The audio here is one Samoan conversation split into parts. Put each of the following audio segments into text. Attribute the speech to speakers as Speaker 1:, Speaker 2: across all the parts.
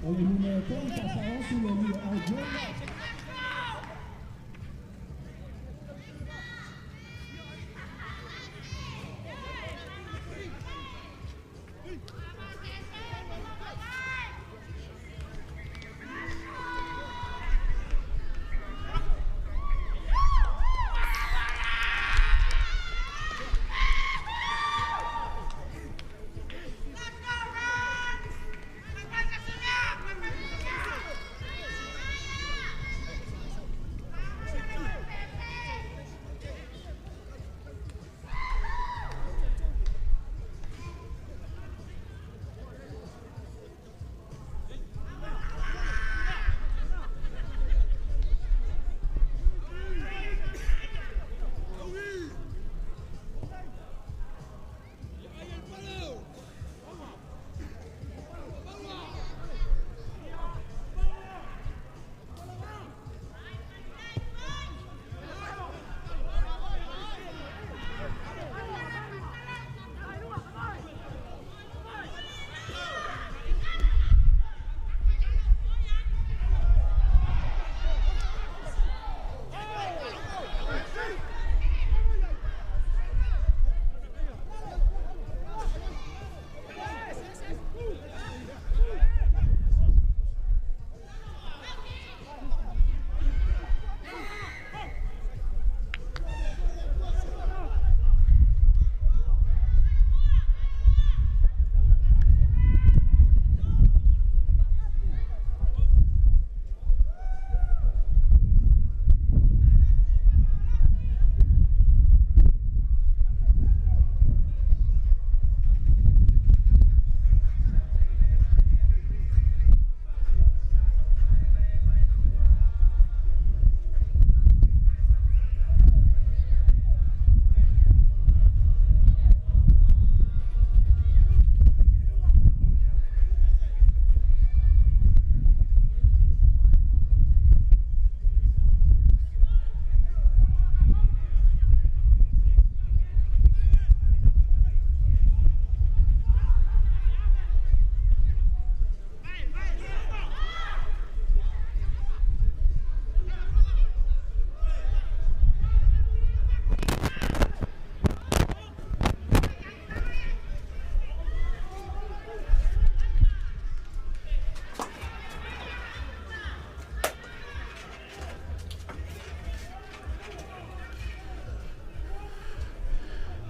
Speaker 1: O le numera 3 faasao atu le 2 Aldrin.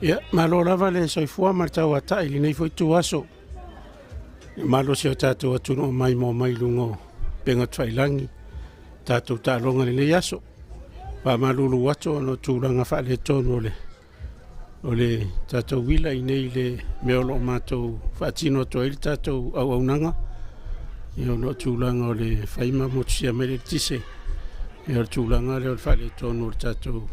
Speaker 2: Ia, malo lava le soifua ma le tauatai i lenei foi ituaso. E malosi o tatou atunuu mai mo mai luga o upega tafailagi tatou taaloga i lenei aso. Faamalulu atu ona o tulaga faaletonu o le tatou uila i nei le mea o lo o matou faatino atu ai le tatou auaunaga. Ia ona o tulaga o le fai ma motusia mai le eletise, ia o le tulaga lea o le faaletonu o le tatou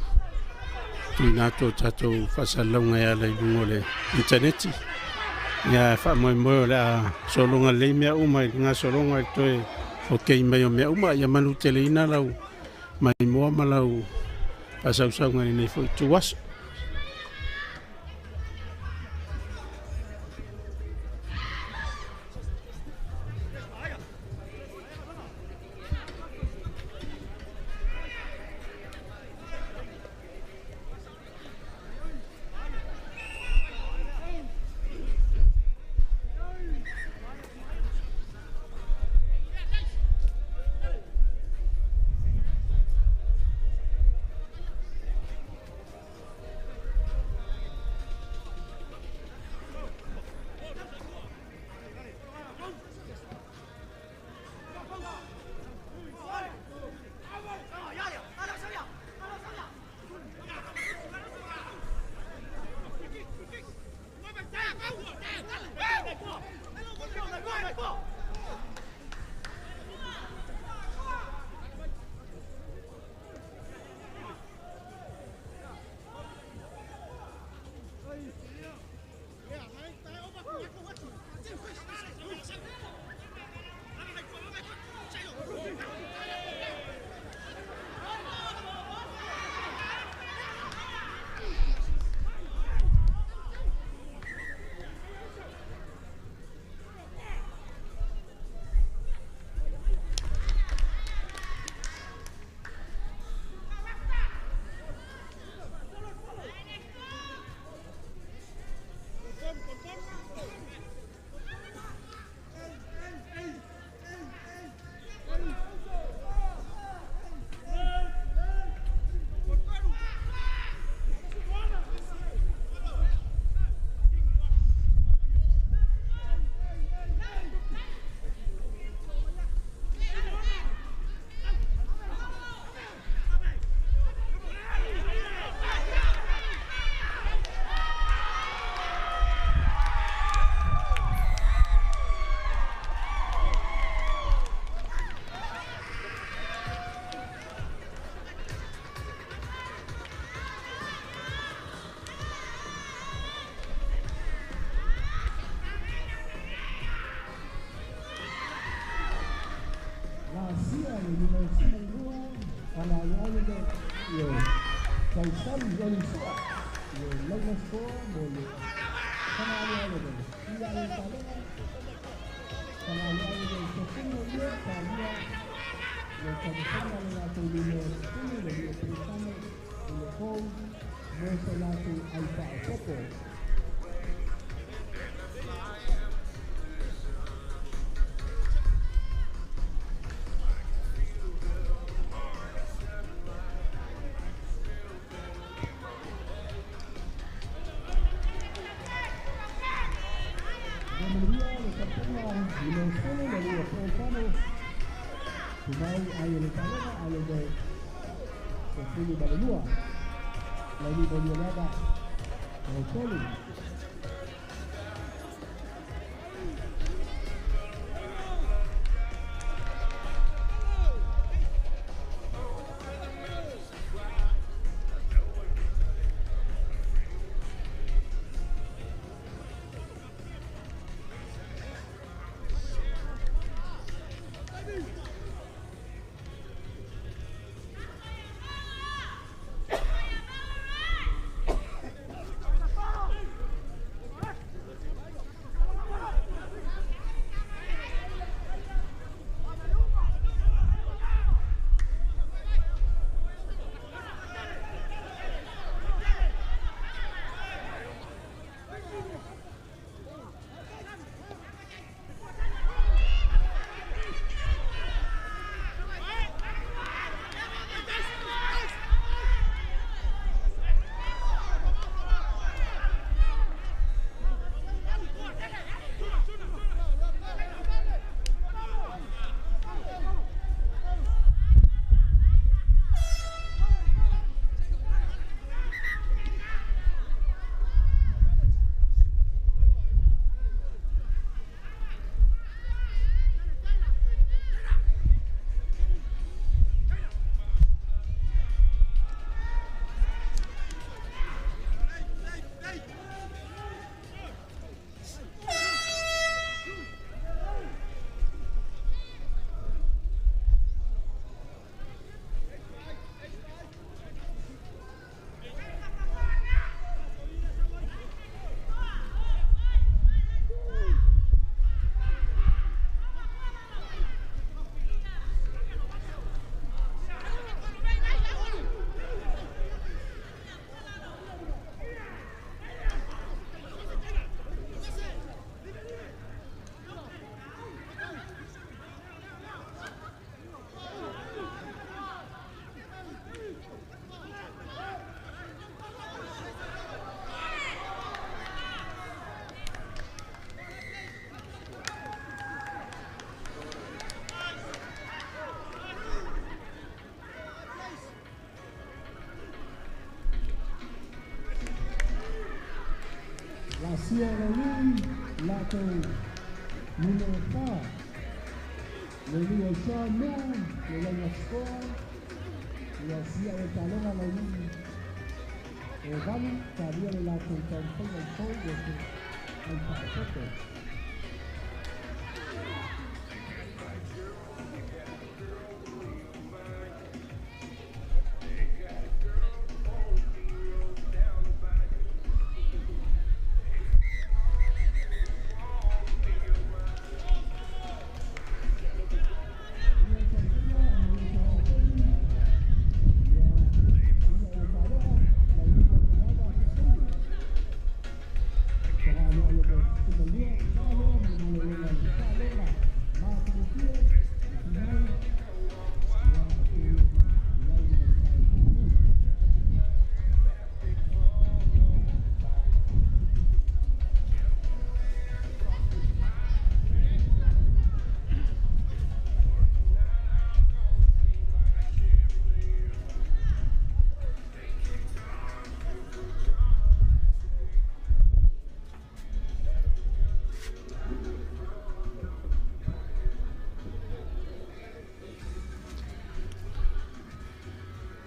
Speaker 2: tuuina atu o tatou faasalalauga e ala i luga o le initaneti. Ia faamoemoe o le a sologa lelei mea uma i le gasologa i le toe okei mai o mea uma. Ia manuteleina lau maimoa ma lau faasausauga i lenei foi ituaso.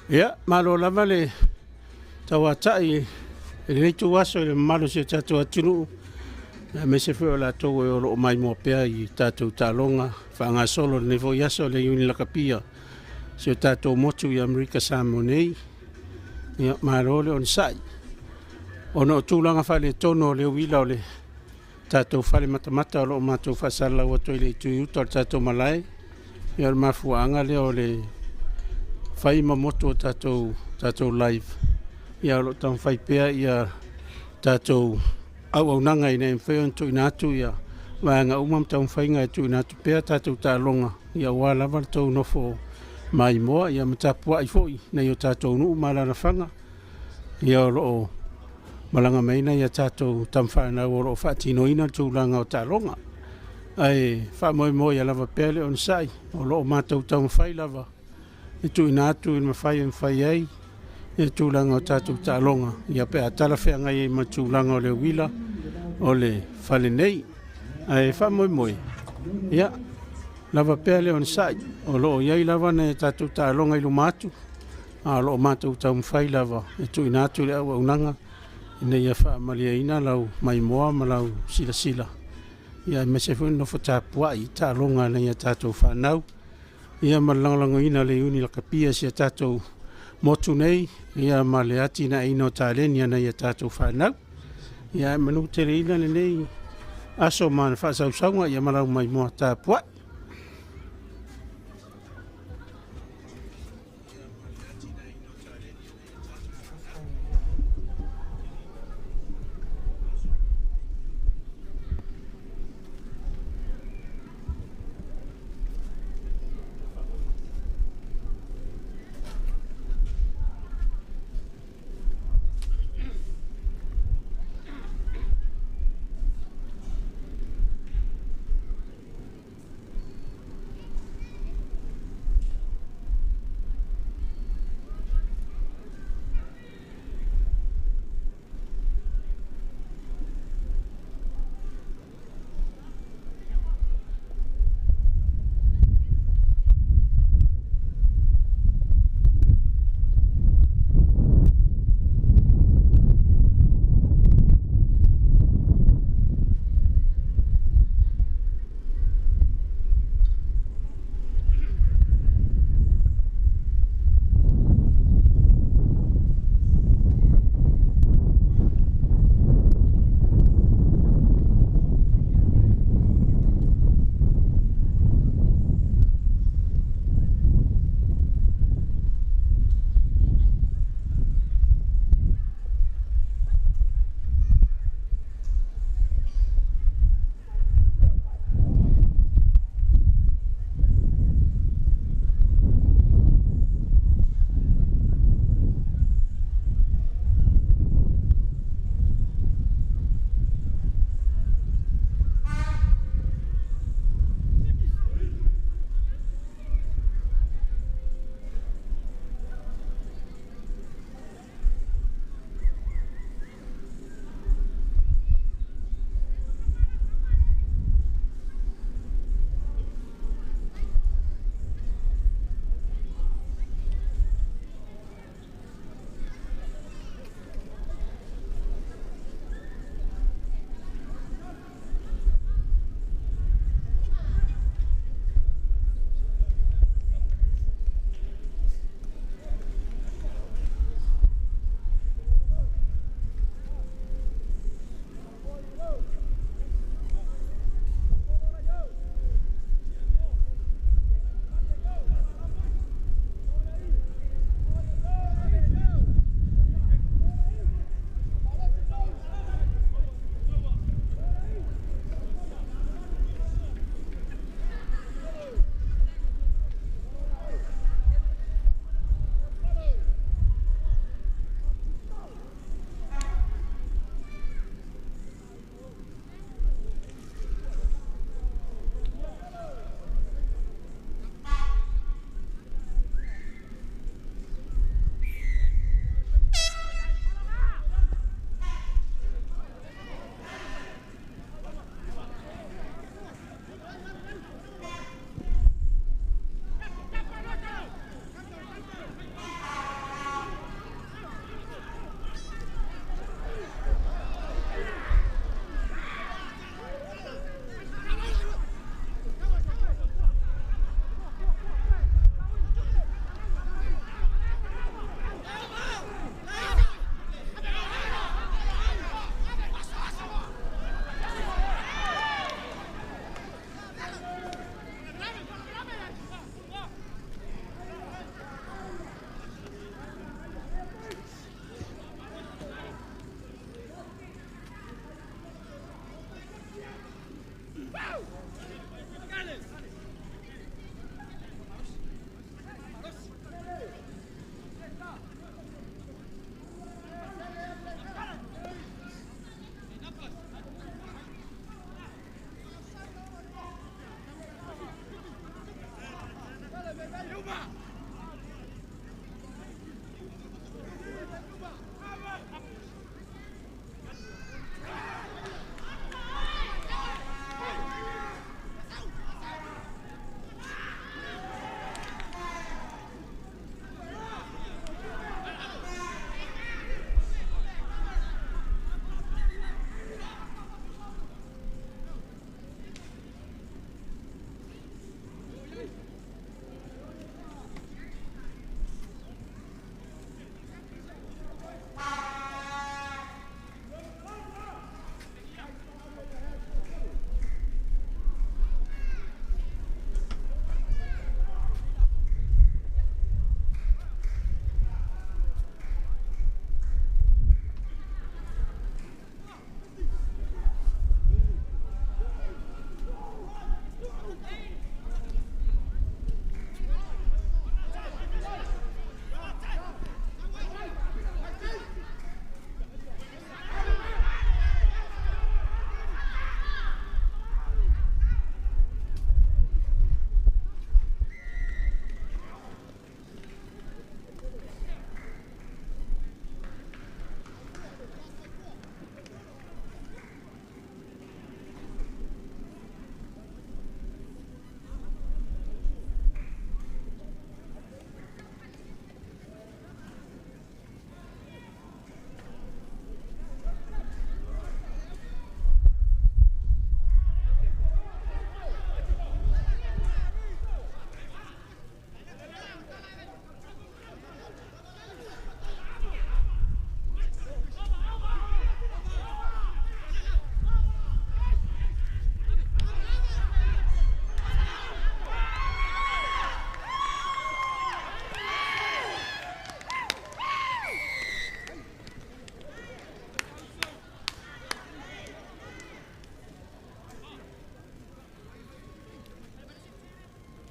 Speaker 2: Ia, malo lava le tauatai i lenei ituaso i le mamalu o si o tatou atunuu. Aemaise foi o latou e o loo maimoa pea i tatou taaloga faagasolo i lenei foi aso le Iuni Lakapia si o tatou motu i Amerika Samoa nei. Ia malo le onosai. Ona o tulaga faaletonu o le uila o le tatou fale matamata o lo o matou faasalalau atu ai i le itu i uta o le tatou malae, ia o le mafuaaga lea o le fai ma motu o tatou live, ia o lo o taumafai pea ia tatou auaunaga ina ia mafai ona tuuina atu ia vaega uma ma taumafaiga e tuuina atu pea tatou taaloga aua lava le tou nofo maimoa ma tapuai foi nai o tatou nuu ma alaalafaga ia o lo o malaga mai ai nai a tatou tama fanau o lo o faatinoina le tulaga o taaloga. Ae faamoemoe ia lava pea le onosai, o lo o matou taumafai lava e tuuina atu i le mafai e mafai ai le tulaga o tatou taaloga ia pe a talafeagai ai ma le tulaga o le uila o le fale nei. Ae faamoemoe, ia lava pea le onosai, o lo o i ai lava nai a tatou taaloga i luma atu, a o lo o matou taumafai lava e tuuina atu le auaunaga ina ia faamalieina lau maimoa ma lau silasila, ia aemaise foi le nofo tapuai i taaloga a nai a tatou fanau, ia ma le lagolagoina o le Iuni Lakapi a si a tatou motu nei, ia ma le atinaeina o taleni a nai a tatou fanau. Ia ae manuteleina lenei aso ma le faasausauga ia ma lau maimoa tapuai.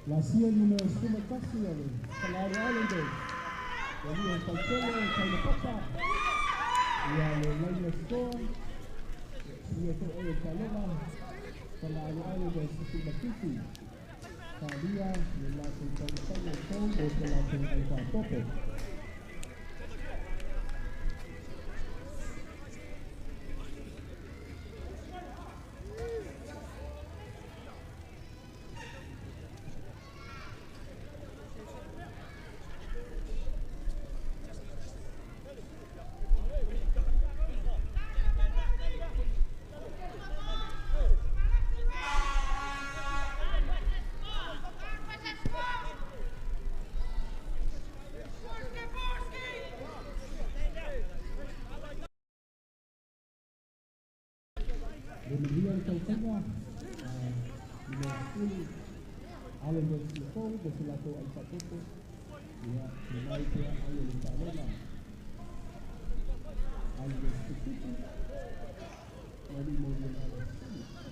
Speaker 1: La sia numero 11 o le Kalalu Islanders. Le lia o Tautele, Taulapapa. Ia le laina score. Sia to o le Talega. Kalalu Islanders 17. Talia le latou taumafaiga fou mo se latou ai faapopo. Le manuia le tausaga numero 10 Islanders le fou mo se latou ai faapopo. Ia le mai pea ai o le taaloga. Islanders 7, Mali Molian Islands 10.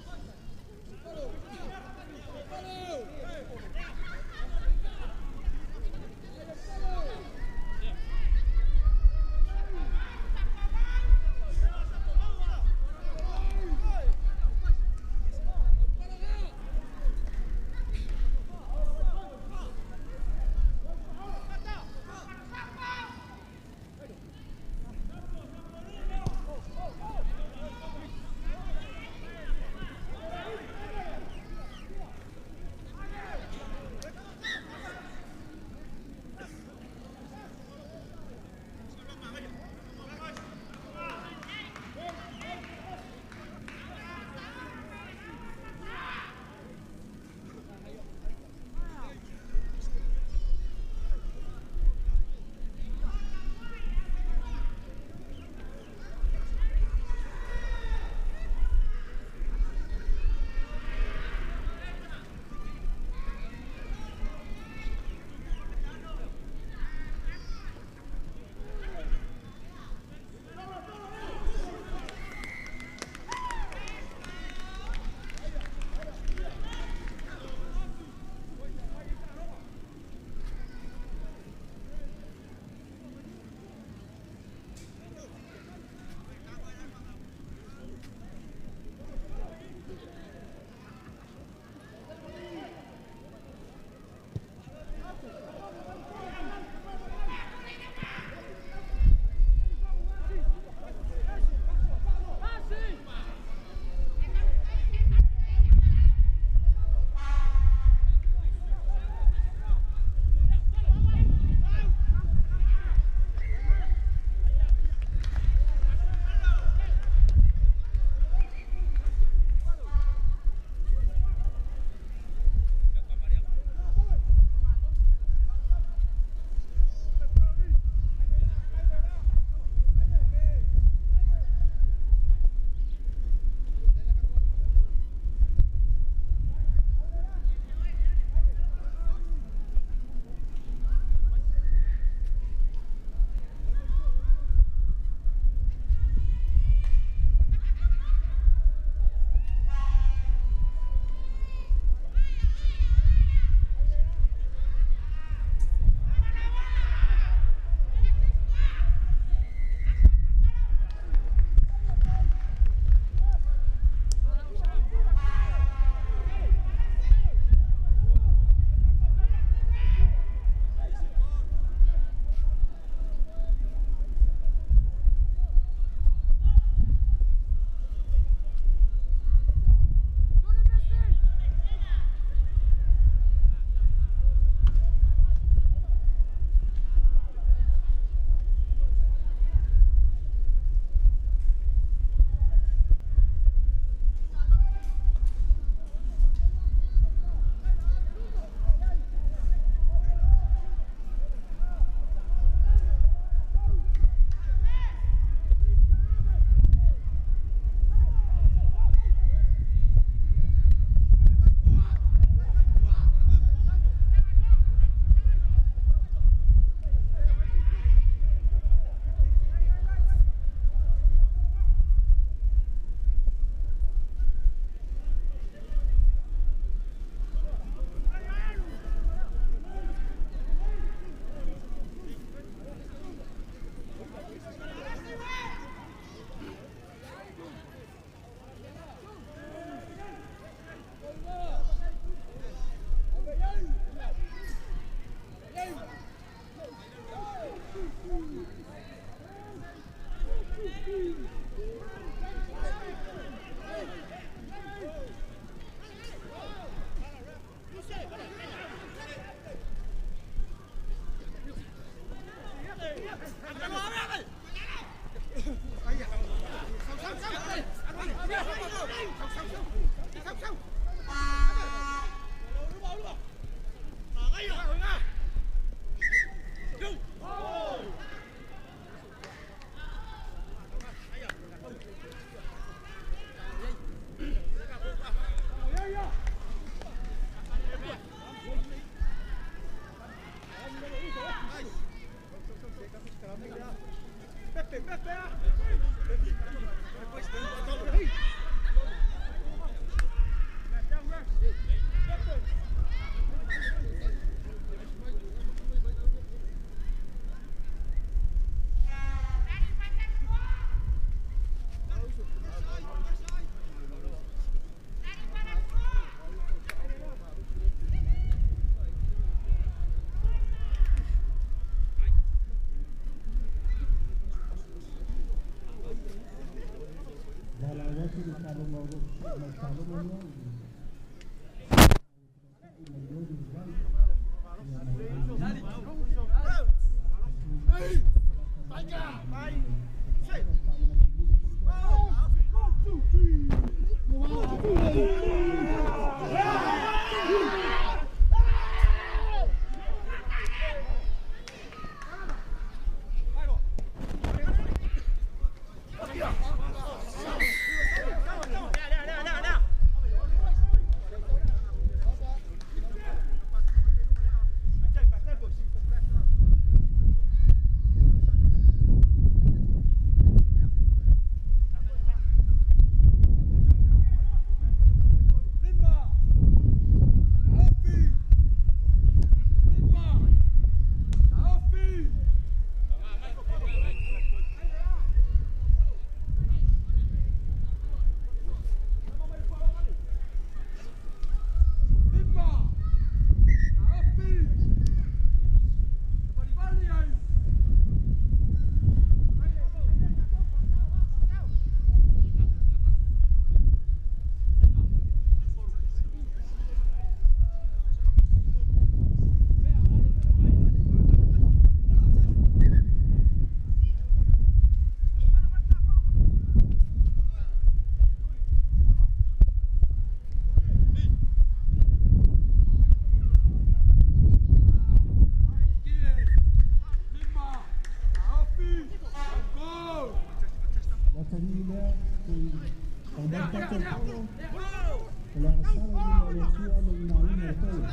Speaker 1: tatala i luma o le Atua le lunaina o le polo.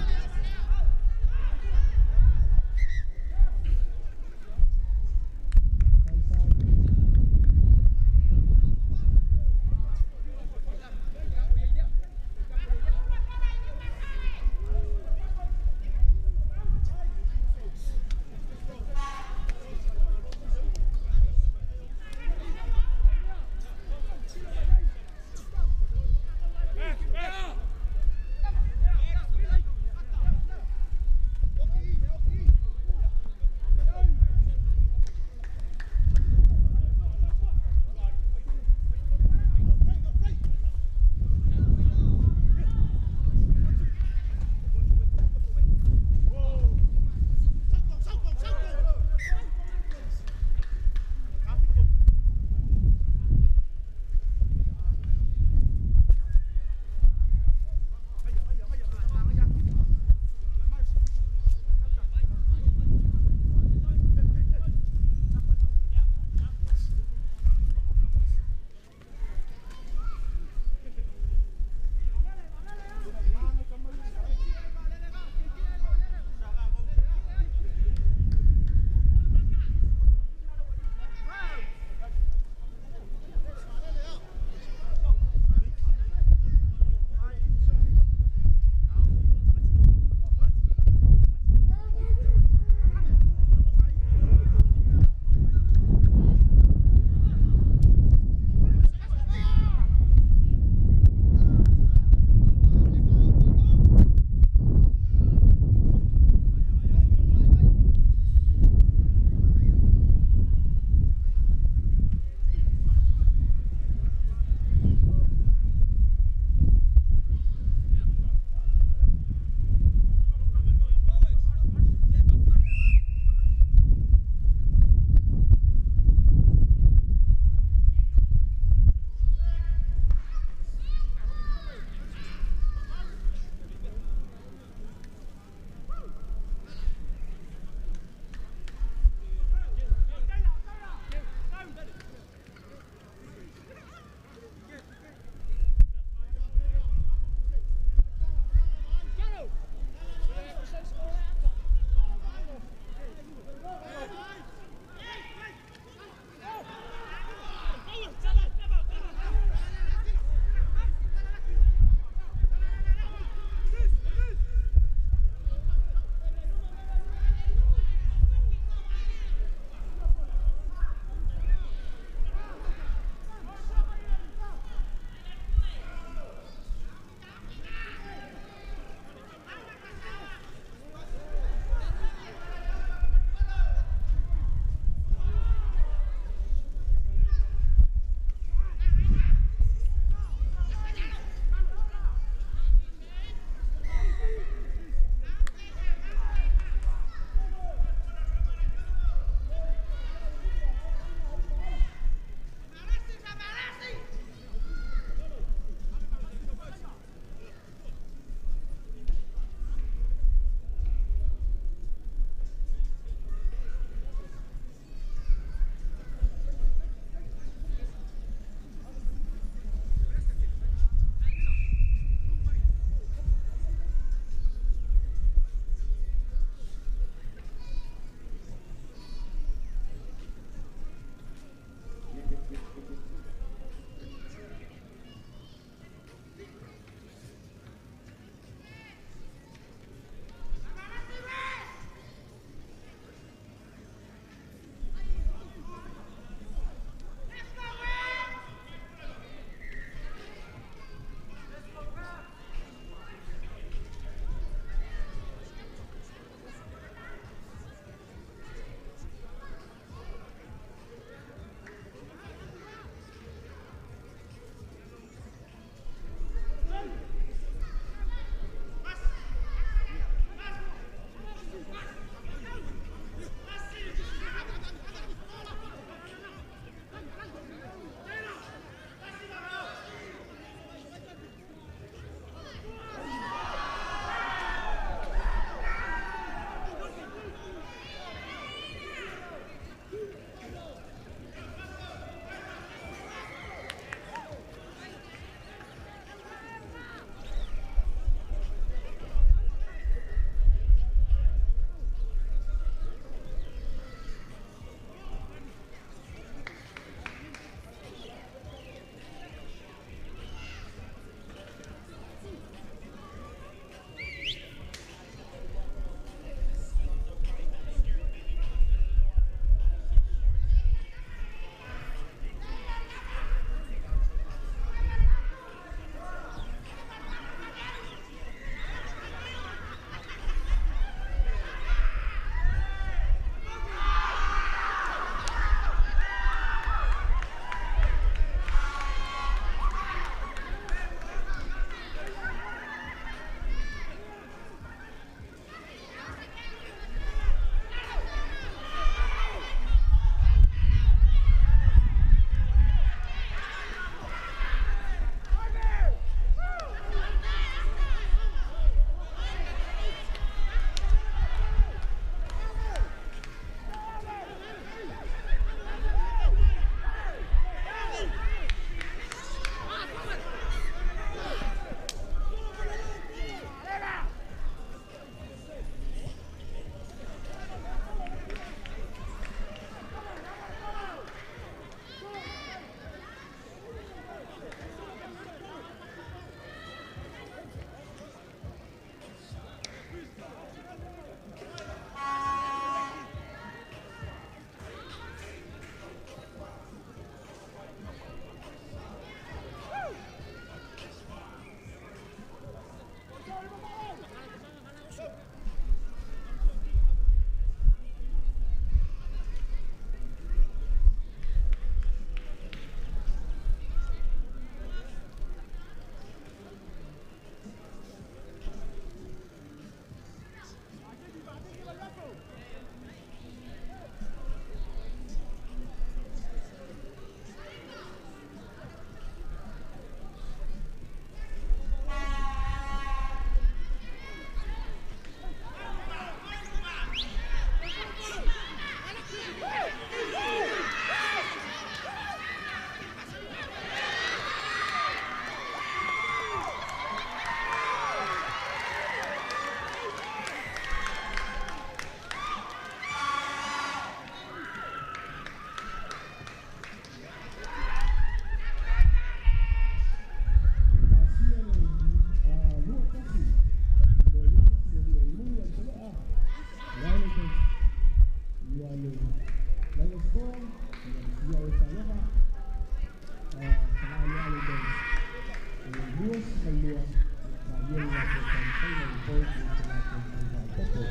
Speaker 1: Faiga le pou i te latou tau faaopoopo.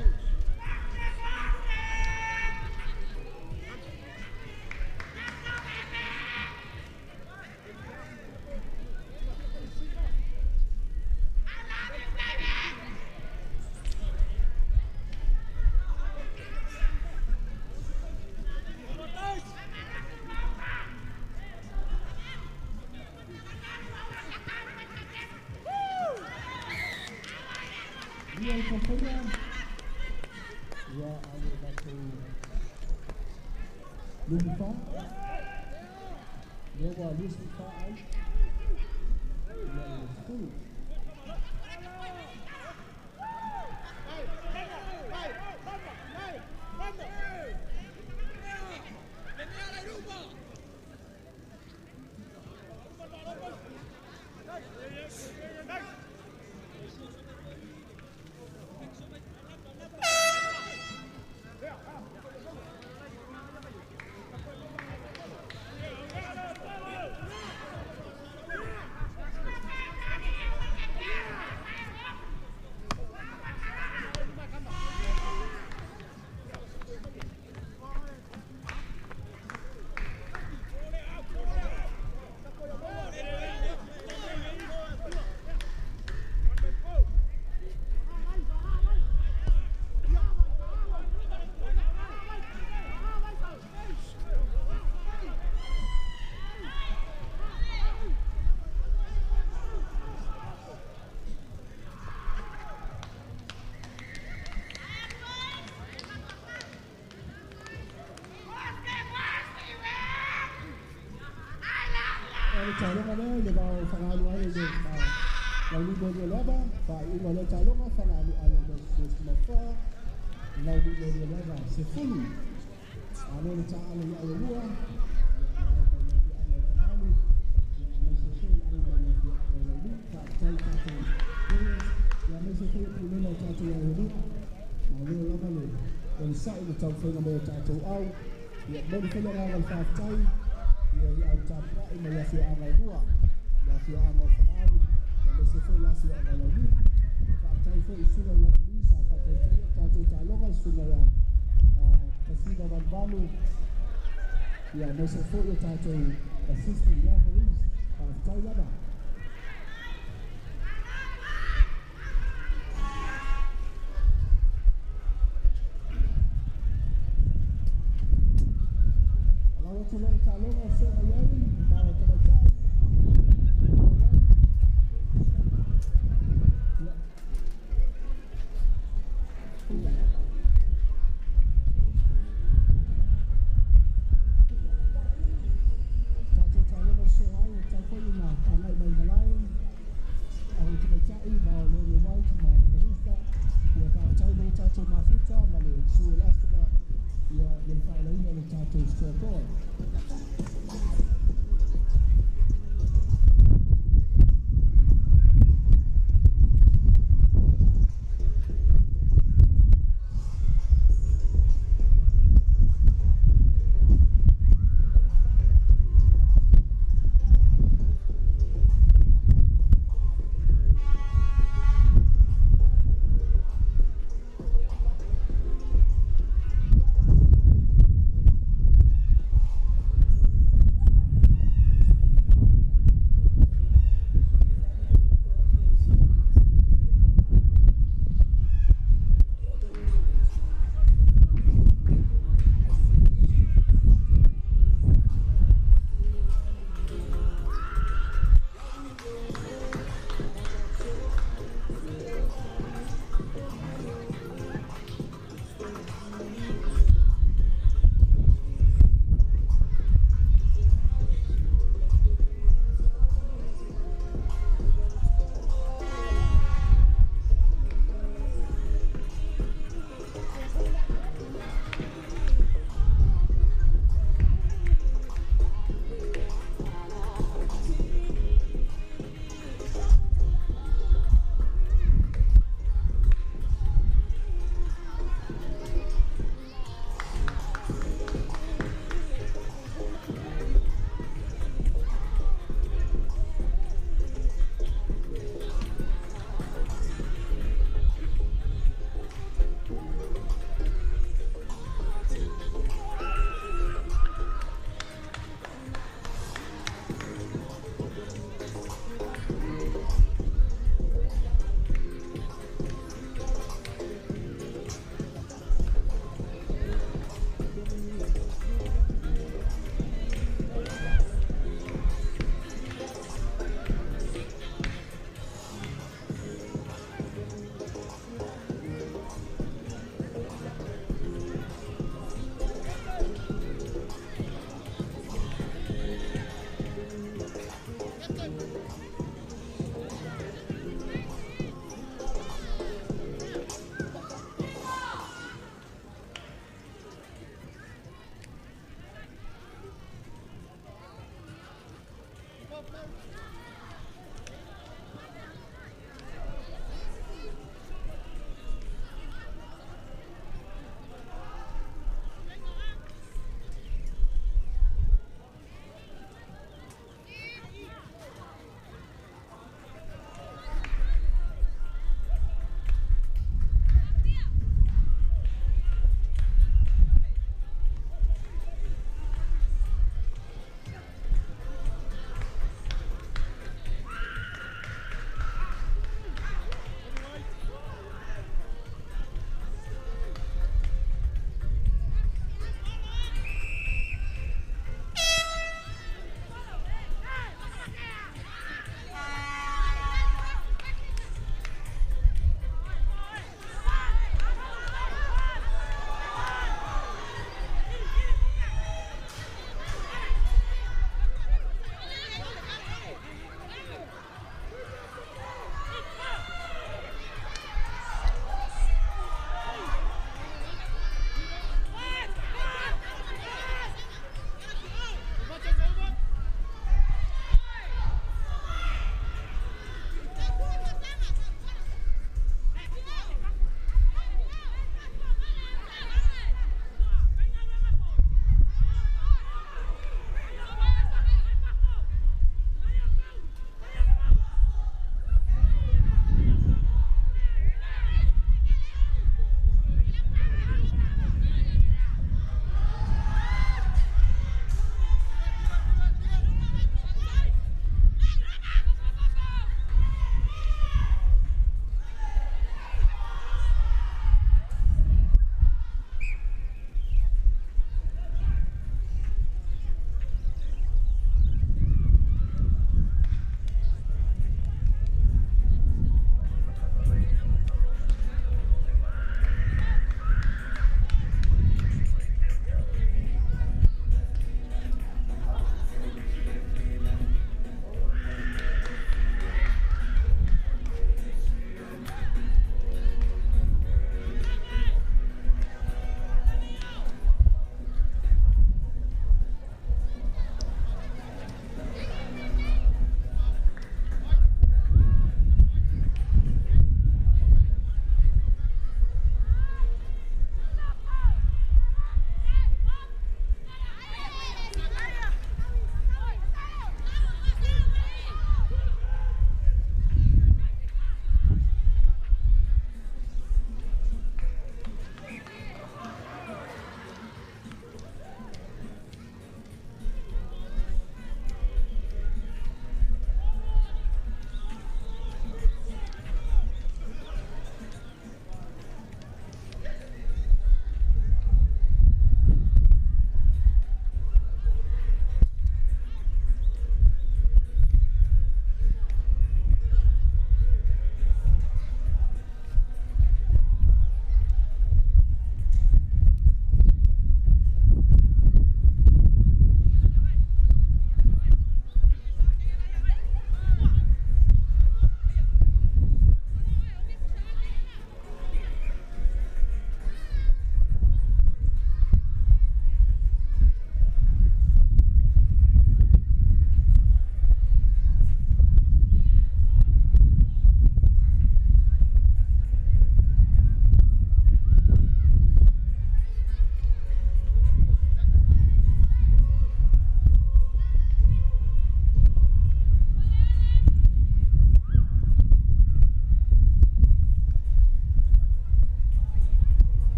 Speaker 1: Ia le taumafaiga ia a le latou 24, lea ua 24 ai ia le 10. O le taaloga lea i le vao Fagalu Islanders ma Laulima i Leava, faaiuga o lea taaloga, Fagalu Islanders 24, Laulima i Leava 10. Malo le taalo ia lua, ia le au mai le afioaga o Fagalu, ia aemaise foi le au mai le afioaga o Laulii. Faafetai tatou players, ia aemaise foi o pulega o tatou aolua. Malo lava le onosai le taumafaiga mai o tatou au. Ia momoli foi le agaga o le faafetai ia i au tapuai mai afioaga e lua, le afioaga o Fagalu, aemaise foi le afioaga o Laulii. Faafetai foi i susuga i Laulii sa faatautaia tatou taaloga, le susuga ia Kasiva Valuvalu, ia aemaise foi o tatou assistant referees. Faafetai lava. Alau atu loa le taaloga o feagai ai ma o tamaitai. Ia. Tatou taaloga o soa ai, o tau foi ina agai mai malae au tamaitai ma o Leone White ma Marisa. Ia faafetai mo le tatou mafuta ma le sui o le Afrika ia le faalaina o le tatou scoreboard.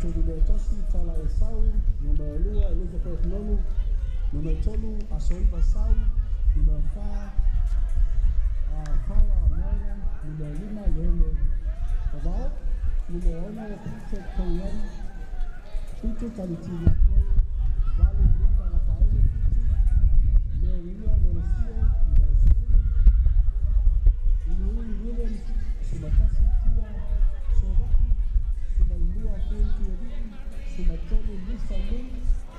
Speaker 1: latou numera 1 Tala Esau, numera 2 Elizabeth Nonu, numera 3 Asoiva Sau, numera 4 Farah Maryland, numera 5 Leone Tavao, numera 6 Patrick Koyani, 7 Kalitina 8 Luka Rafaele, 7 Leonia Lolesio, numera 10 Uluuli Williams, Sumatasi Tia Soraki, Sumailua Feiti Elii, Sumatolu Lisa Lung,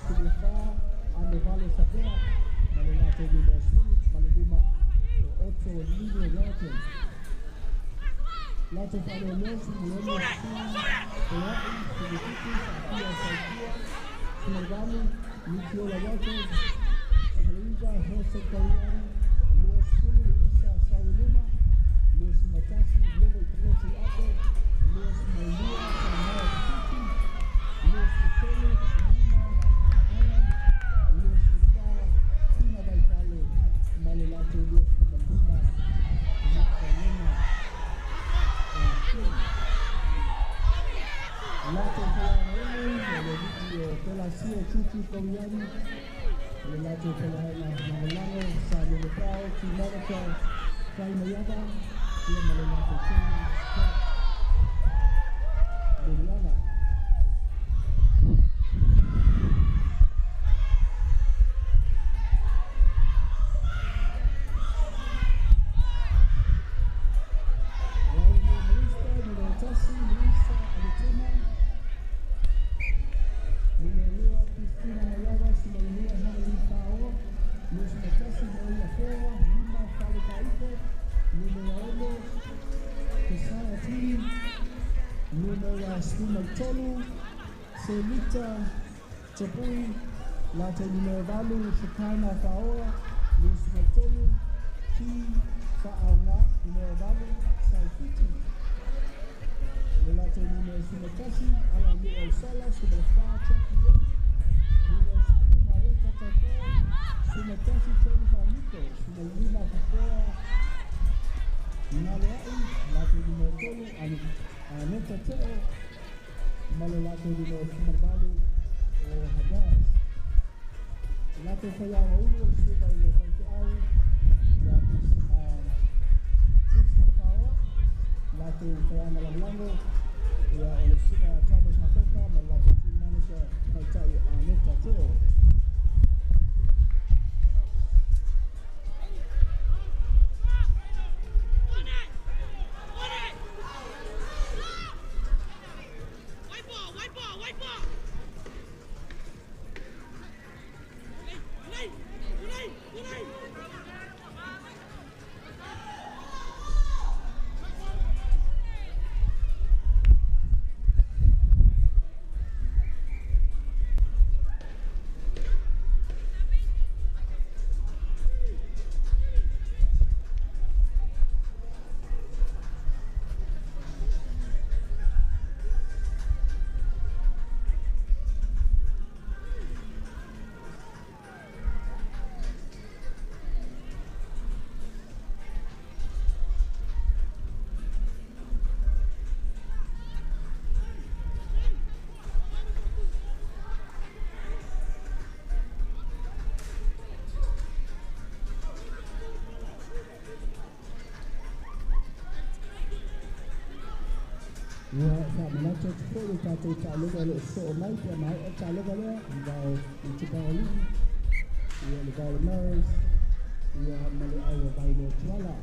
Speaker 1: Sumefa Anevale Sabea, ma le latou numera 10 ma le 5 o Otto Livio Walters. Latou faaleo Sumaono Sua Pea'i, Sumefitu Sa'afia Saipua, Sumaevalu Nikiola Walters, Sumaleiva Jose Kauani, 20 Luisa Sauluma, 21 Logo Iploti Ape, 22 Samoa Fiti, 23 Lina Alan, 24 Tina Vaifale, ma le latou 25 Magdalena King. Latou faiagaina o le alii o Pelasia Tutu Kauiani, le latou faiaina lagolago Sa Lelepao Team Manager Fai Maiava, ia ma le latou training Scott Liliana. Raulio Marista, numera 1 Luisa Aletema, numera 2 Cristina Maiava, Sumailua Henry Faoa, 21 Maria Foa, Lima Fale Taiko, numera 6 Kesaya Tui, numera 13 Selita Tapui, latou numera 8 Shekana Faoa, 23 Ki Fa'auga, numera 8 Saifiti, le latou numera 11 Ala Nu'ausala, Sumafa Jackie Lin, numera 10 Mareta Tapoa, 11 Jennifer Miko, Sumailima Fafoa Nalea'i, latou numera 3 Aneta Te'o, ma le latou numera 18 o Hadas. Latou faiagaulu o le susuga i le faifeau ia Krista Faoa, latou faiaga lagolago ia o le susuga Thomas Hafoka ma le latou team manager tamaitai Aneta Te'o.
Speaker 3: White ball, white ball, white ball. Hey, hey, hey, hey.
Speaker 1: Ua faamanatu atu foi le tatou taaloga o loo sosoo mai pe a maea le taaloga lea i vao i Tupagalii, ia le vao o le Marys, ia ma le au a Vailoa Tuala.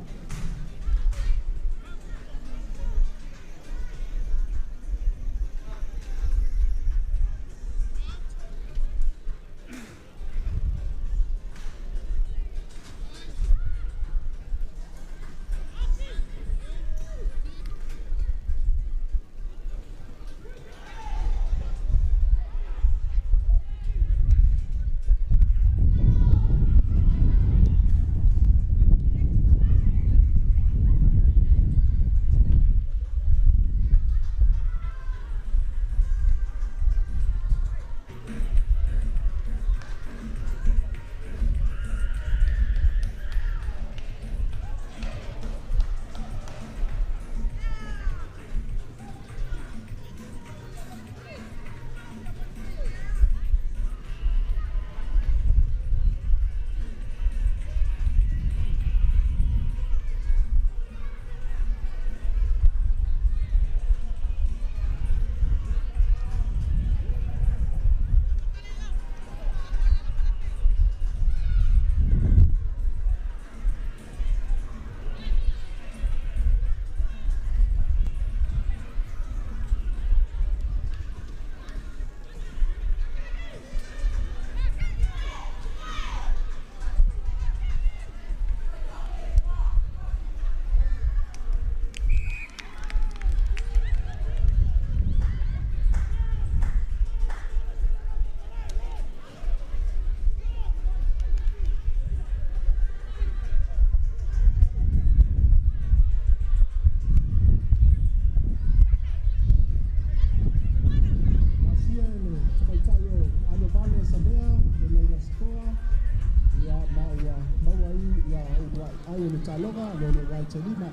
Speaker 1: Taaloga Lolo White 5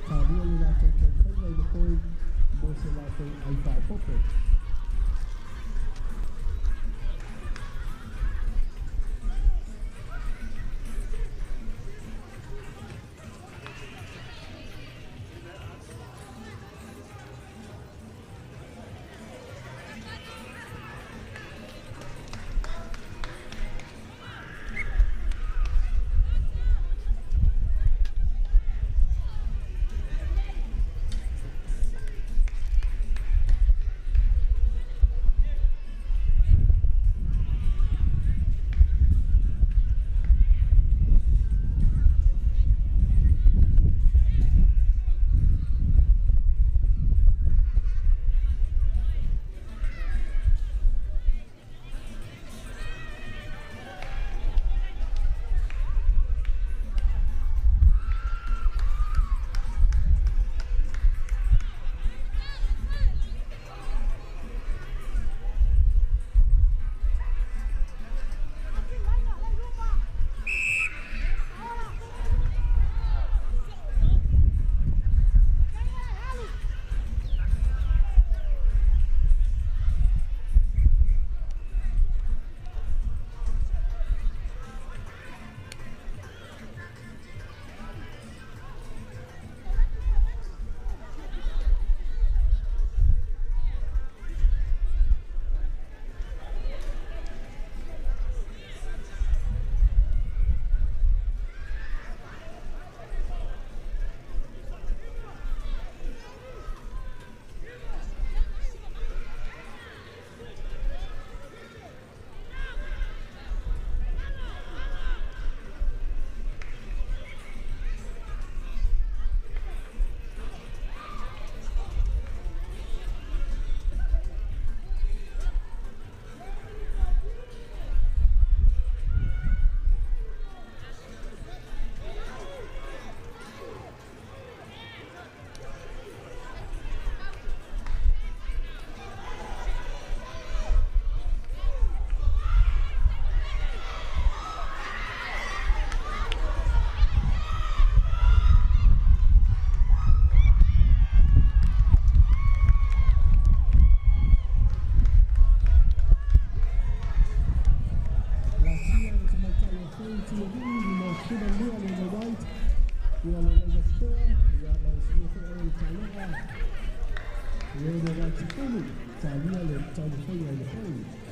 Speaker 1: talia le latou taumafaiga i le foe mo se latou ai faaopoopo. Lasia le tamaitai o Fei Tuialii numera 12 Lolo White ia le Laina Stoa ia ma le suia foi o le Taaloga Lolo White 10 talia le taumafaiga i le foe.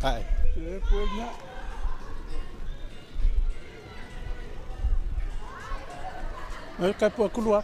Speaker 2: Ai. Ai ka pu kulua.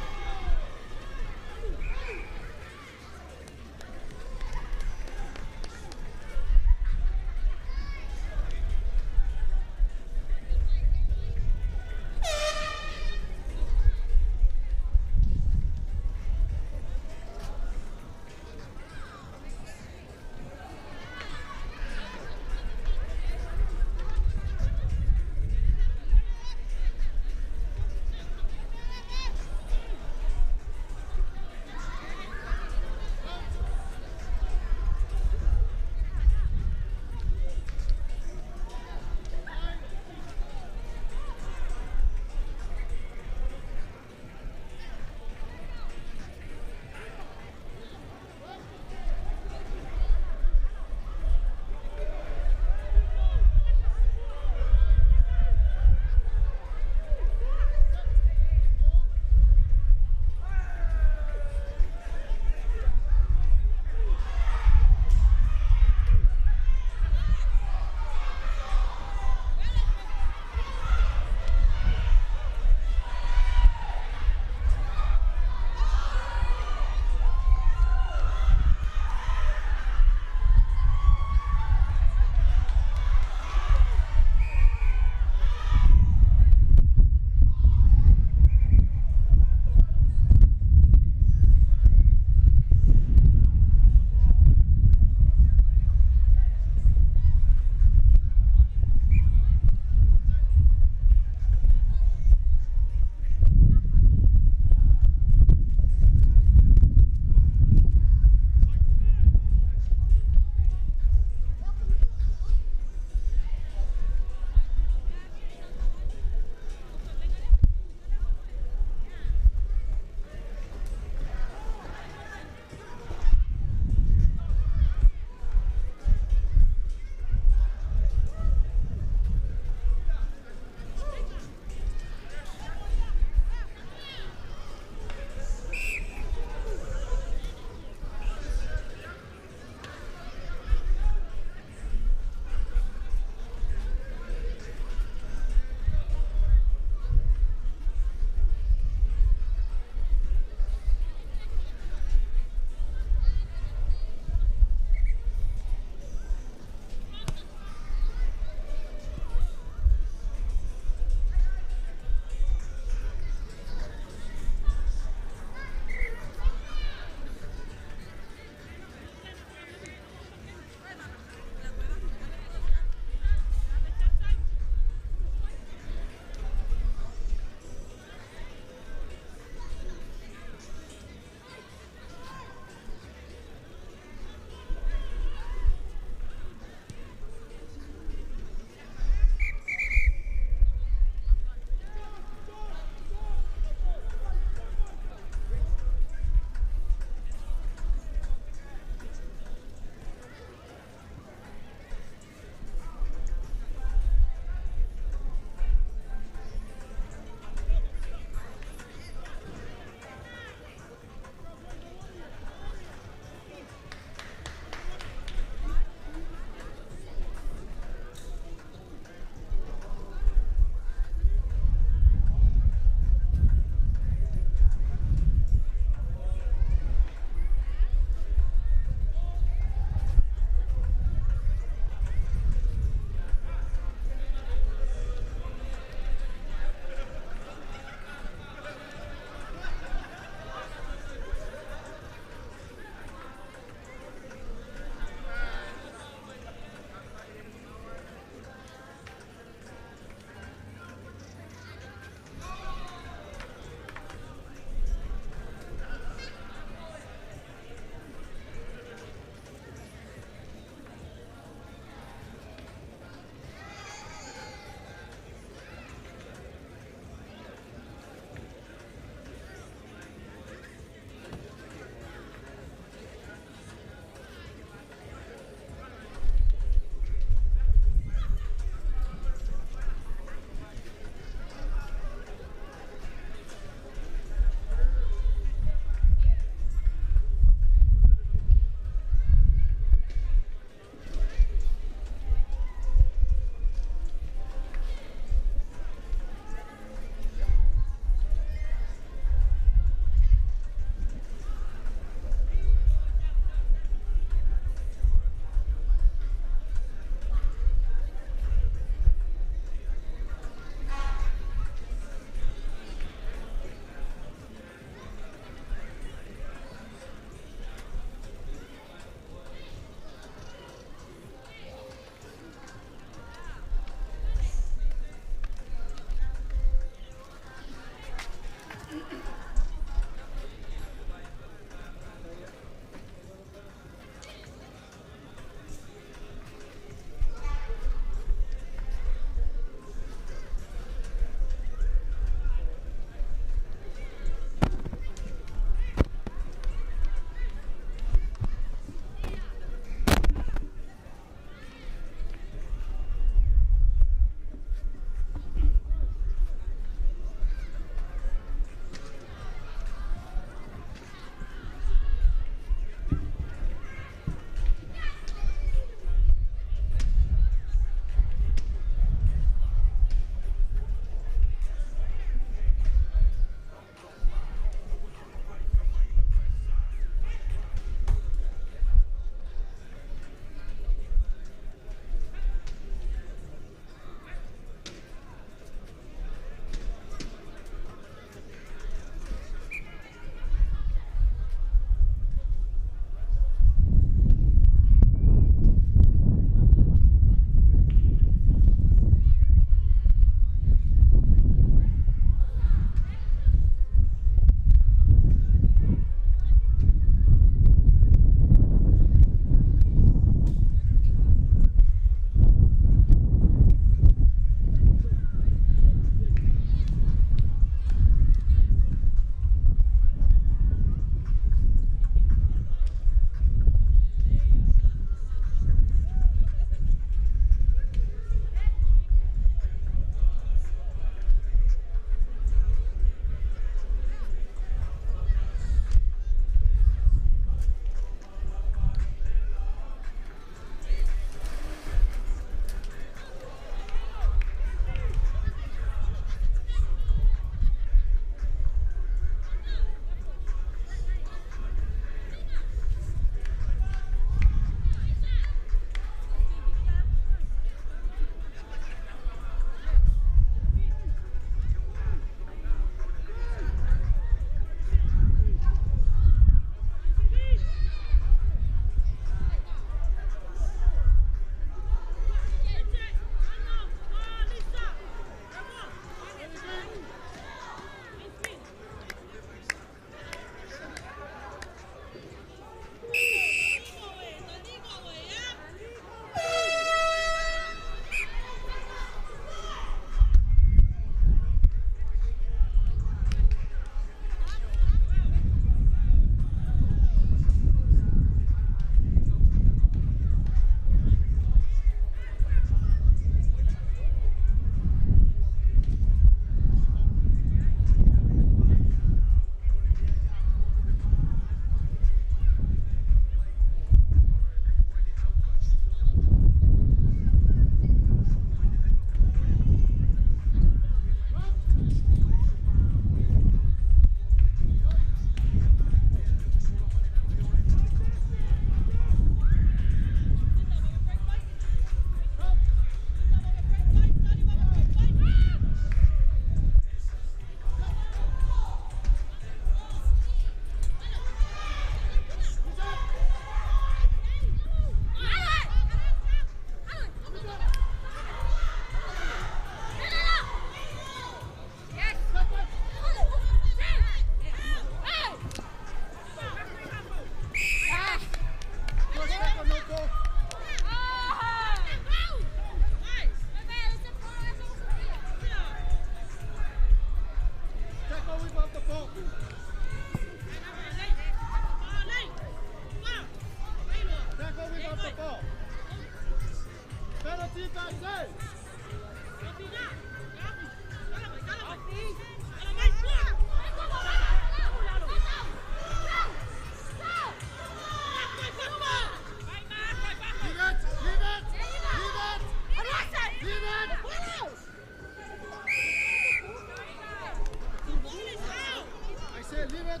Speaker 3: Support,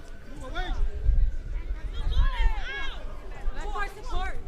Speaker 3: support.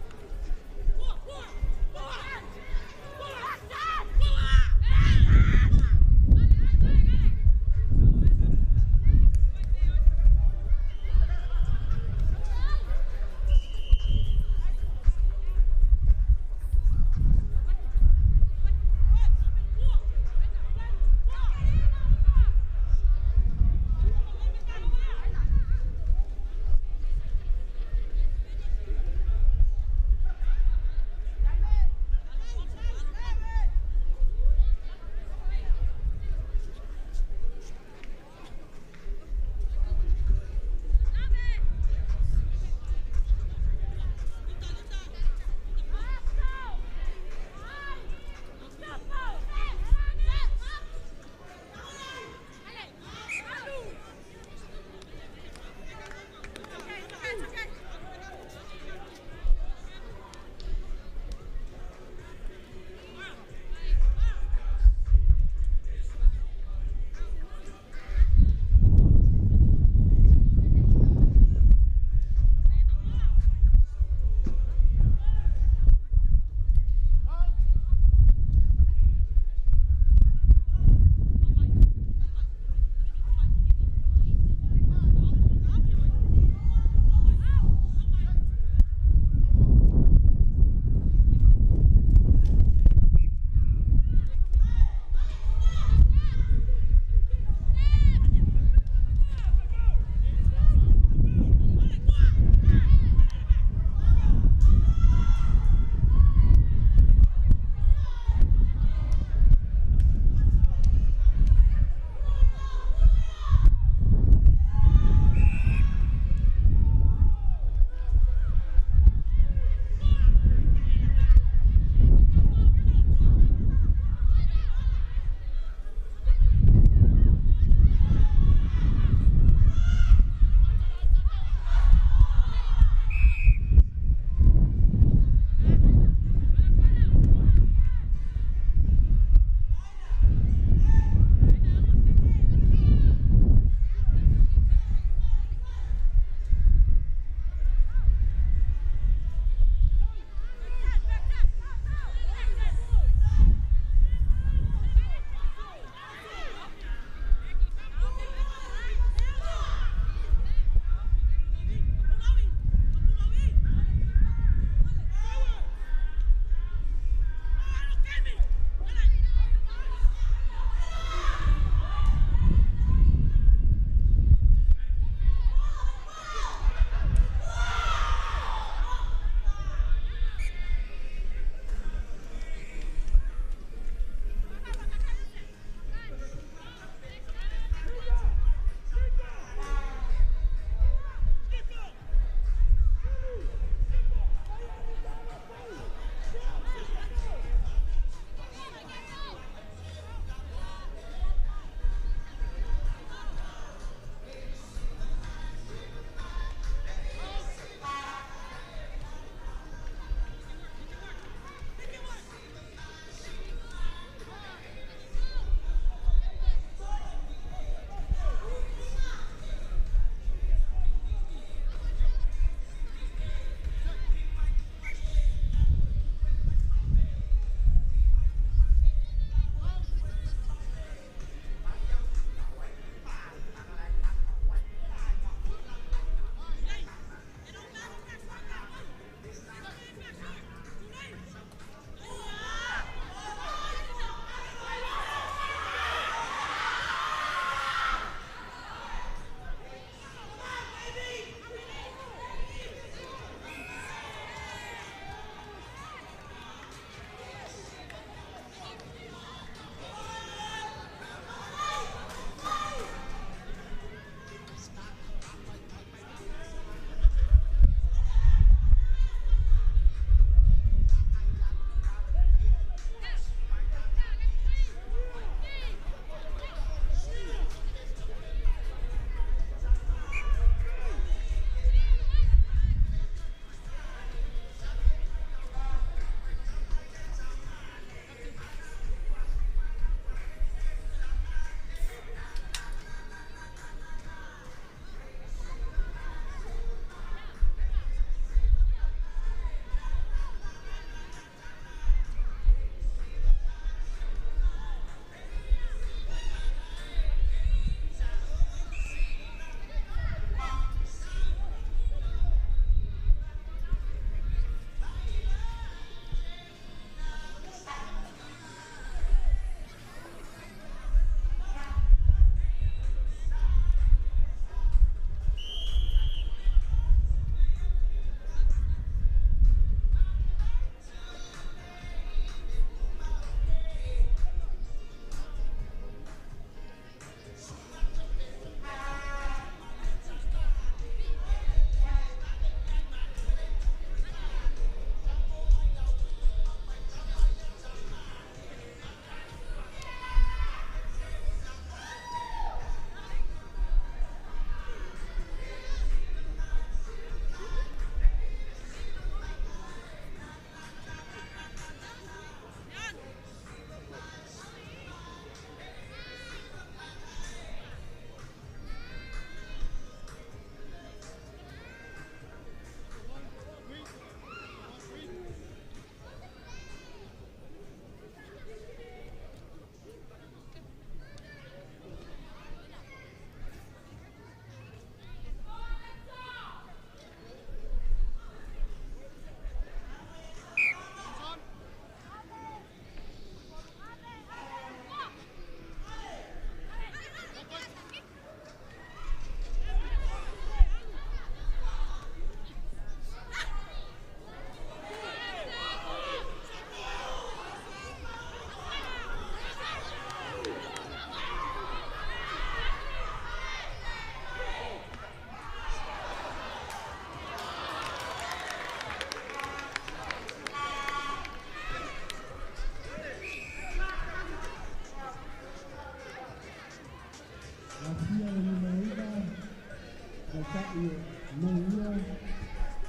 Speaker 1: tamaitai o Noia,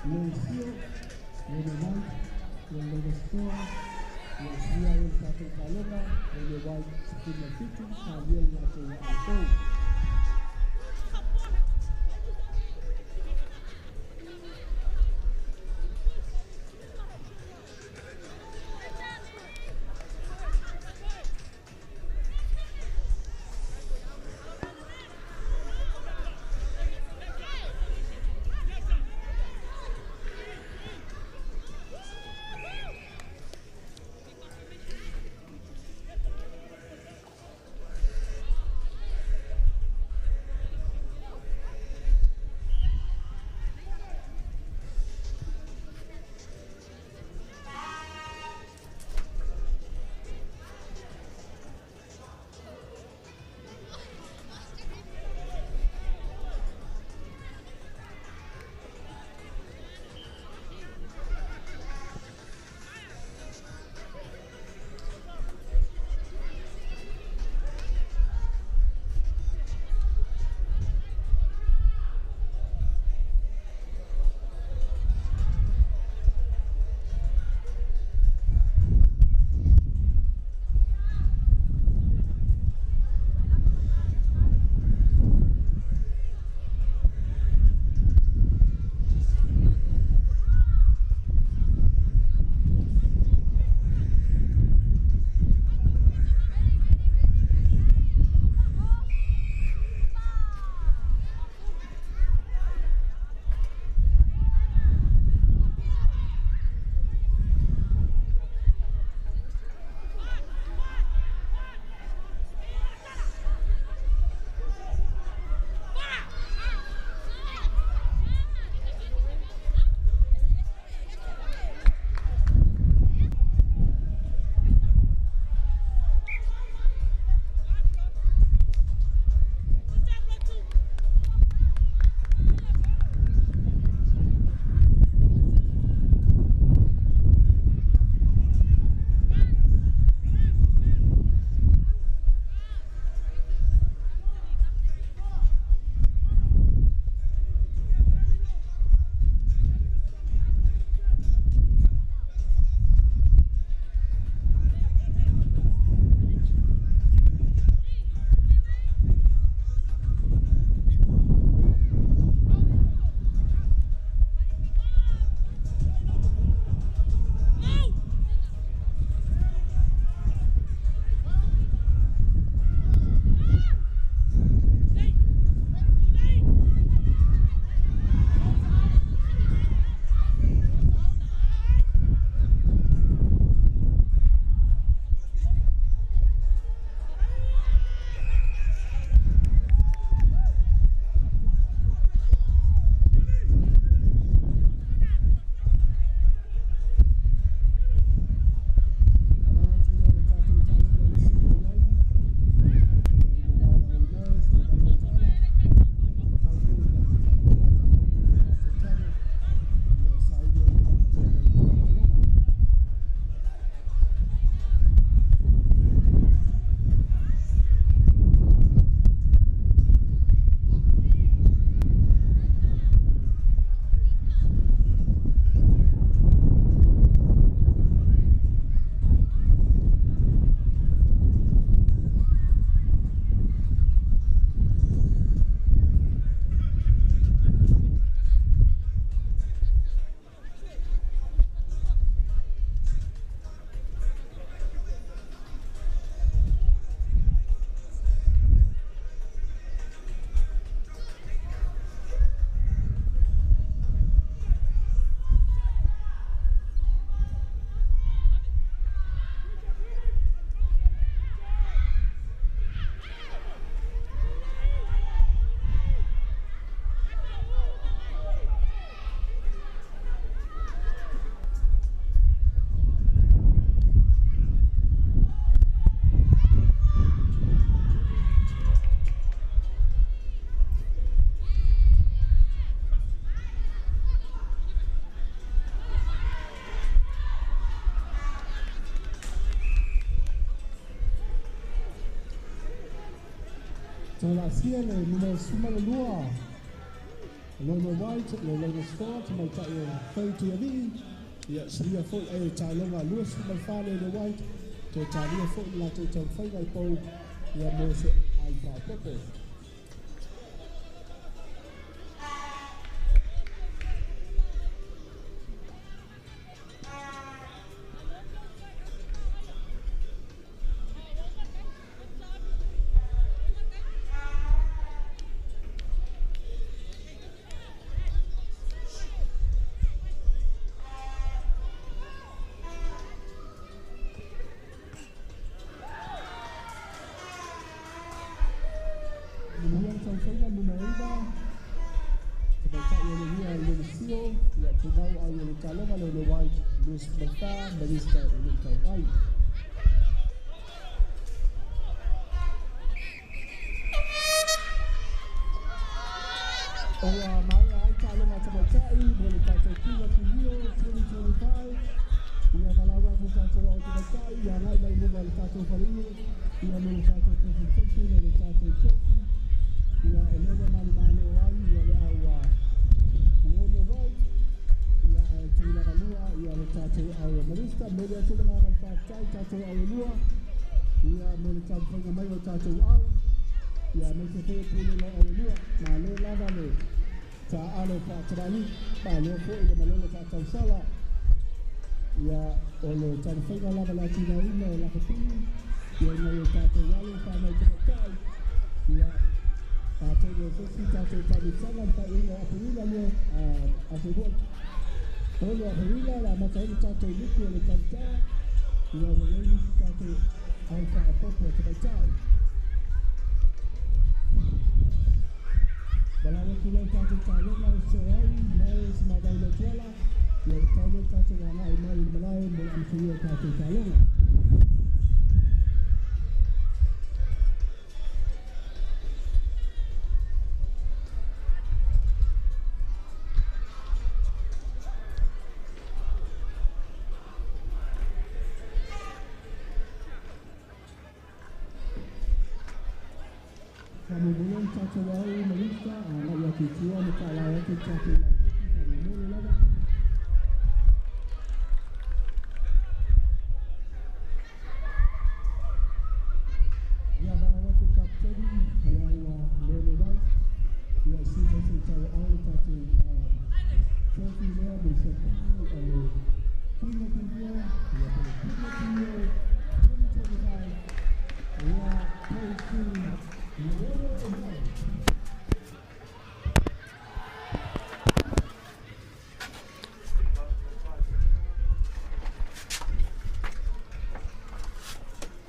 Speaker 1: Loisio, le White, le Stoa, le sia ai le tatou taaloga, le White 17, talia le latou vaa. Taulasia le numera 12. Leone White, le laina score, tamaitai o Fei Tuialii, ia suia foi ai o taaloga 24 Leone White, toe talia foi le latou taumafaiga i pou ia mo se ai faaopoopo. Manuia le taumafaiga numera 9, tamaitai o le ia le Sio, ia tumau ai o le taaloga Leone White, 24, Marista e le tau ai. O ua maea ai taaloga a tamaitai mo le tatou King of Rio 2025. Ia valaau atu tatou ao tamaitai ia agai mai luma o le tatou faleie ia mo le tatou presentation o le tatou trophy. Ia o lea ua manumalo ai ia le au a Leone White ia ae tulaga lua ia le tatou au a Marista. Momoli atu le agaga o le faafetai tatou au e lua ia mo le taumafaiga mai o tatou au ia aemaise foi o pulega o au e lua. Malo lava le taaalo faatamalii, malo foi le malolo faatausala ia o le taumafaiga lava le atinaeina o lakapi ia ina ia tatou alo whanau tamaitai ia atonu o se isi tatou taamilosaga le faaiuga o Aperila lua aso lua 3 Aperila o le a amata ai le tatou luku o le tauta ia ua i ai nisi tatou au faaopoopo o tamaitai. Valaau atu loa i tatou taaloga o sosoo ai mae se mavae i Letuala ia ua tatau loa le tatou agai mai i le malae mo le amatalia o tatou taaloga. Faamoemoe le tatou ao Marista agai atu i tua ma faalao atu le tatou lapoti faamolemole lava. Ia valaau atu le kapiteni ma le au a Leone White ia sui mai se i tauaao le tatou trophy lea mo le siapili o le King of the Year ia po o le King of the Year 2025 ia goes to Leone White.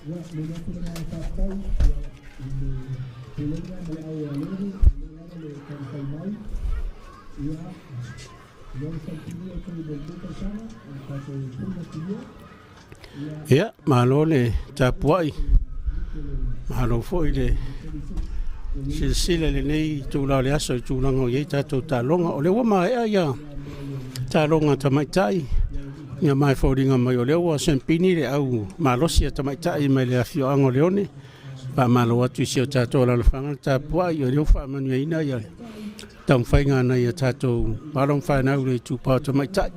Speaker 1: Ia, momoli atu le agaga faafetai ia, i le pulega ma le au a Levi, o lea lava le taumafai mai. Ia, lea ua faitaulia i totonu o lenei tausaga o le tatou King of the Year. Ia,
Speaker 2: Ia, malo le
Speaker 1: le
Speaker 2: tapuai,
Speaker 1: tatou lupe le
Speaker 2: malo foi le
Speaker 1: 2026
Speaker 2: silasila i lenei itula o le aso i tulaga o i ai tatou taaloga. O lea ua maea ia taaloga a tamaitai, ia ma e foliga mai o lea ua sempini le au malosi a tamaitai mai le afioaga o Leone. Faamalo atu i si o tatou alaalafaga le tapuai, o lea ua faamanuiaina ia taumafaiga a nai a tatou alo ma fanau i le itupa o tamaitai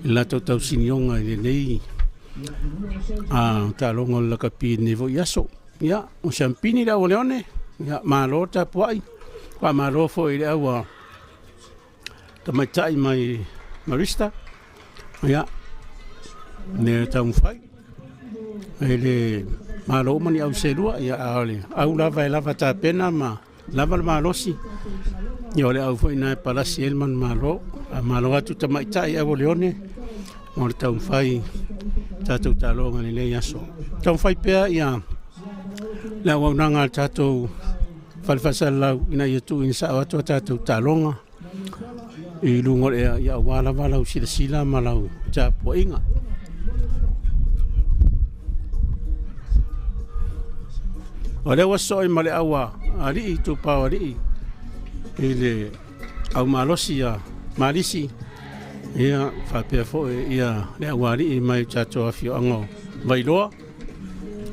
Speaker 2: i le latou tausinioga i lenei taaloga o le lakapi i lenei foi aso. Ia, o siampini le au a Leone, ia malo tapuai, faamalo foi i le au a tamaitai mai Marista, ia, le taumafai. E le malo uma ni au selua, ia, a o le au lava e lava tapena ma lava le malosi, ia o le au foi na e palasi ai le manumalo. Faamalo atu tamaitai au o Leone mo le taumafai tatou taaloga i lenei aso. Taumafai pea ia le auaunaga a le tatou fale faasalalau ina ia tuuina sao atu a tatou taaloga i luga o le ea, ia aua lava lau silasila ma lau tapuaiga. O lea ua sosoo ai ma le au a alii, itupa o alii i le au malosi a Malisi, ia faapea foi ia le au alii mai o tatou afioaga o Vailoa,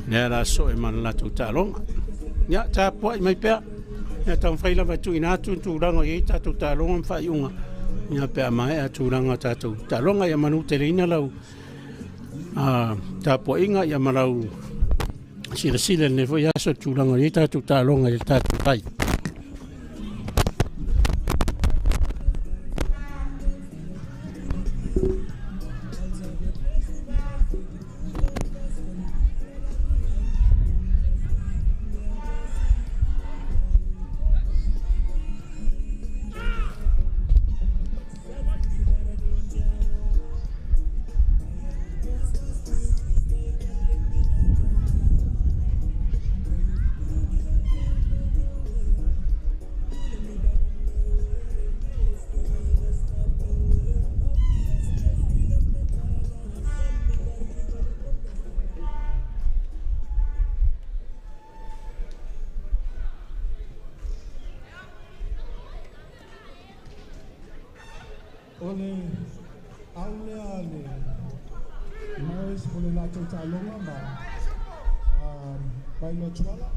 Speaker 2: lea la sosoo ai ma le latou taaloga. Ia tapuai mai pea. Ia taumafai lava e tuuina atu tulaga o i ai tatou taaloga ma faaiuga ia pe a maea tulaga o tatou taaloga. Ia manuteleina lau tapuaiga ia ma lau silasila i lenei foi aso i le tulaga o i ai tatou taaloga i le tatou tai.
Speaker 1: O le au lea a le Marist mo le latou taaloga ma Vailoa Tuala.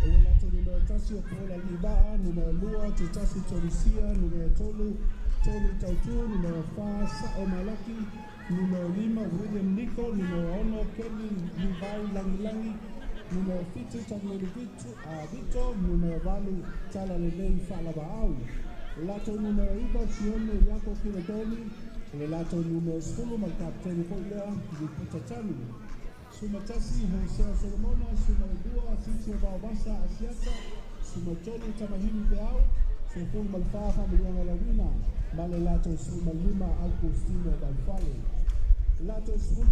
Speaker 1: O le latou numera 1 o Paul Aliivaa, numera 2 Tutasi Tolusia, numera 3 Tony Tautu, numera 4 Sa'o Malaki, numera 5 William Nico, numera 6 Kelly Levi Langilangi, numera 7 Tanuelu Vito, numera 8 Tala Lelei Fa'alavaau. O latou numera 9 Sione Iako Kiradoni, o le latou numera 10 ma le kapitene foi lea Lipota Tanu. Suma 1 Hosea Solomona, suma 2 Sitio Vaovasa Asiata, suma 3 Tamahini Peau, 14 Faamanuiaga Lauina, ma le latou 15 Augustino Vaifale. Latou 16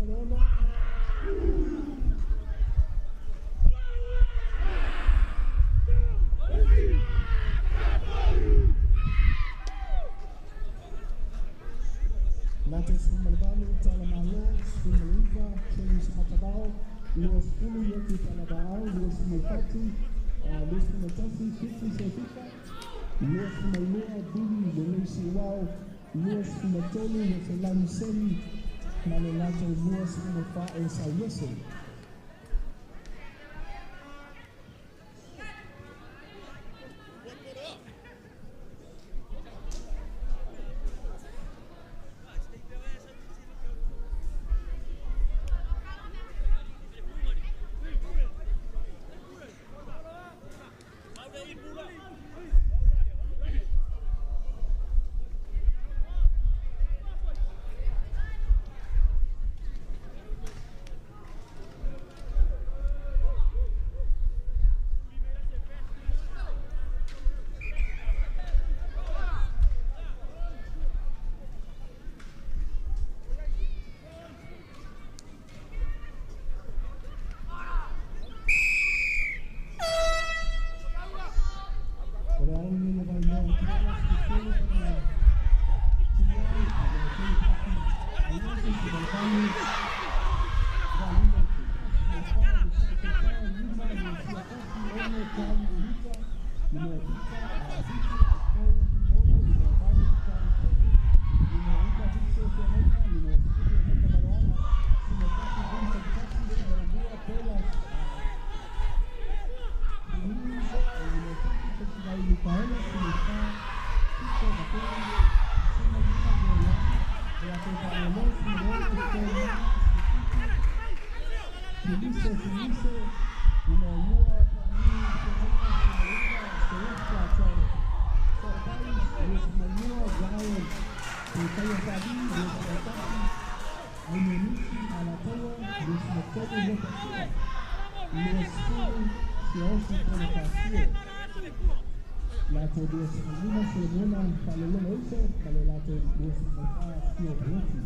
Speaker 1: Latou 18 Tala Malo, 19 James Matabao, 20 Ioki Talavaau, 24 21 Fiti Sefika, 22 Billy Lelei Siuao, 23 Yofelani Semi, ma le latou 24 Esau Iese. O le au lenei o Vailoa Tuala, 13 Tiai, a le Tolu Paki, Aiose Sivalavalu, Valina Tupa, Suma 4, Lima, Lusia Tasi, Ono, Tali, Uhita, numera 7, Fitu, Kou, Ono, numera 8, Tali Pepe, numera 9, Victor Fiameta, numera 10, Emeka Maroana, suma 1, Vincent Tasi, suma 2, Pola, numera 7, Festival Micaela, suma 4, Tito Bateri, suma 5, Gloria, Beato Fa'alolo, suma 8, Stella, Felice, Felice, numera 2, Pani, Fiameta, suma 9, Celesta, Sorbai, 22, Brian, Taya Fabi, 21, Ainonisi, Alatoa, 23, Lopatua, 20, Siaosi, Ponifasio. Lato 25, Solomona, Falelolo Iso, ma le lato 24, Sio Pelosi.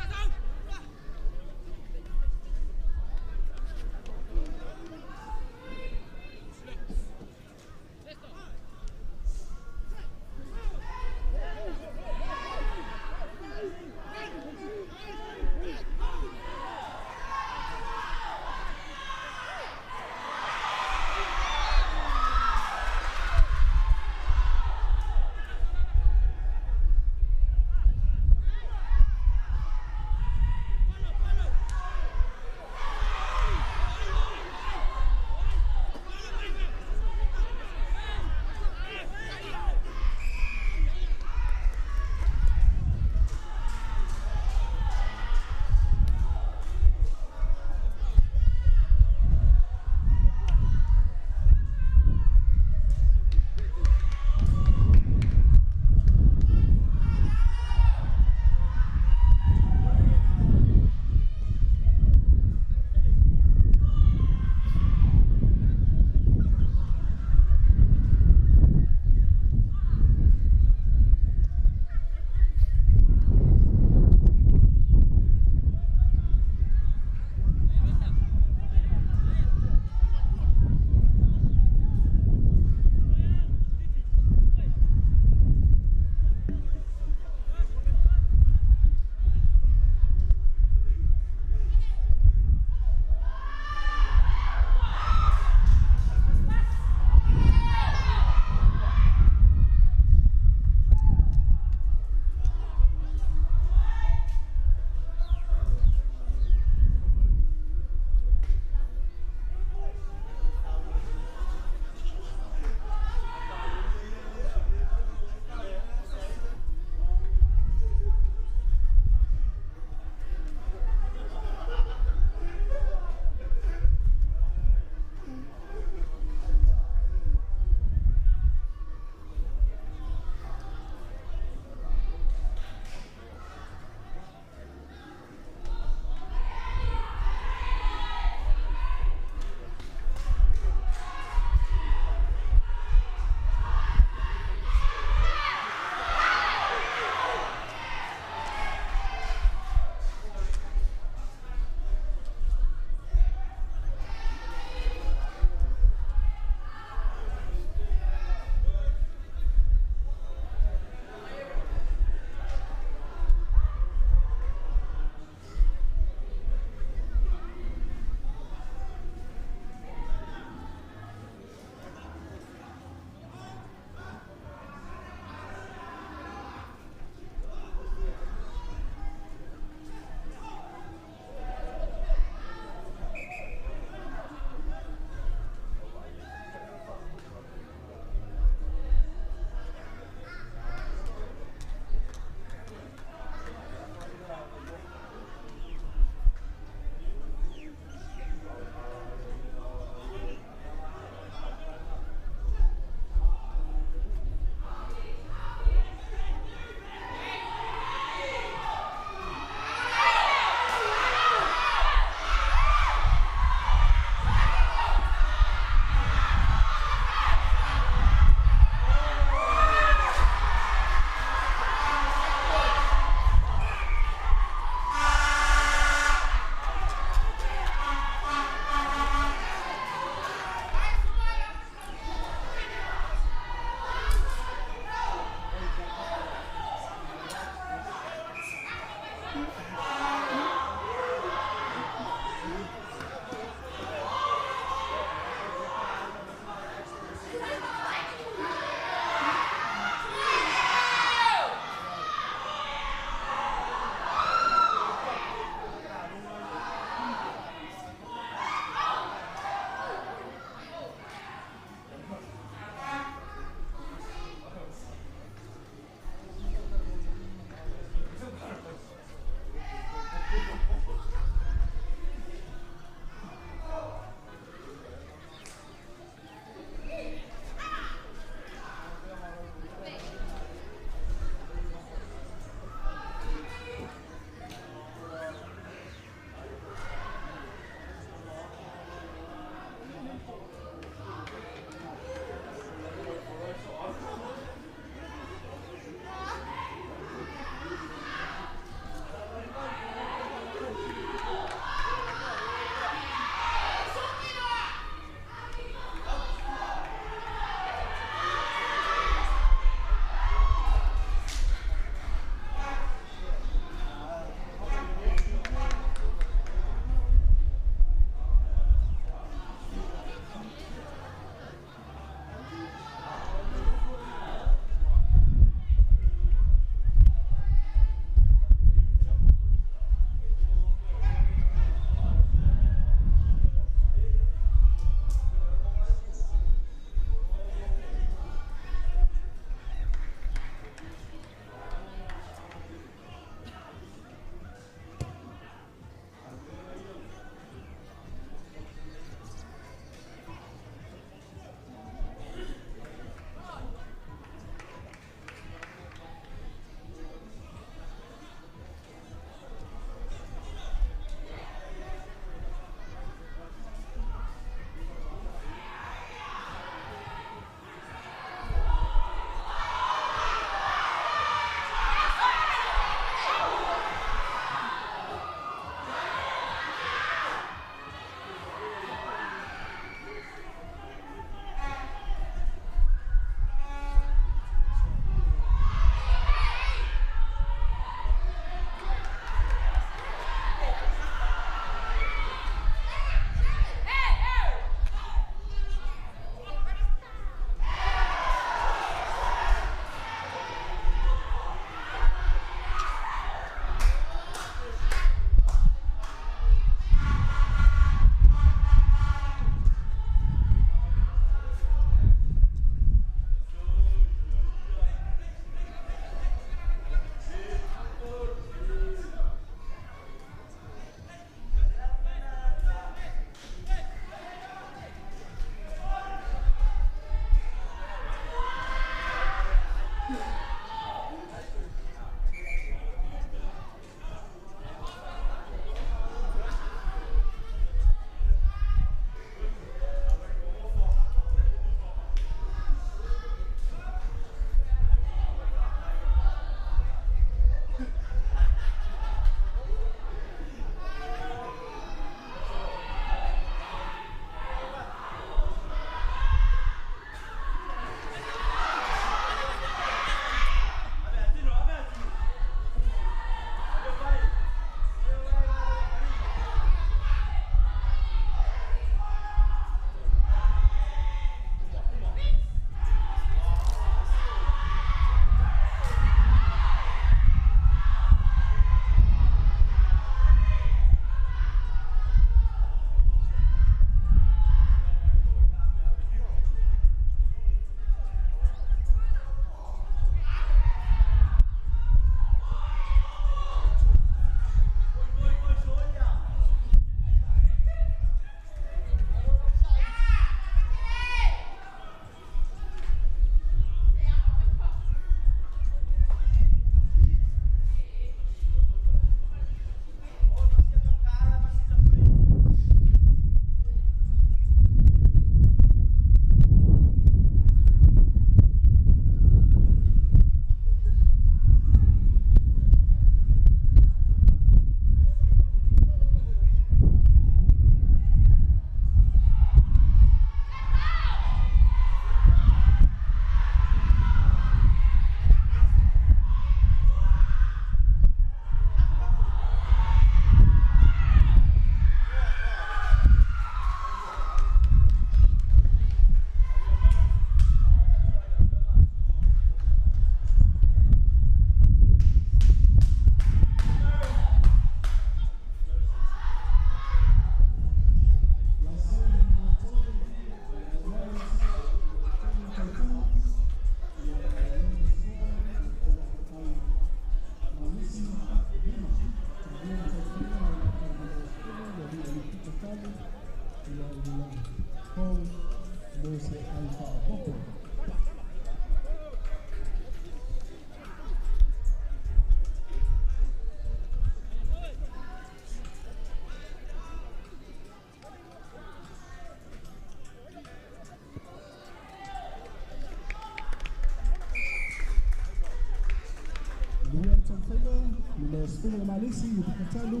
Speaker 1: Taumafaiga, numera 10 le Malisi Upakatalu,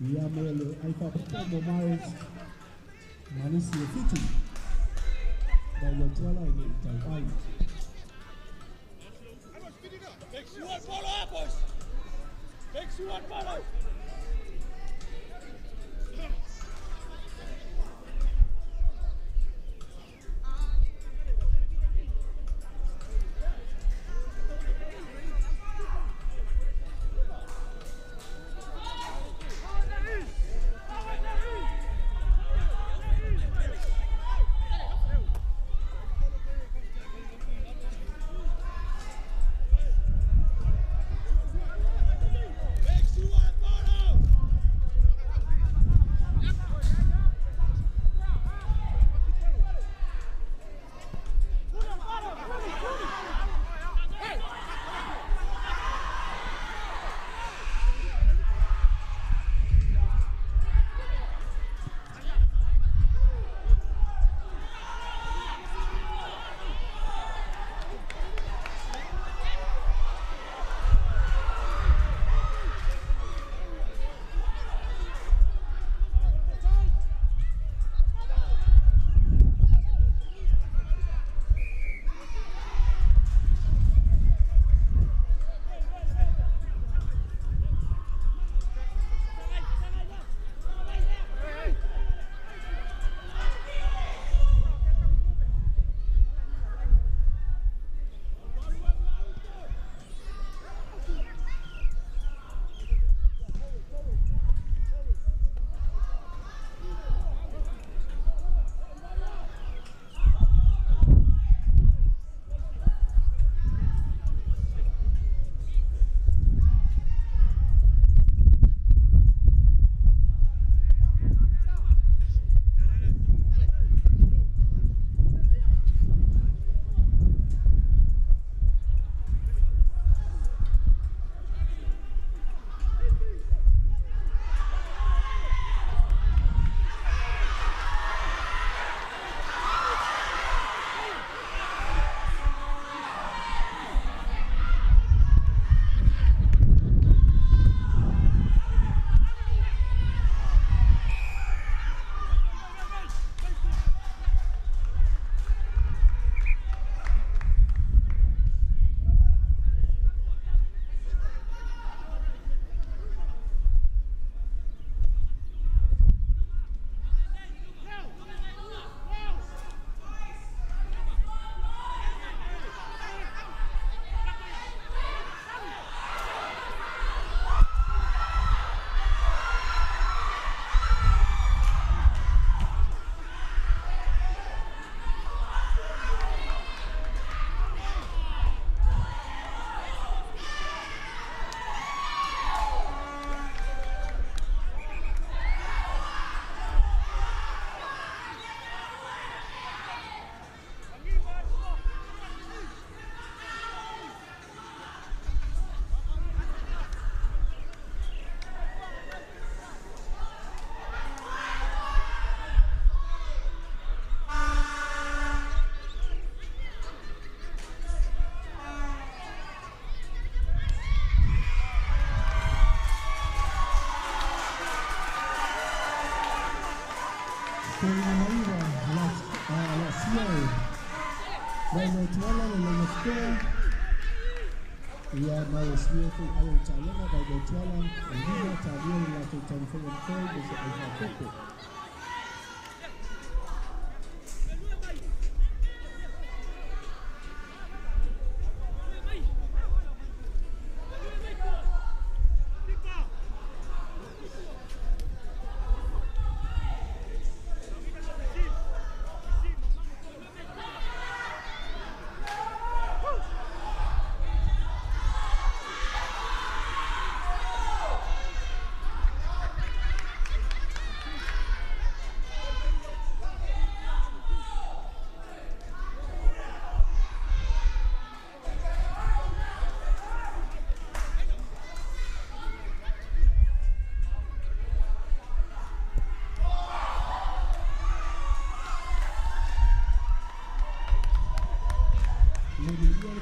Speaker 1: ia mo le Aifapopo mo Miles Malisi e 7. Vailotuala e le i tau ai.
Speaker 4: Make sure and follow.
Speaker 1: Vailotuala le laina score. Ia ma le suia foi ai o taaloga Vailotuala e 5 talia le latou taumafaiga mafai mo se Aifapopo.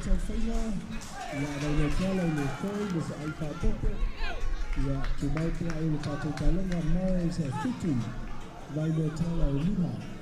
Speaker 1: Taufaiga Ia Vailoa i le foi le se ai faapopo. Ia tumau pea ai le tatou taaloga Marys 7, Vailoa 5.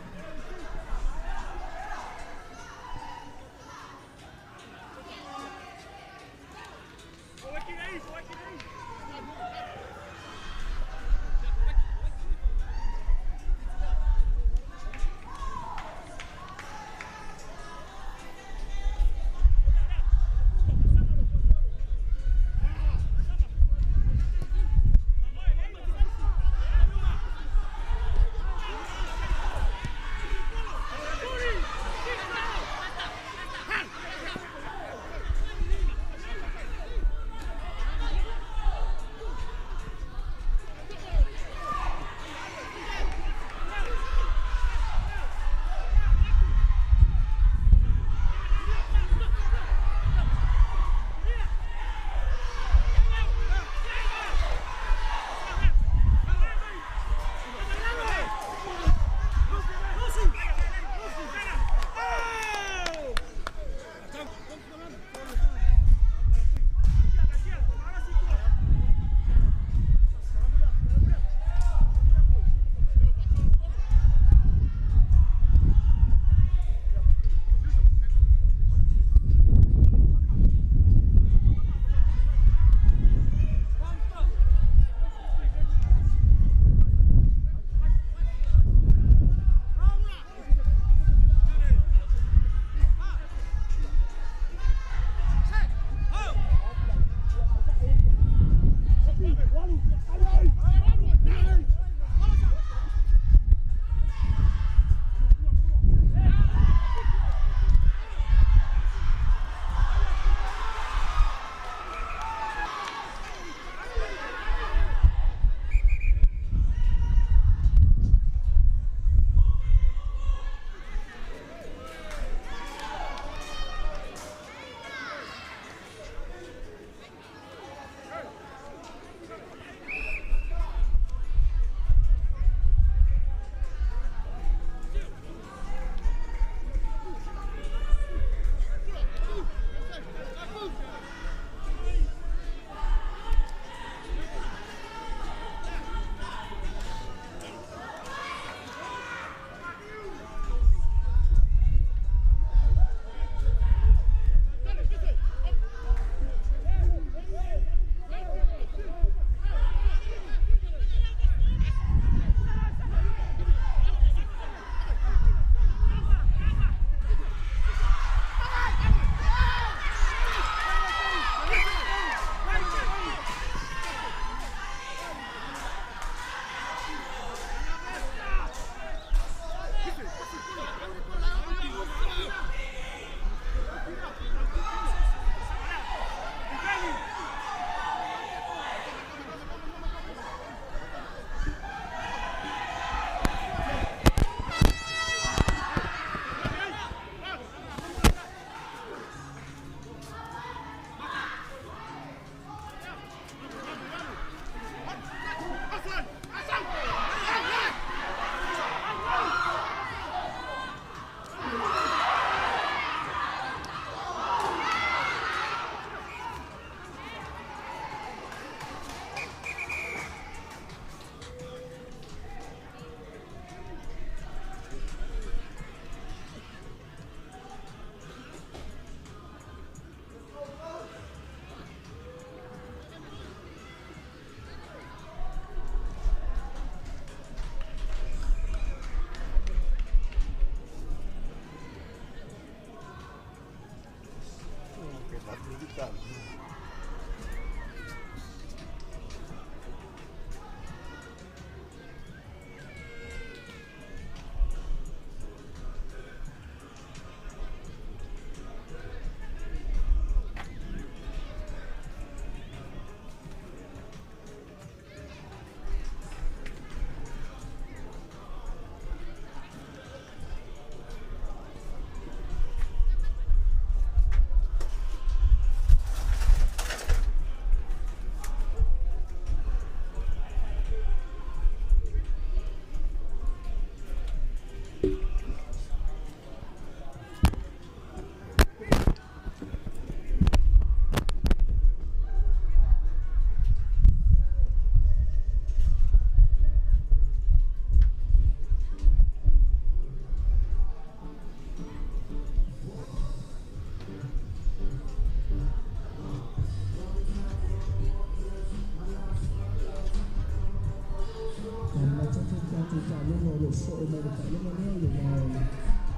Speaker 1: Soosoo mai le taaloga lea i le va o le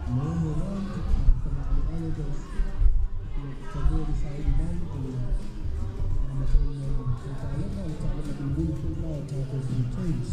Speaker 1: 6-1 Fogaale Islanders. Ia tatavua le saili mai o le amataina o le taaloga, o le taaloga mulimuli foi la o tatou three teams.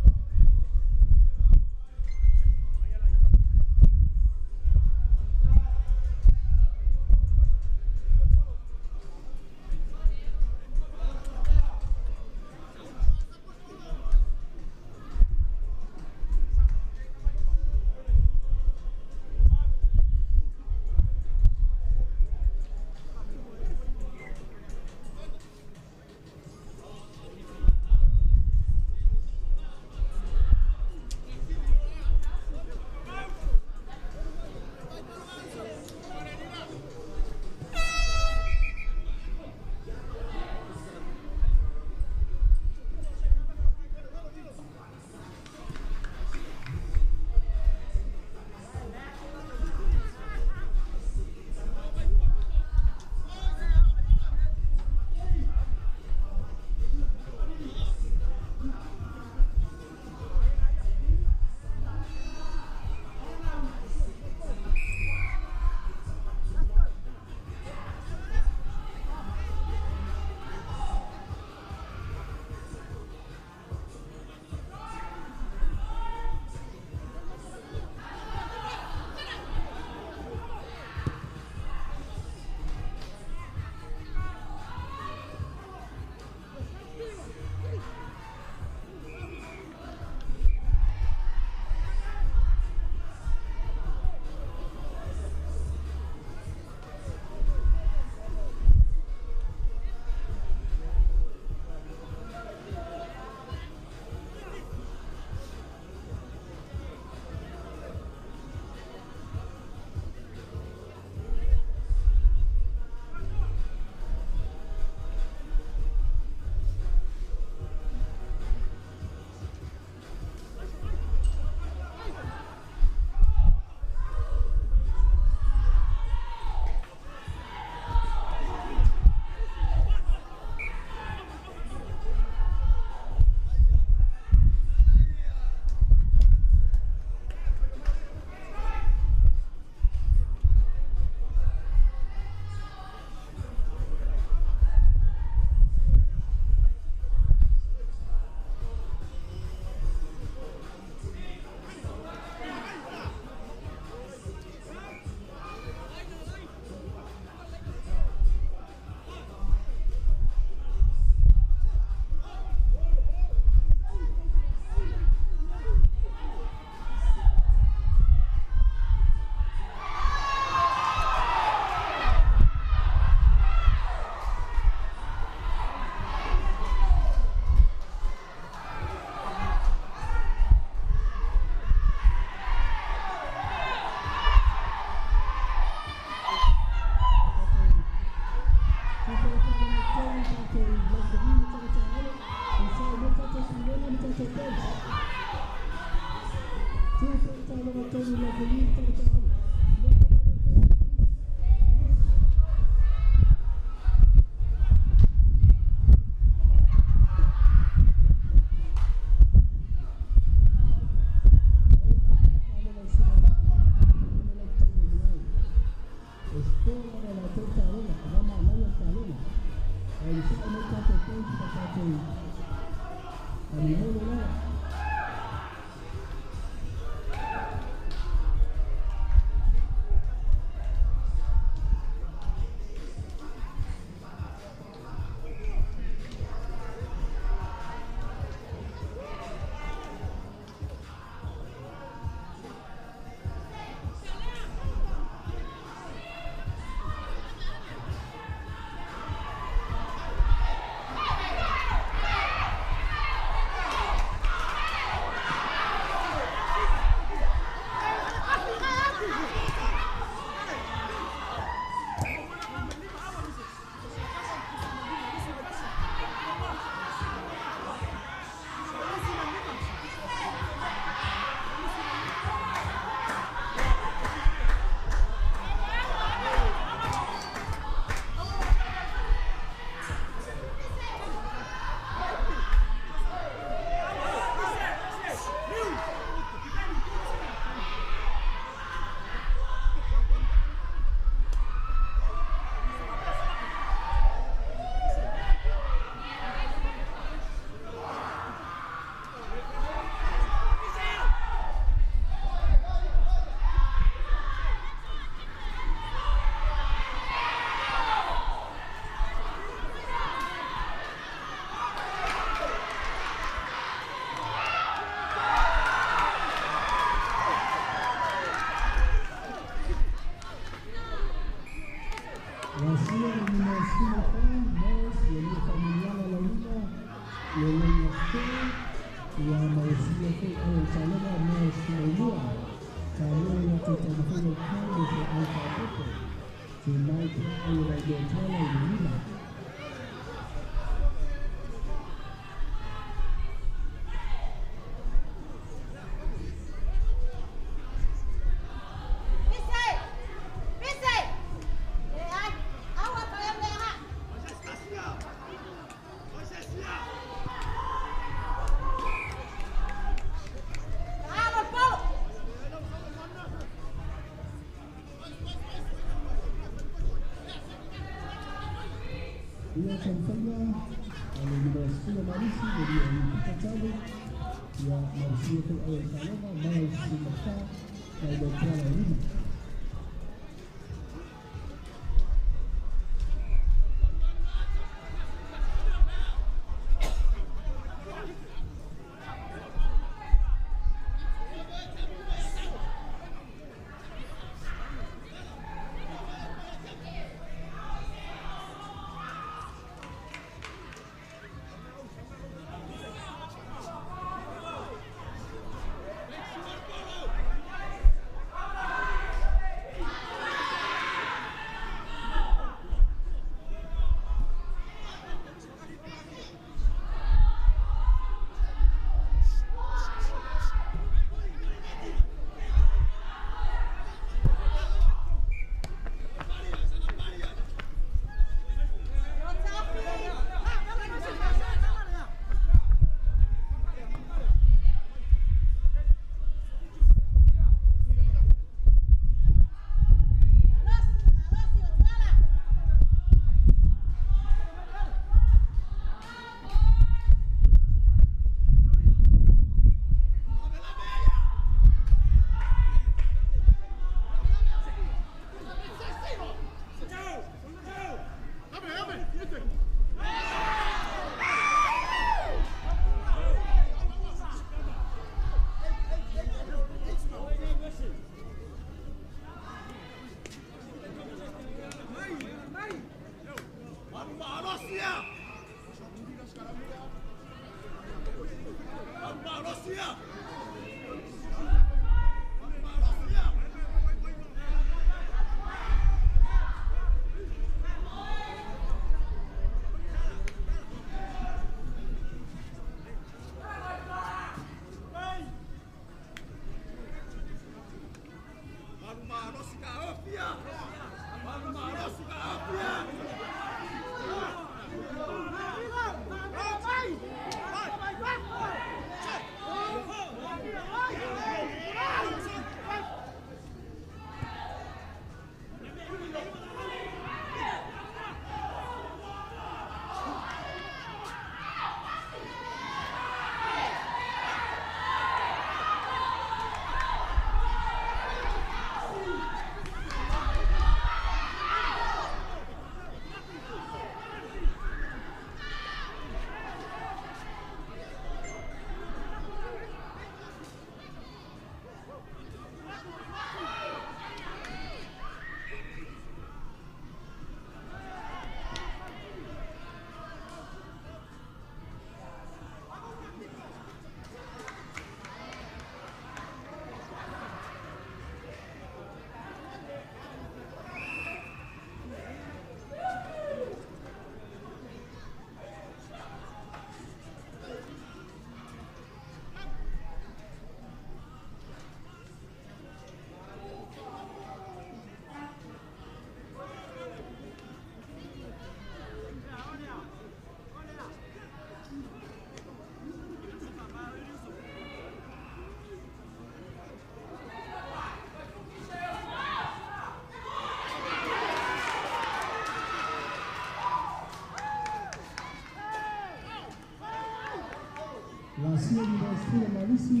Speaker 1: La sia di Maestria Malisi,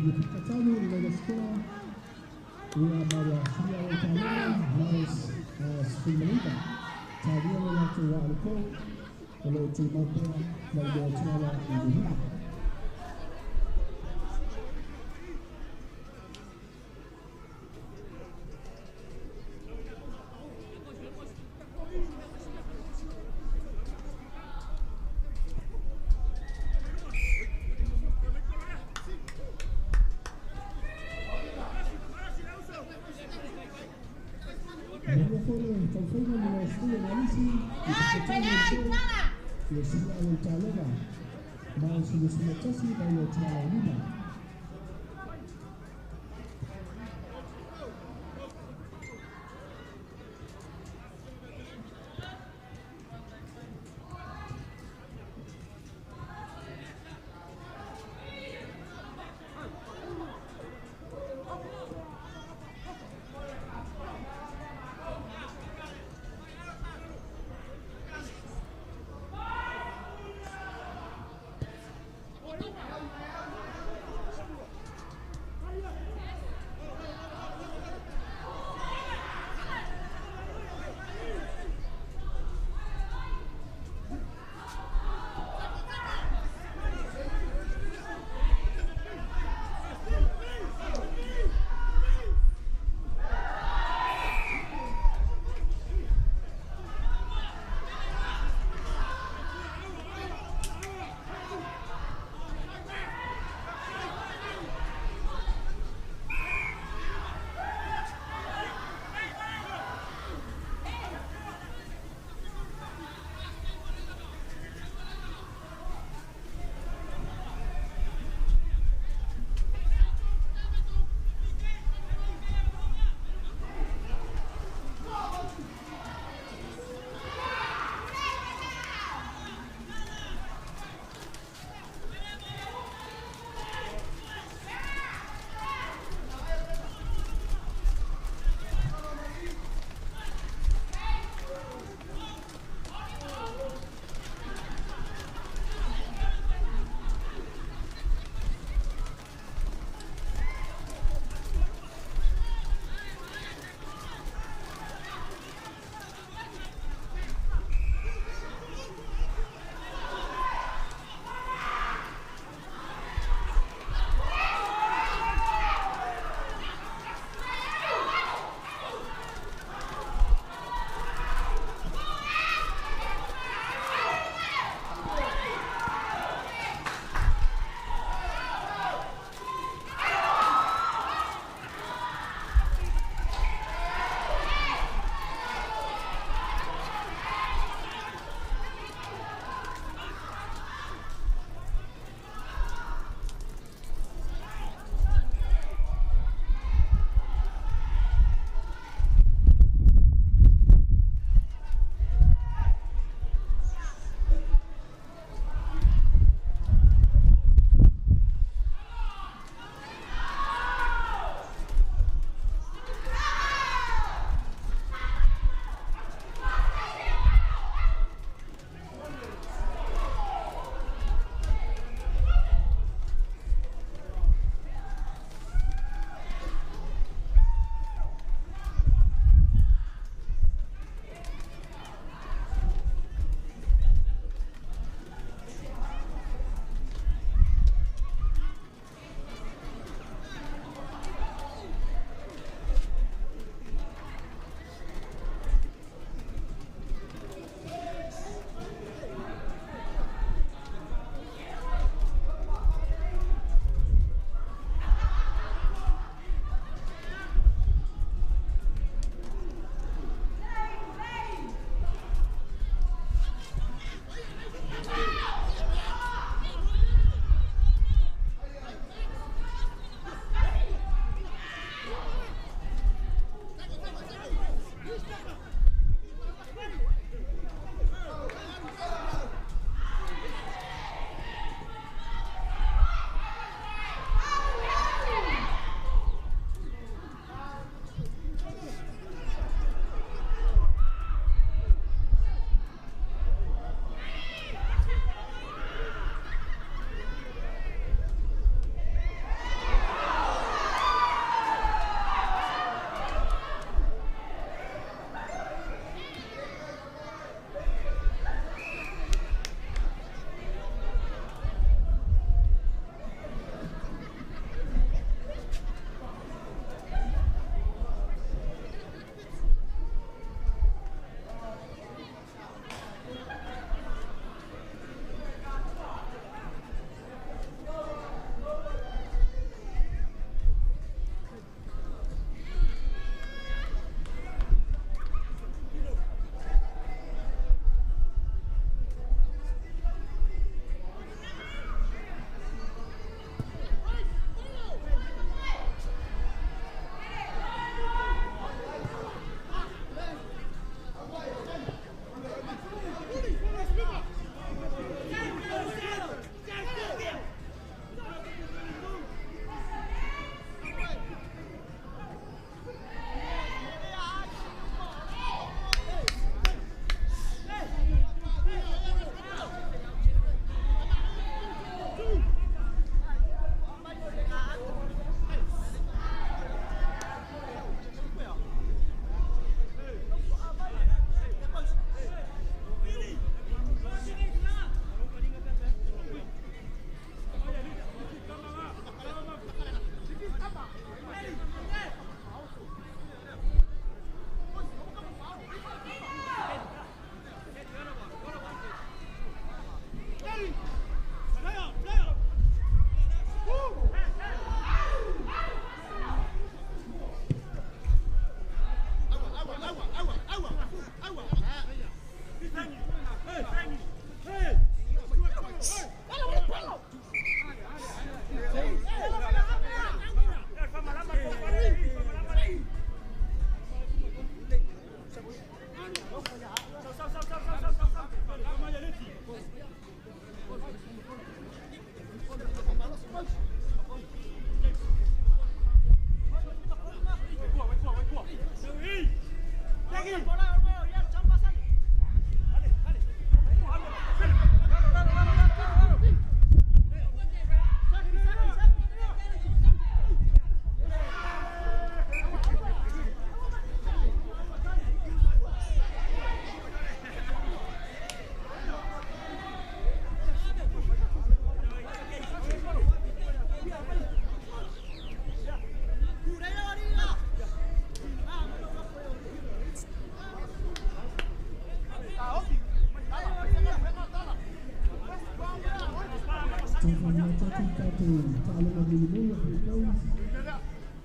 Speaker 1: le Catano, le scuola, ia Maria Sia Italiana, Maris Sfimalita, Talia la Tua Alco, le Timopea, la Tua Ua.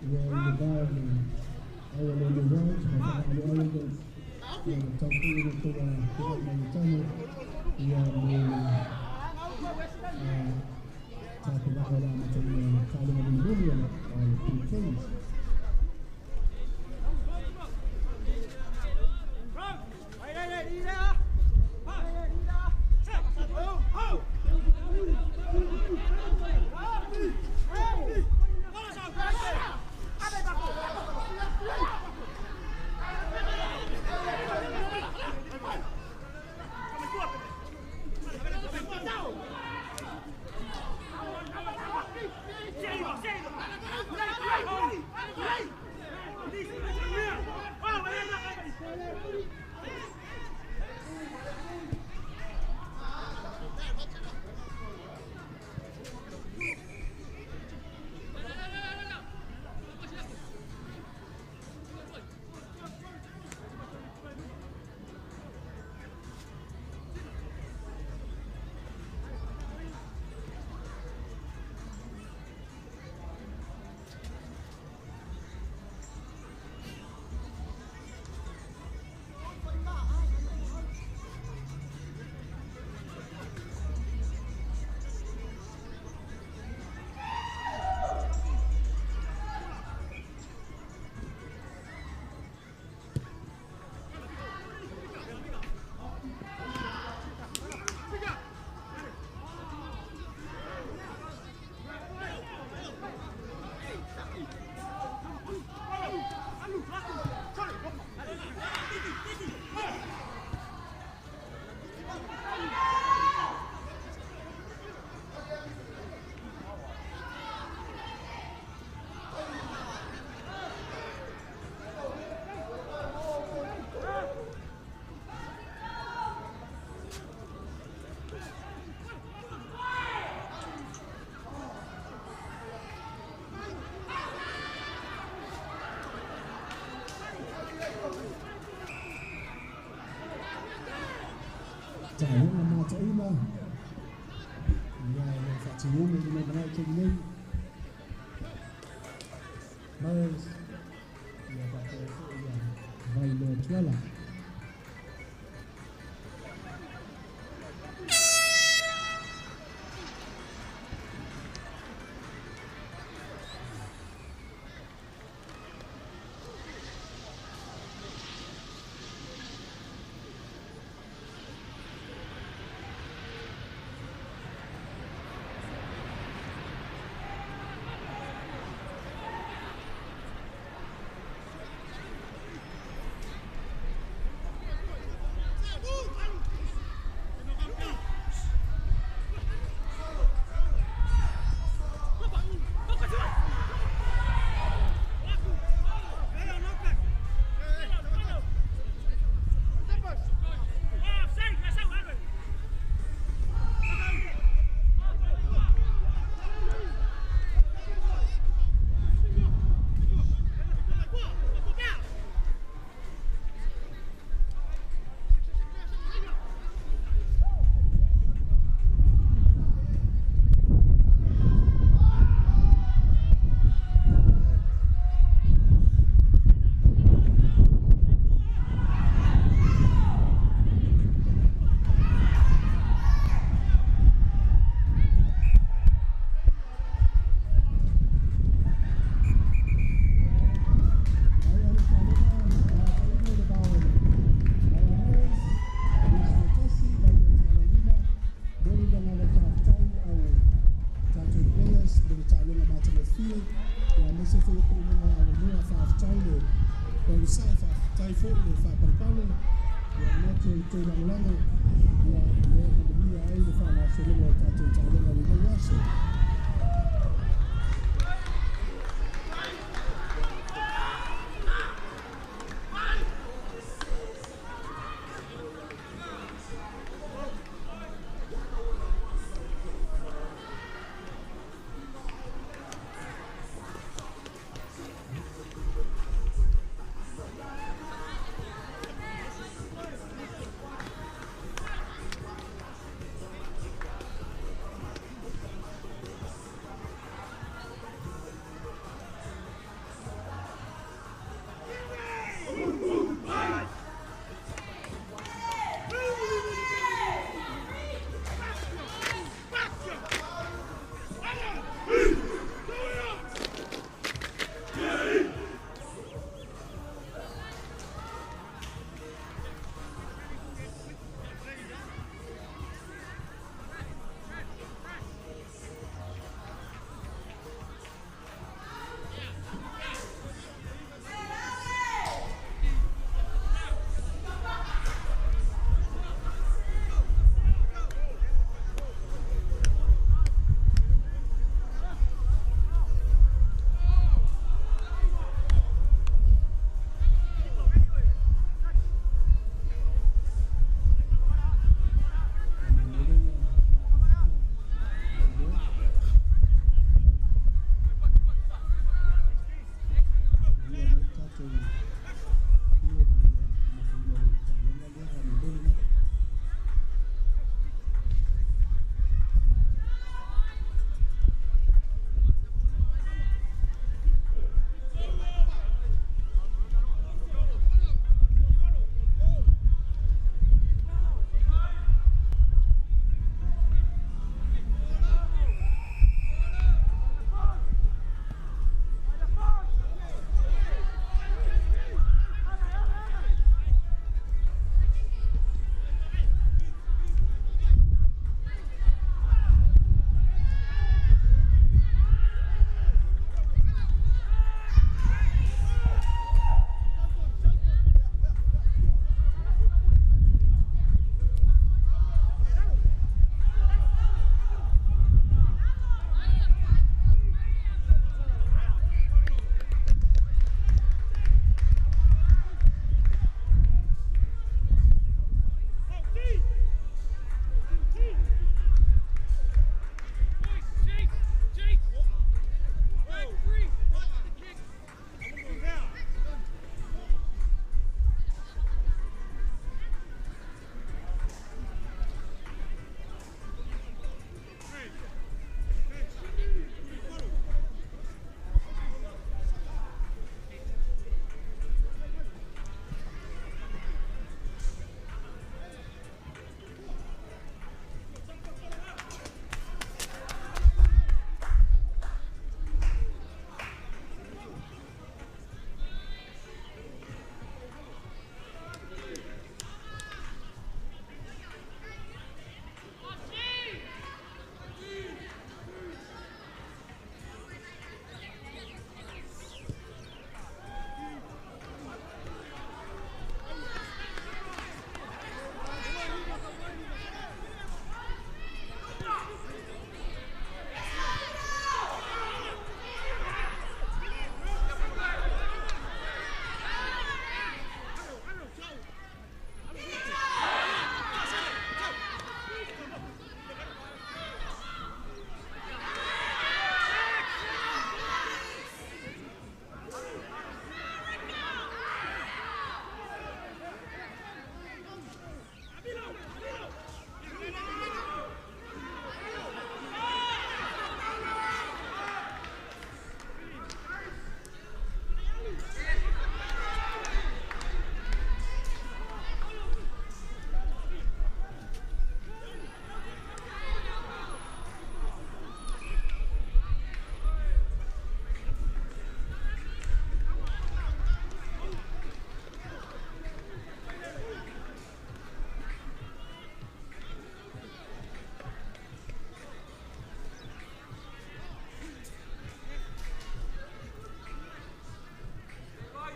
Speaker 1: Ia i le va o le Aualele Wells ma le Islanders. Ia le taufai le toa tulai mai i tano ia mo le tapenaga o le amataina o le taaloga mulimuli a le P10s. Taaloga mataina ia e faatinoina i le manao tele nei Miles ia faapea foi ia Vailoa Tuala.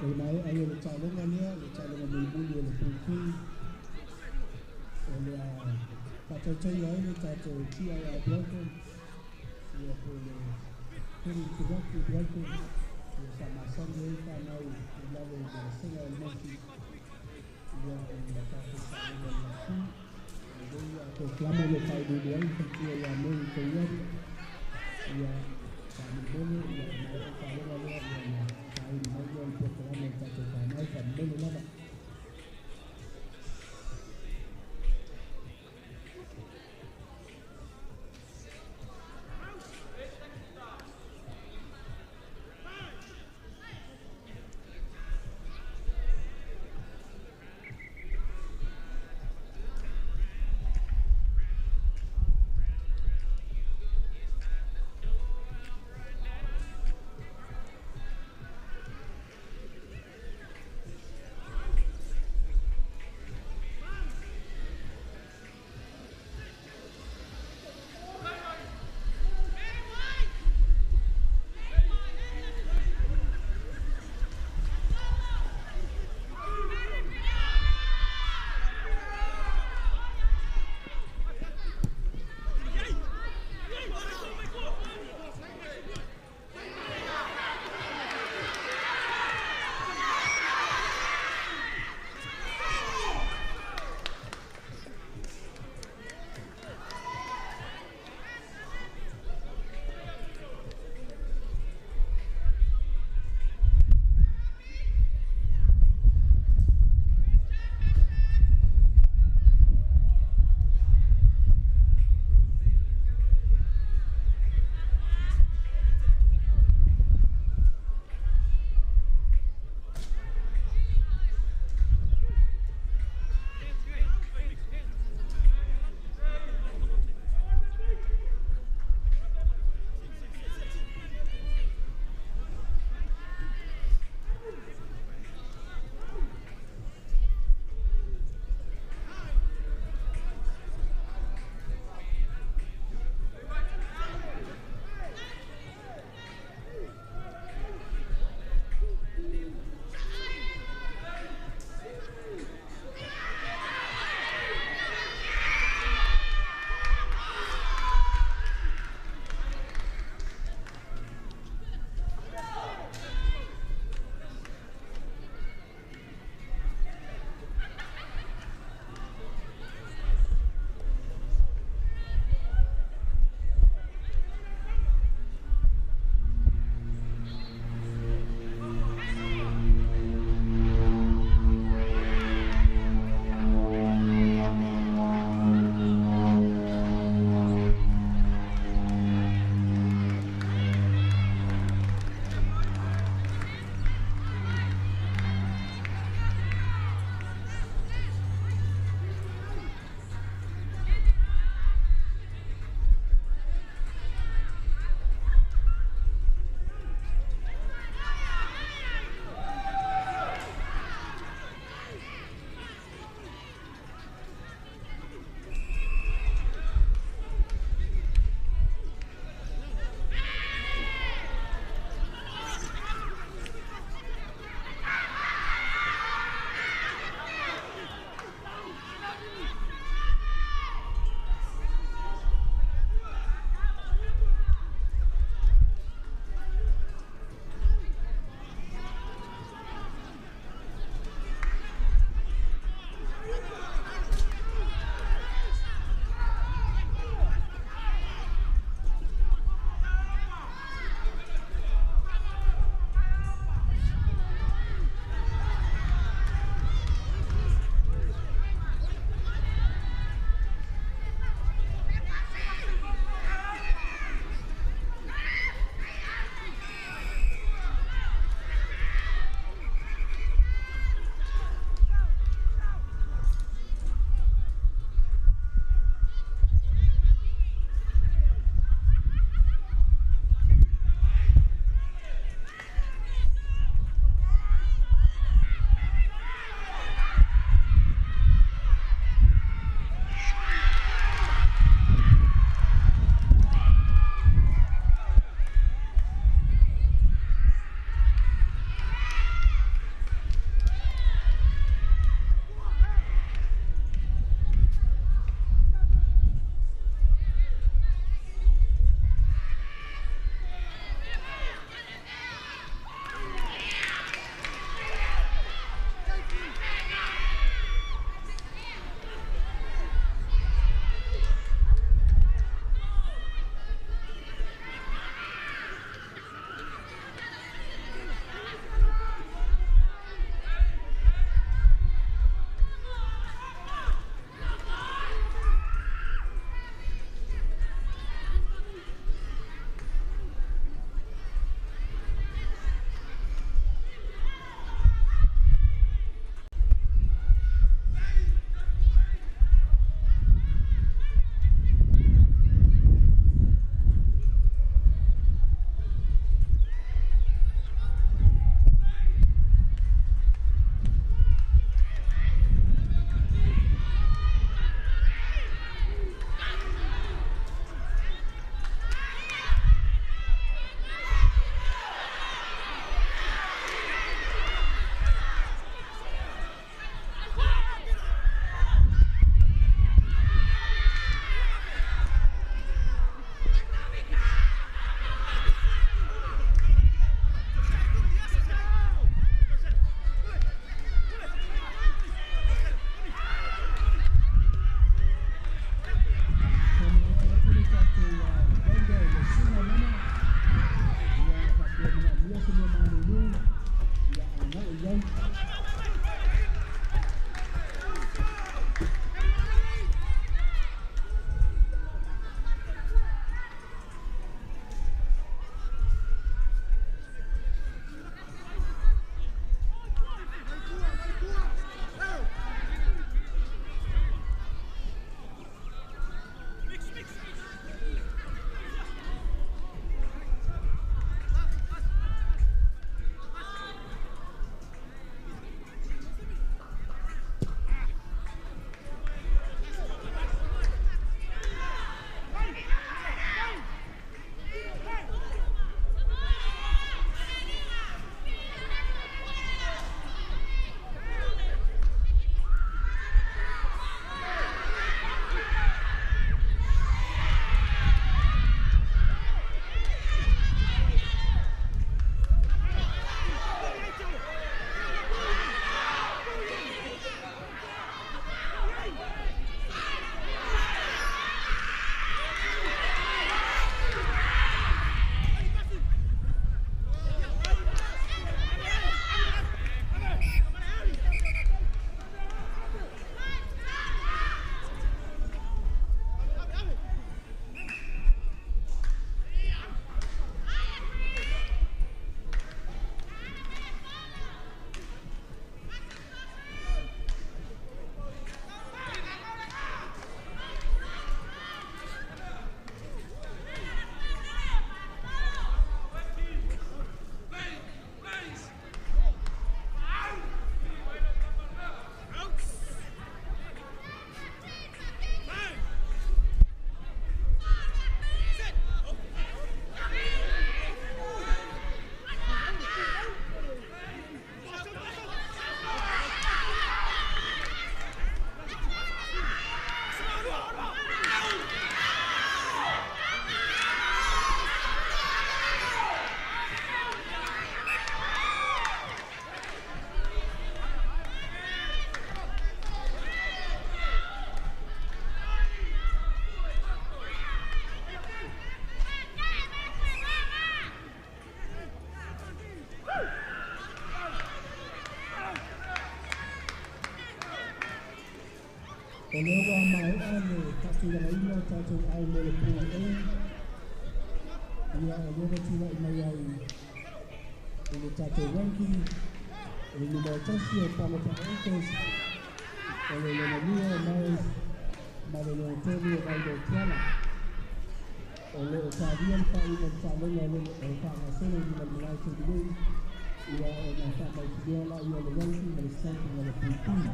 Speaker 1: O le maea ai o le taaloga lea, le taaloga mulimuli o le Pool P, o le a faatautaia ai le tatou TII Broken, ia po o le Teddy Tuaki Broken, ia sa masani ai fanau i lalo i le vasega o le Mati, ia i le tatou taaloga o le rugby. O lea ua polokalame o lo o faauluulu ai le faletua ia Mary Tauiaru, ia faamolemole ia maea le taaloga lea ia ona faaulu mai lea o le polokalame o le tatou fanau faamolemole lava. O lea ua maea le faatulagaina o tatou ai mo le Pool A. Ia, o lea ua tulai mai ai i le tatou ranking, o le numera 1 o Palota Echoes, o le lona lua o Miles, ma le lona tolu o Vaido Tiala. O lo o talia le faaiuga o le taaloga o lo o faagasolo i luma o le malae taimi nei. Ia, ona faamautinoa laia o le ranking ma le standing o le Pool B.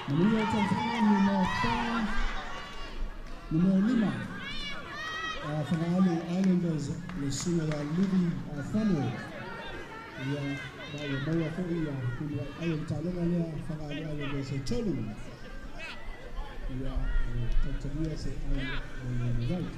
Speaker 1: Manuia le tausaga numera 4, numera 5, Fagaalu Islanders, le susuga ia Livi Fano. Ia, ma ua maua foi ia tuluai ai o le taaloga lea Fagaalu Islanders e tolu. Ia, e talitalia se ai o le right.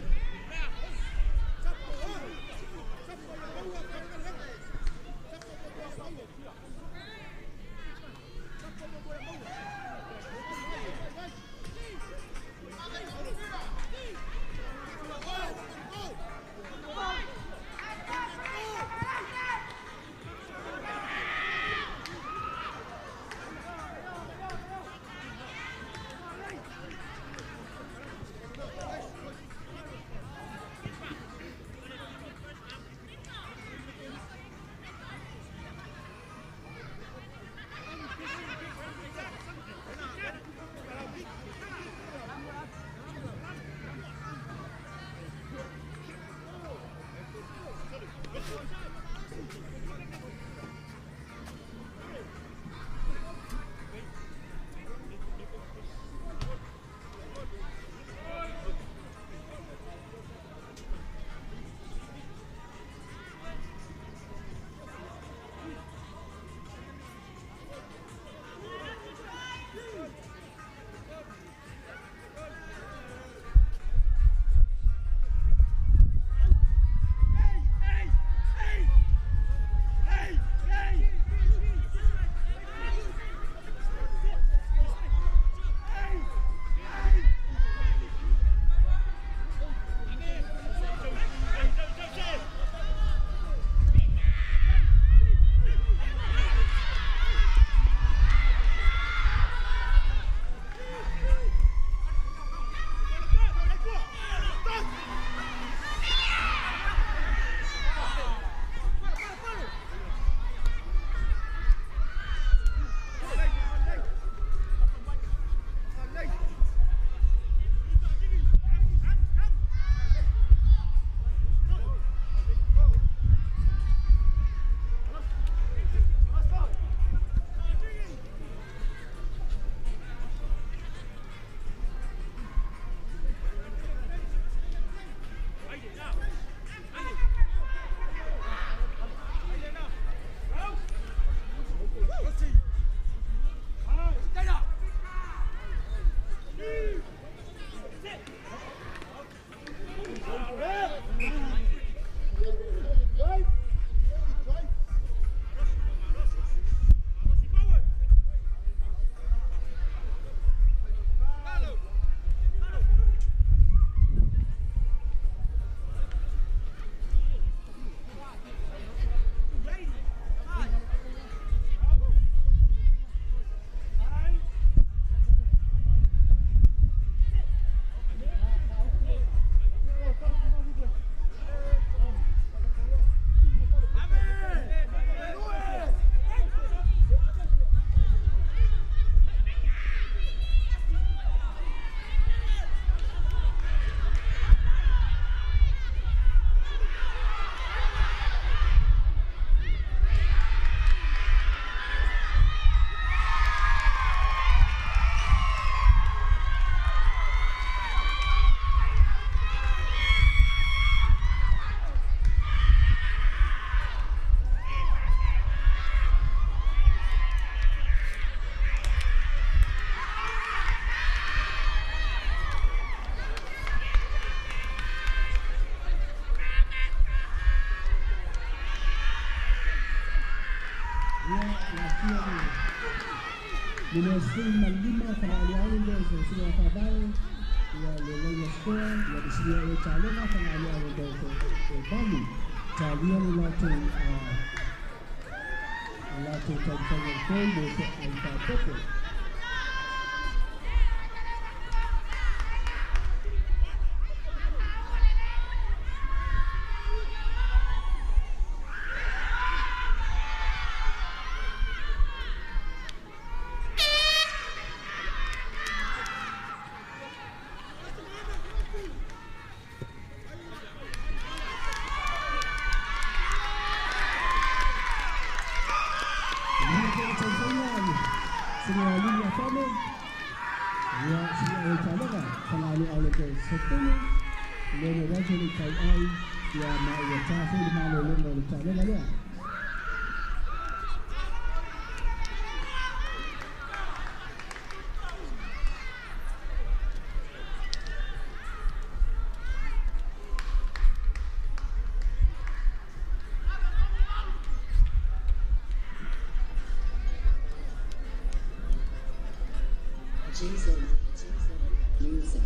Speaker 1: Numero 15 Fagalo Islanders o Sina Favae ia le Laina Score ia le Sina o Taloga Fagalo Islanders e 8 talia le latou latou taumafaiga fou mo se ai faaopoopo.
Speaker 5: Jesus, music, music.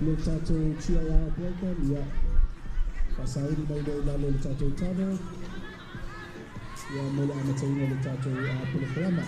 Speaker 1: Le tatou TIR program ia fasaili mai lea i lalo o le tatou talo ia mo le amataina o le tatou polokalama.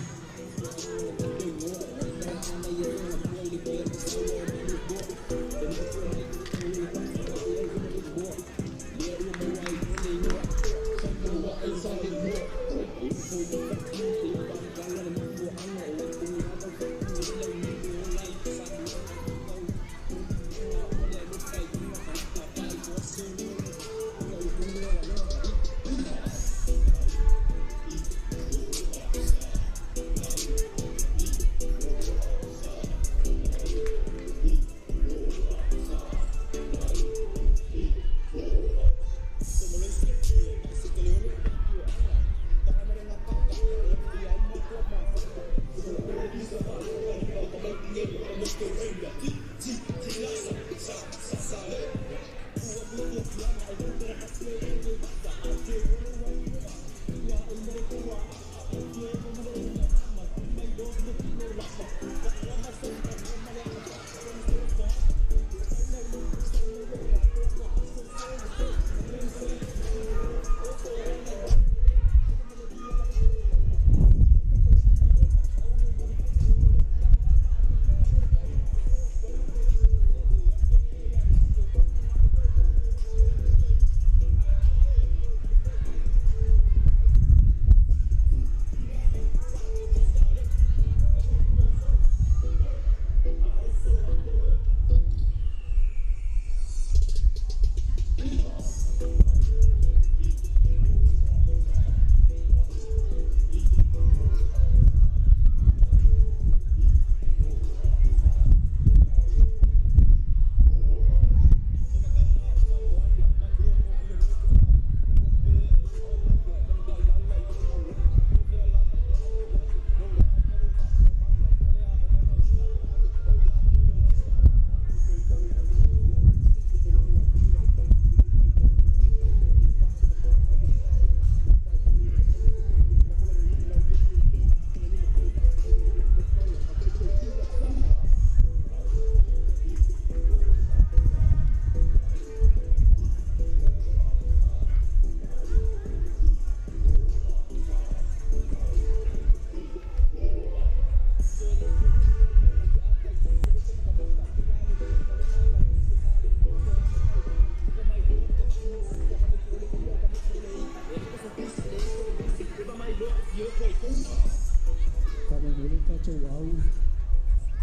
Speaker 1: Tatou au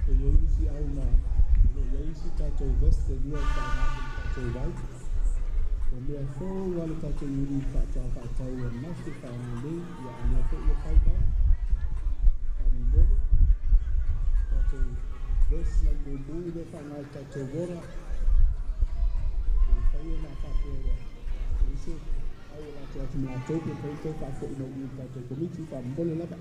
Speaker 1: e iai isi au na o lo iai isi tatou vest e lua e faaaoga mo le tatou vai. O mea fou a le tatou uli faatoa faatau ananafi e faaaoga nei ia a mea foi ua fai mai. Faamolemole GPS la mumu le whaangai tātou wora. E whai e nā whāpea e ise au la te atu mea taupe whai tau whaafo ina ui tātou komiti wha mbole lava.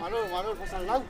Speaker 4: Malo, malo, fasalau.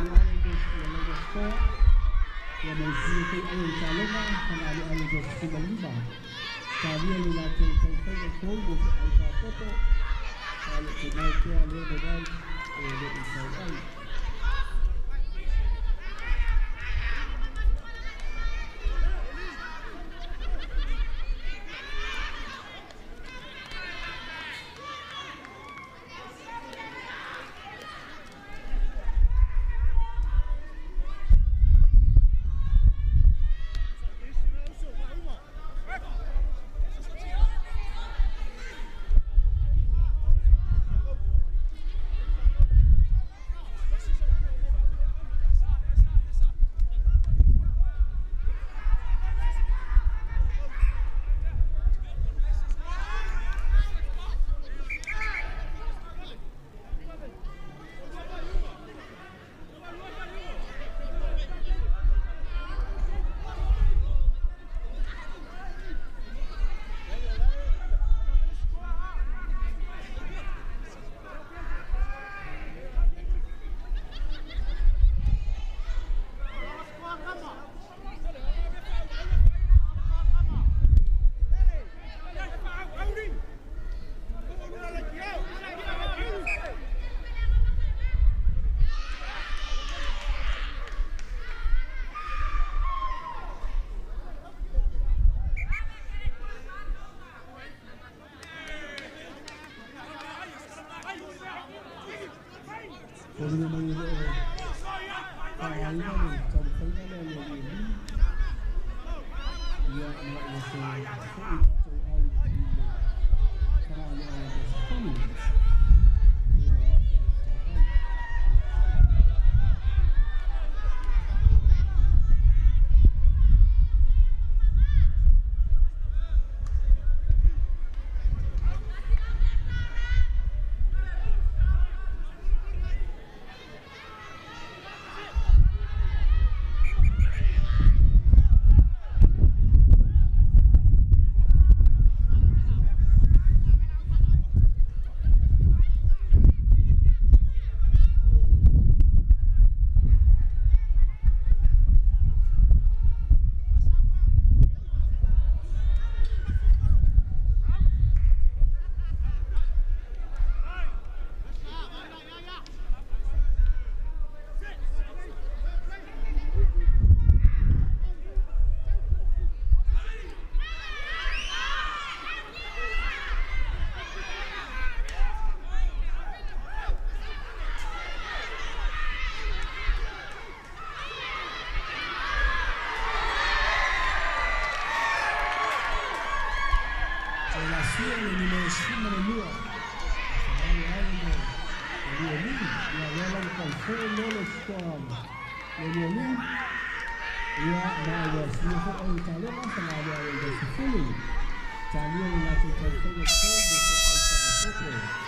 Speaker 1: Islanders le laina score. Ia ma le suia foi ai o le Taloga Fagalii Islanders 15. Talia le latou taumafaiga fou mo se ai faapoto a o loo tumau pea lea vavai e le'i tau ai. Foliga mai e le o faaaogaina le taumafaiga lea le alii ia ma ua toe fo'i tatou ai i le Fagalii Islanders 10 le afe le tauai. Toe lasia le numero 12 Fagalii Islanders e 22. Ia lea la ua taufo loa le score le 22. Ia ma ua suia foi ai le Taloga Fagalii Islanders 10. Talia le latou taumafaiga fou mo se ai faaopopo.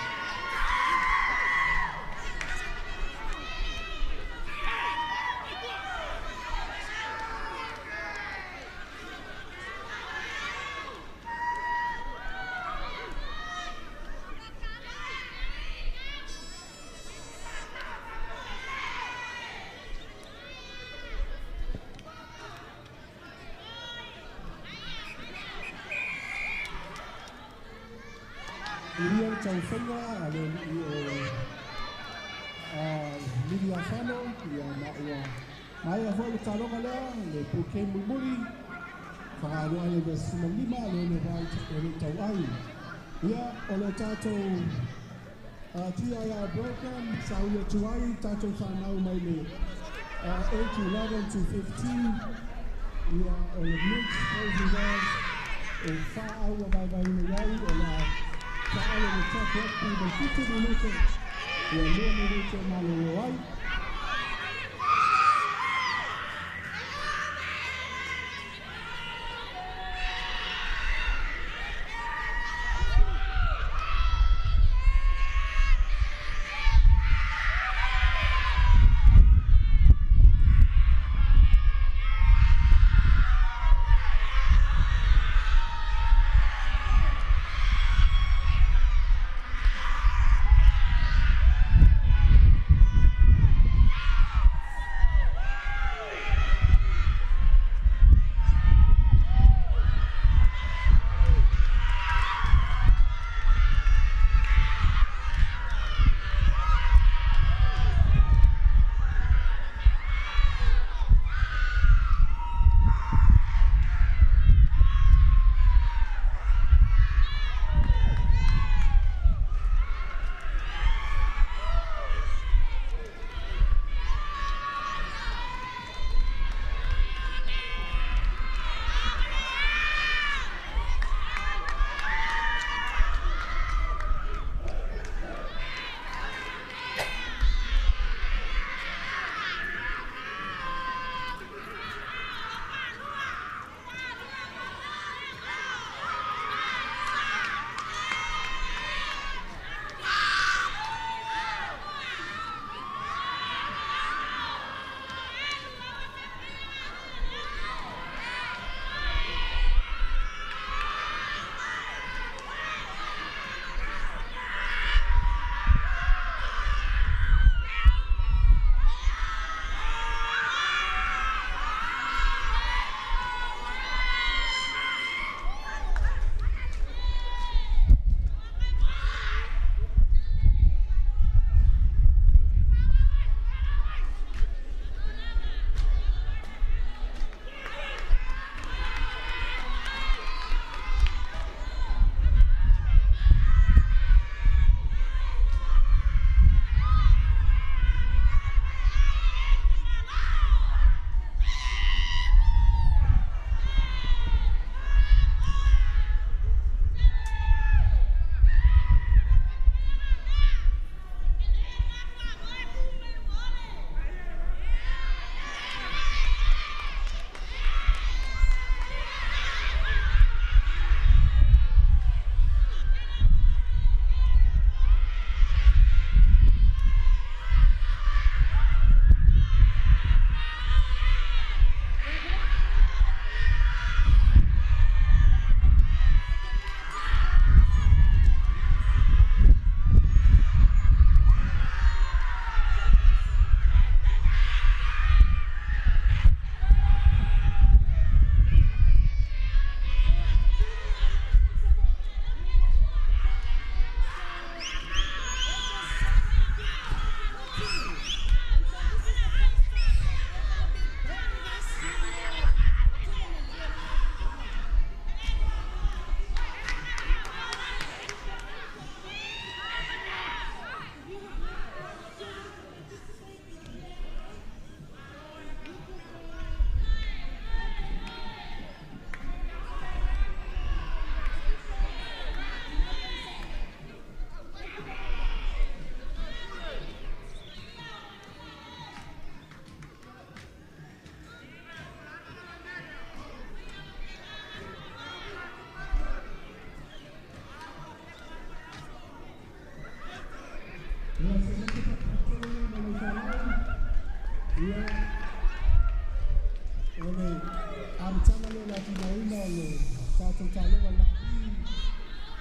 Speaker 1: Iria le taufaiga a le alii o Miliafano. Ia ma ua maea foi le taloga lea le puke mulimuli Fagalii Islanders 15 le le vai e le tauai. Ia o le tatou TIR program sa ui atu ai tatou fanau mai le 8 to 11 to 15. Ia o le mix boys and girls e faaua vaevaeina i ai o le a taalo le tap rugby ma 7 minute ia 2 minute malolo ai.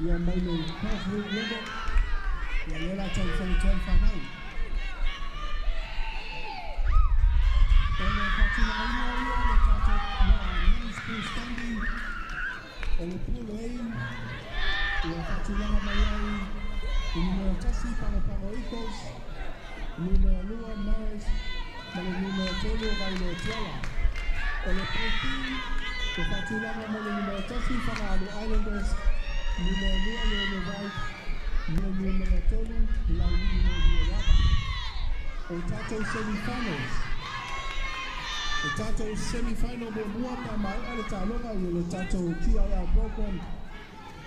Speaker 1: Ia mai le Perth River. Ia lea la taumafai atu ai le fanau. O le faatulagaina ia le tatou men's pool standing. O le pool A ua faatulaga mai ai i numera 1 Pago Pago Eagles, numera 2 Marist ma le numera 3 Vailoa Tuala. O le pool B ua faatulaga mai le numera 1 Fagaalu Islanders, numera 2 Leone White, ma le numera 3 Laulii Moliolava. O tatou semifinals. O tatou semifinal muamua pa maea le taaloga i le tatou TIL program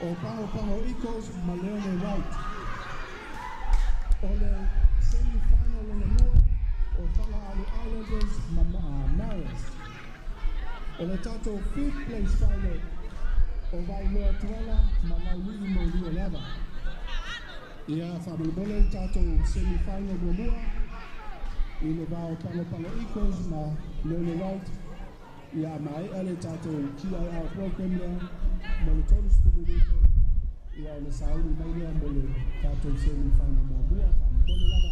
Speaker 1: o Pago Pago Eagles ma Leone White. O le semifinal lona lua o Fagaalu Islanders ma Marist. O le tatou fifth place final o Vailoa Tuala ma Laulii Moliolava. Ia faamolemole le tatou semifinal muamua i le va o Pago Pago Eagles ma Leone White. Ia maea le tatou TIL program lea mo le 30 minute. Ia ona sauni mai lea mo le tatou semifinal muamua. Faamolemole lava.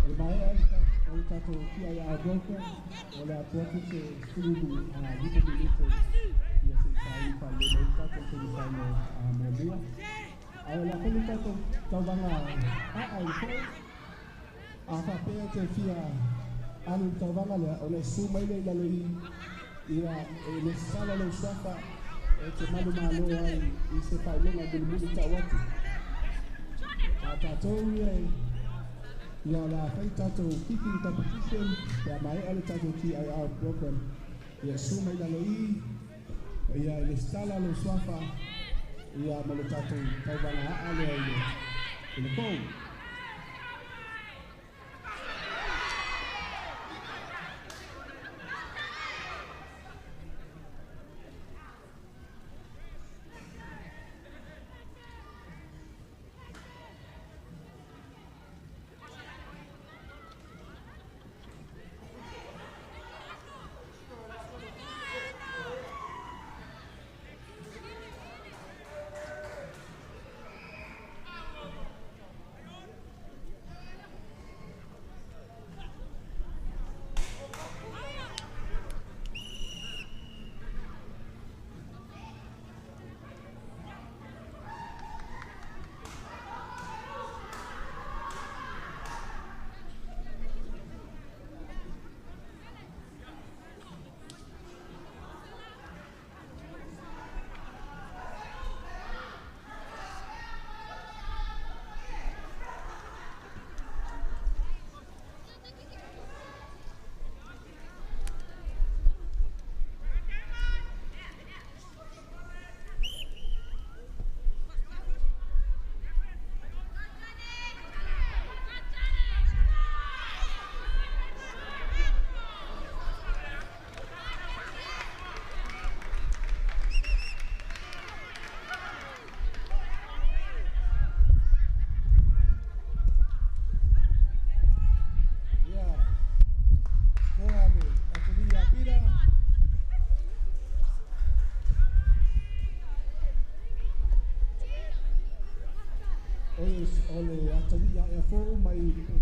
Speaker 1: O le maea o le tatou TIL program o le atu atu se 15 minute ia se i sauni faalelei mai le tatou semifinal muamua. Ae o le a foi le tatou tauvaga aa i le foe. A faapea e te fia alu i le tauvaga lea, ona e susu mai lea i lalo i ia e lesitala lou suafa e te manumalo ai i se faailoga mulimuli tau atu. A tatou ia e ia o le a fai tatou kicking competition pe a maea le tatou TIL program. Ia susu mai lalo i ia e lesitala lou suafa ia mo le tatou tauvaga aa lea i le pou.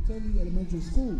Speaker 1: Teli Elementary School.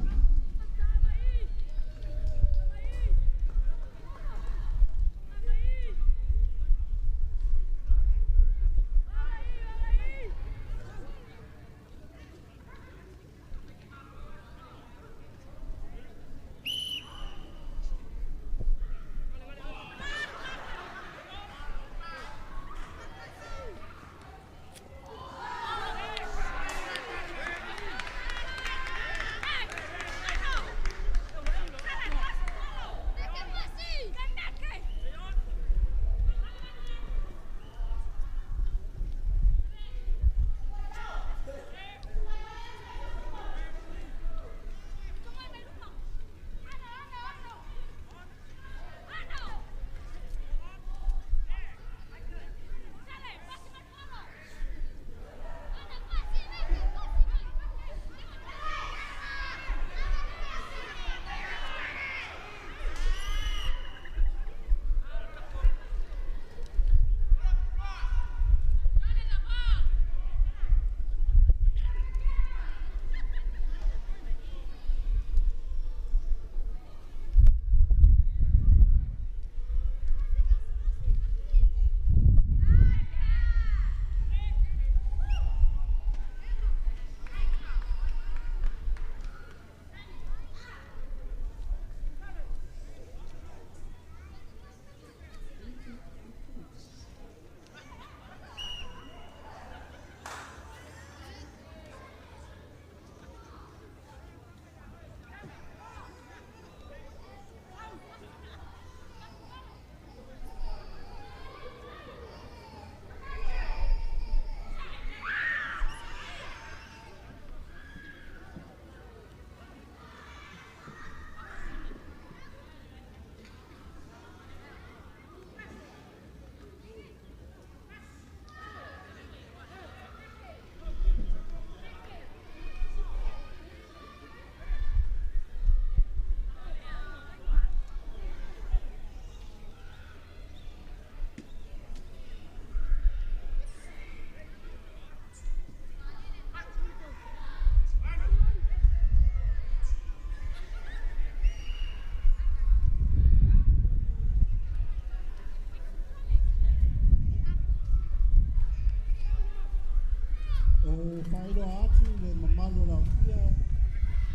Speaker 1: O whaeroa atu le mamalu o laufia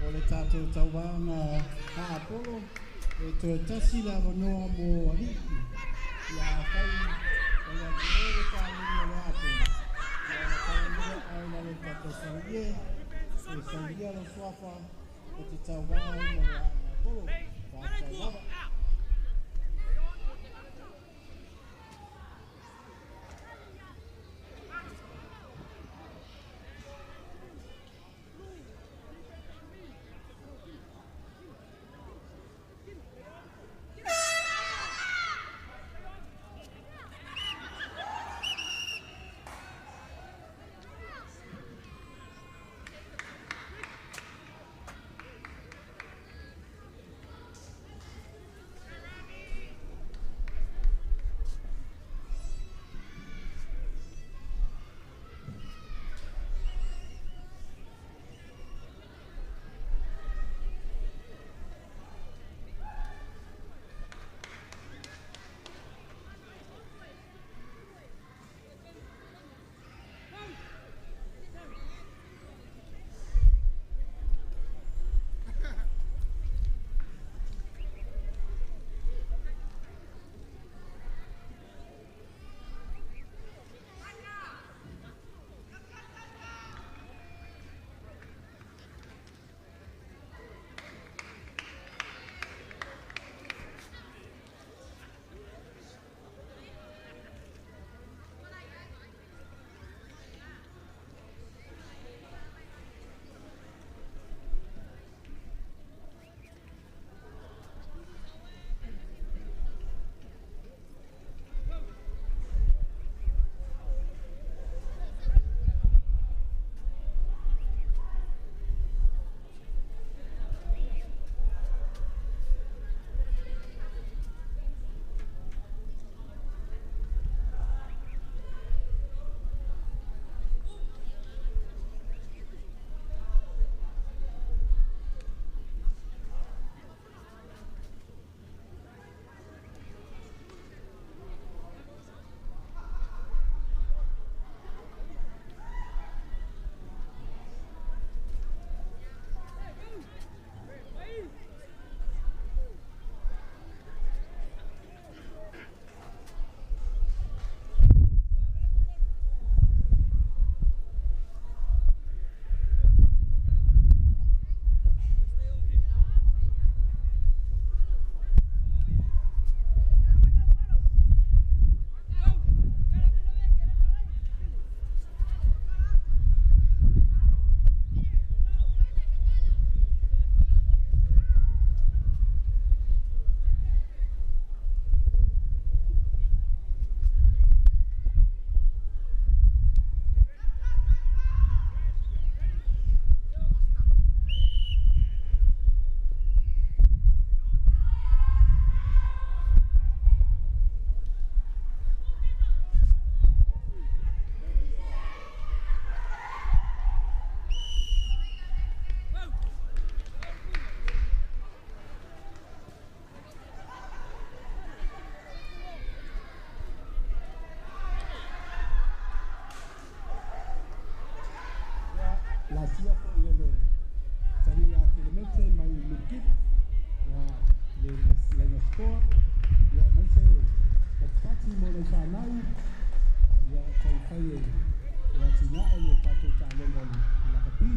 Speaker 1: o le tātou tauāga Apolo e toe tasi le avanoa mo alii ia afai o le atu le tāleni o le Apolo. Ia na taumua ai la le tātou sauie e sauia lo suafa o te tauā ai mo le Apolo. Whātai lava. Ia le Tania Kelemente mai Milkit, ia le Laina Stoa, ia mai se patipati mo le whanau, ia tau whai e ia tina e le tātou tāloga le lakapi.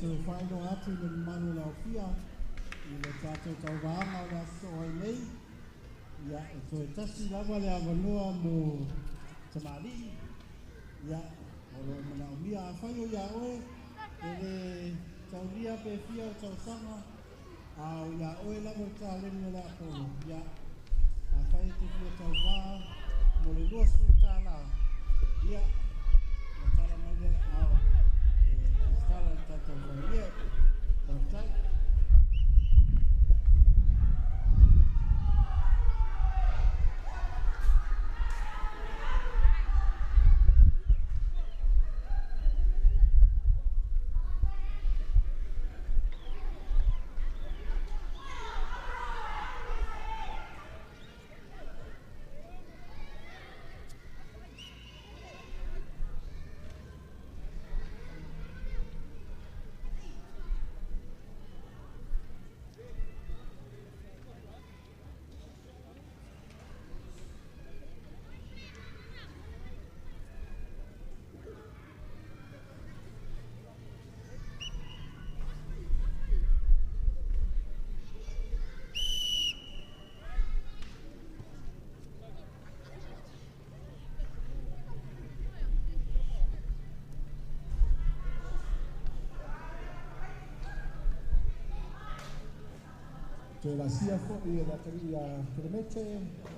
Speaker 1: Te whaino atu le manu lau fia i le tātou tauvaanga o le aso ai nei. Ia, e toe tasi lava le avanoa mo Tamari. Ia, o lo manaomia a whai o ia oe, e le taulia pe fia o tausanga, a o ia oe lava o tāleni o le apolo. Ia, a whai te fia tauvaa mo le 20 tāla. Ia, na tala mai le ao. Tala tātou whaia. Tātai. Toe lasia fo'i e le atalii ia Kelemete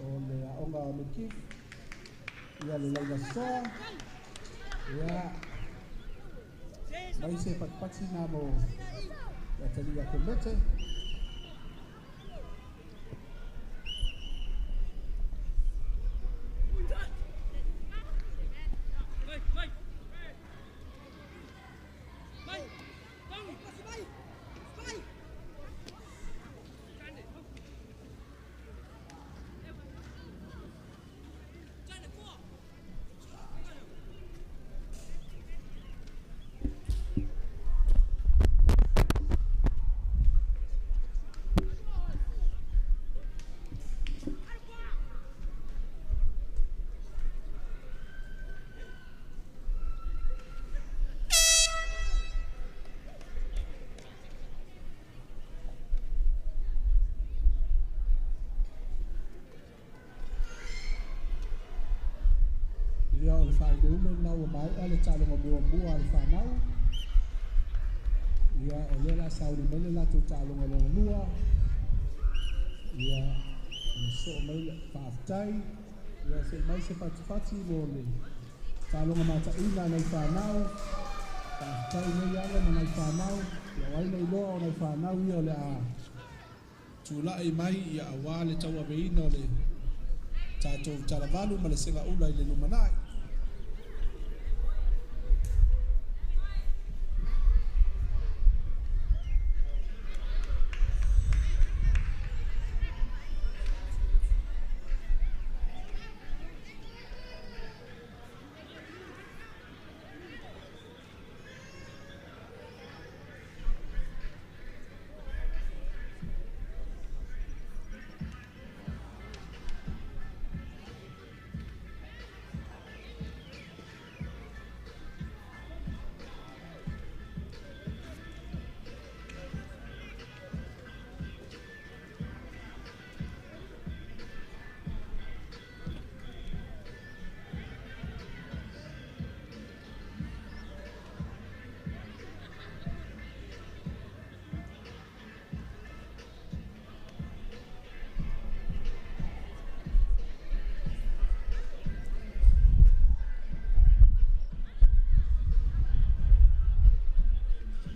Speaker 1: o le aoga Mekif ia le Laulasoa. Ia mai se patipati na mo le atalii ia Kelemete. Ia o le faailoilo lena ua maea le taaloga muamua a le fanau. Ia o lea la sauni mai le latou taaloga lona lua. Ia le soo mai le faafetai. Ia se mai se fatifati mo le taaloga mataina nai fanau. Faafetai nei alo ma nai fanau. Ia o ai nei loa o nai fanau ia o le a tulai mai ia auā le tauaveina o le tatou talavalu ma le segaula i le lumanai.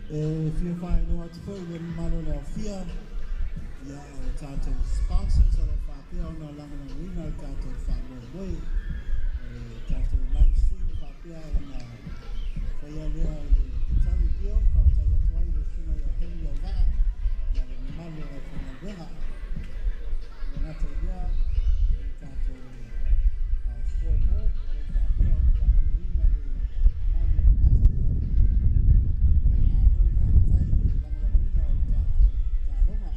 Speaker 6: E fia whainoa atu foi le malo le aufia ia o tātou sponsors o lo whapea ona lagolagoina le tatou faamoemoe o le tatou live stream faapea ona faia lea i le Petaui Bill. Faafetai atu ai le susuga ia Henry Auvaa ma le mamalu o le aufaigaluega. E le gata i lea o le tatou scoreboard o lo faapea ona lagolagoina le mamalu o le Malo. Faafetai i le lagolagoina o le tatou taaloga.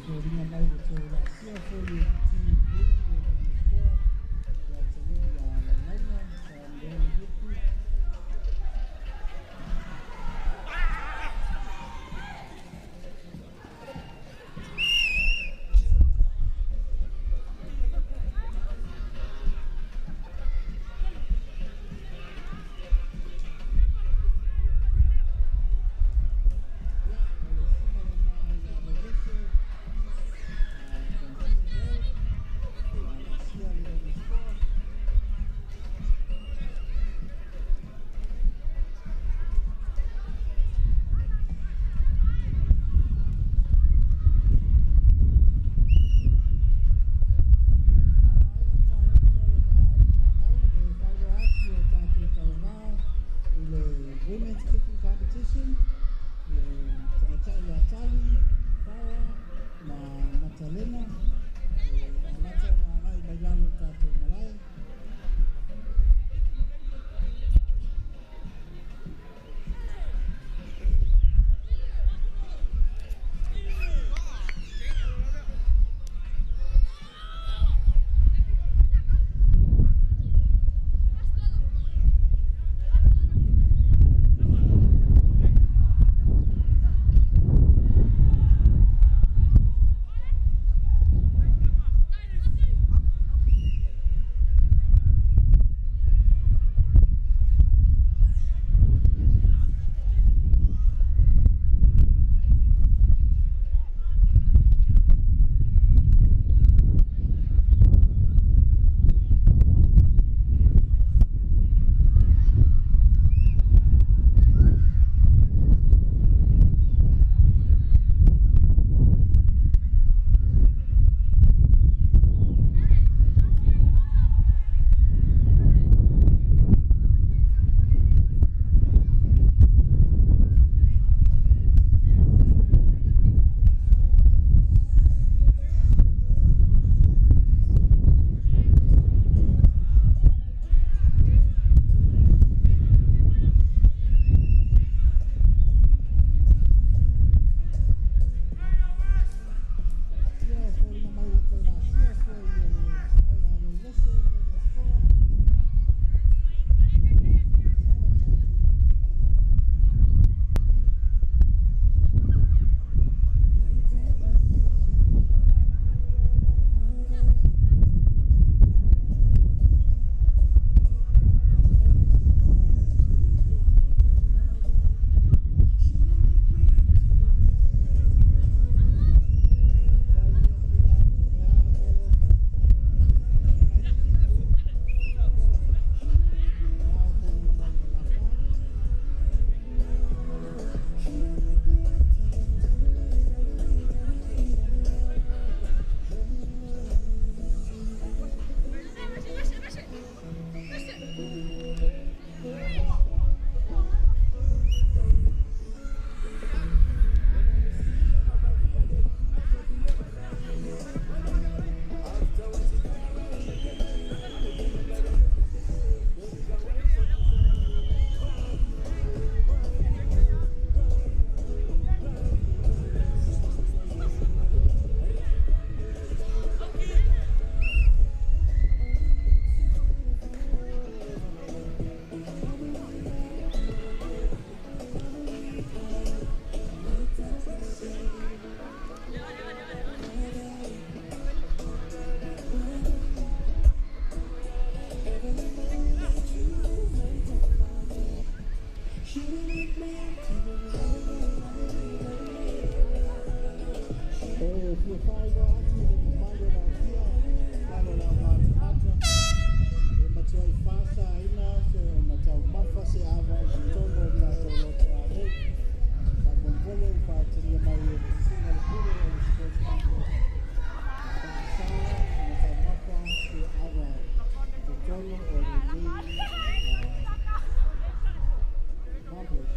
Speaker 6: Foliga mai ua toe laasia foi e le Team Blue le laina scoa le atalii ia Laulauga sa Leone Lupu. Ia, o le sima lena ia Lolese from Team Red ua laasia le laina scoa. Ana aia taaloga lea le fanau e faailoa atu o tatou taugā i le Women's Kicking Competition, le tamaitai ia Tali, Farah ma Matalena e amata ona agai mai lalo o tatou malae. Ia, foliga mai ua toe laasia foi e le susuga ia Lolese le laina scoa. Sa tatou. E fia faailoa atu i le mamalu o le aofia mamalu o le aumatamata e matuai faasāina se ona taumafa se ava i totonu o tatou lotoa nei. Faamolemole i faautagia mai e le susuga le pule o le Sports Complex e faasā ona taumafa se ava i totonu o lenei complex.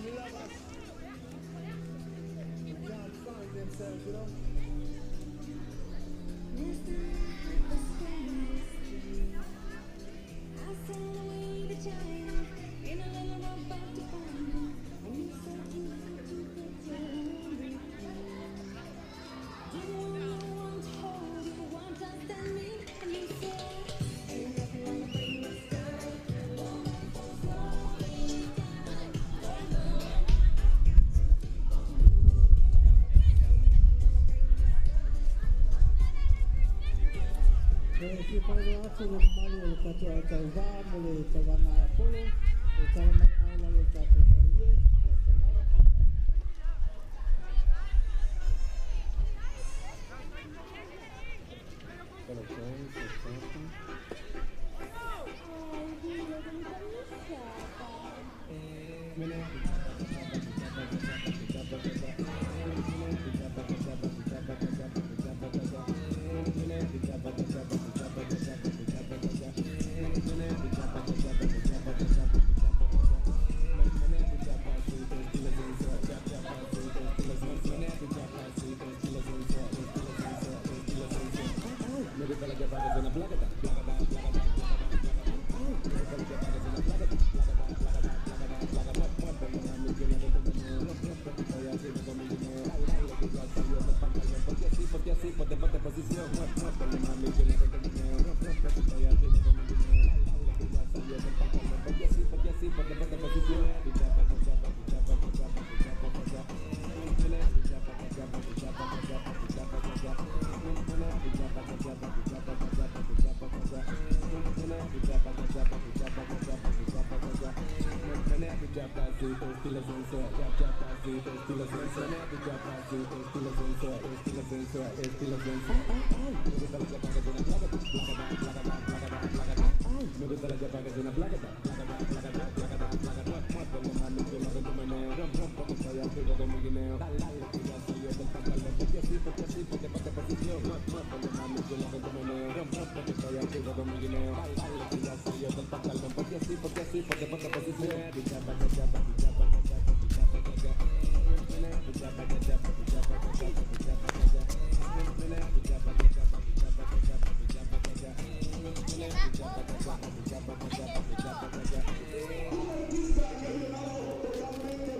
Speaker 1: We love us. We can't find themselves, you know.
Speaker 3: I sail away to China in a little rowboat to find you. And you said you had to get your own way. Didn't want no one to hold you, want just than me. And you said, ain't nothing like a brand new start. Slowly down.
Speaker 6: E fia faailoa atu le mamalu o le tatou au tauvā mo le tauvaga a Apolo, e tala mai ao lalo o le tatou faleie, o taulala.
Speaker 1: Fellow Jones, Southampton.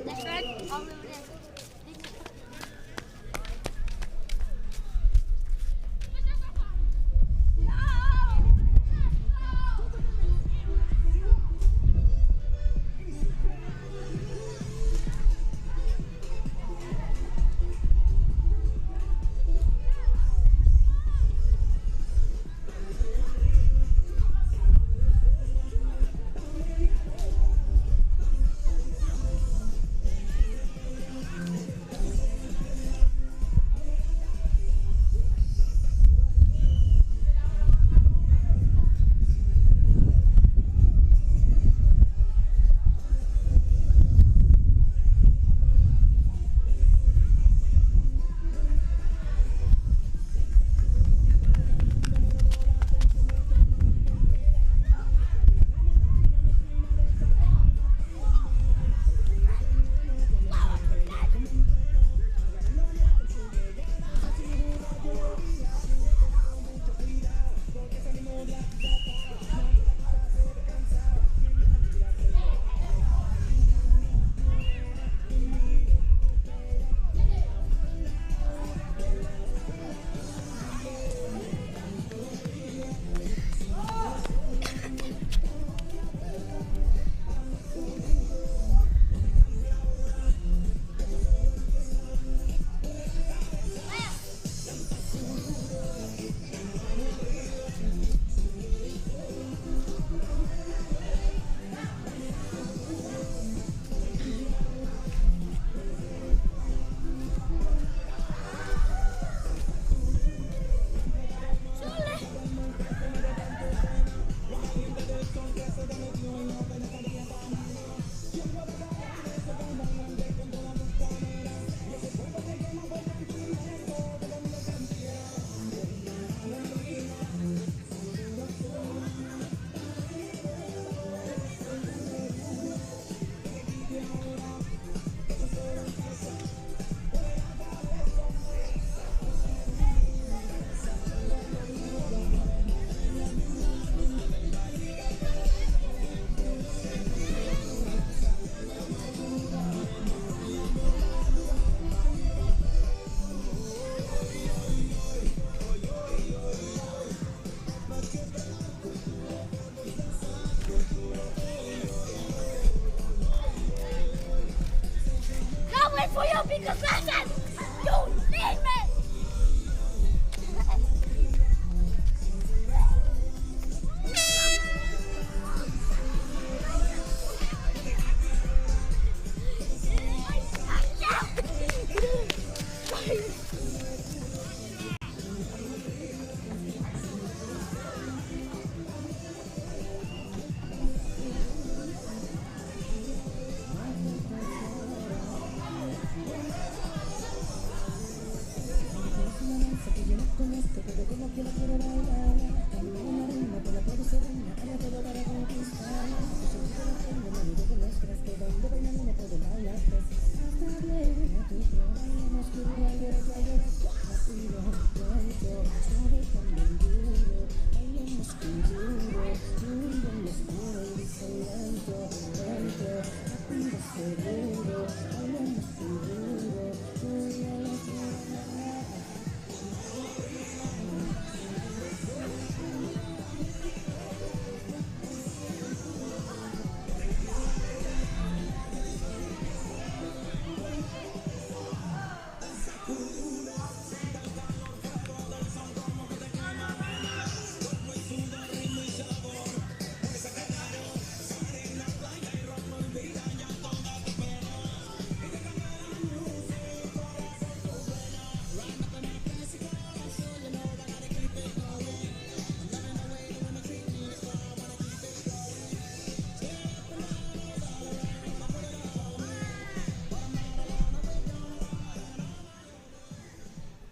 Speaker 7: Next red, all the way there. for your biggest lesson. You need me.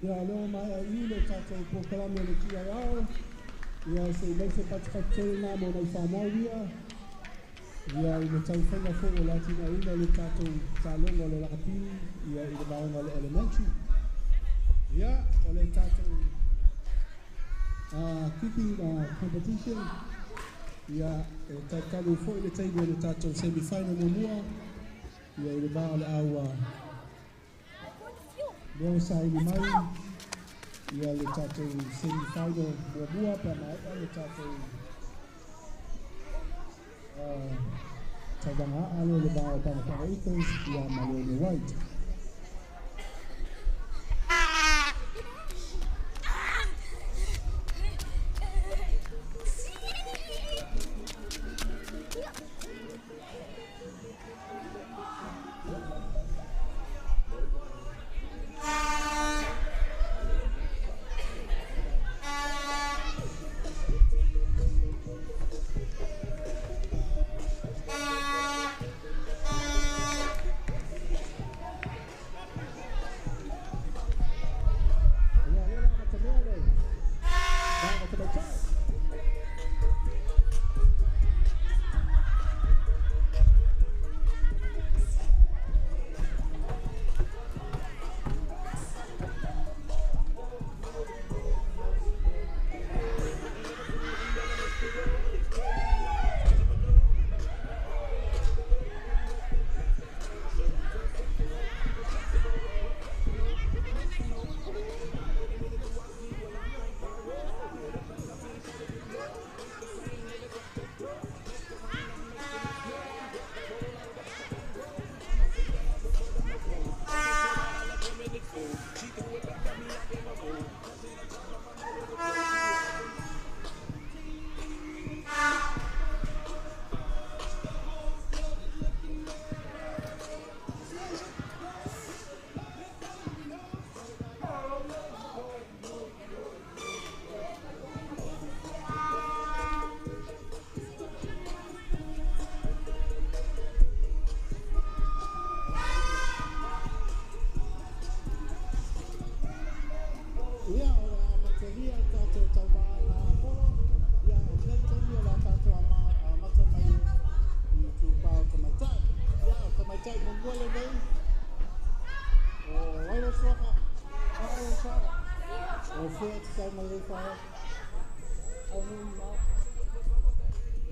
Speaker 1: Ia leo mai ai le tātou pōkalame o le TIR. Ia se i leise patipati nā mo nei whanau ia. Ia i le tauwhainga fo o latina ina le tātou tālonga o le lakapi. Ia i le vaonga o le elementary. Ia o le tātou kicking competition. Ia e tautalu fo i le taimi o le tātou semi-final mo mua. Ia i le vaa o le aua. Leo sa ili mai ia le tātou semi-final muamua pe mai le tātou tauvaga alo le vaa o Pago Eagles ia ma Leone White.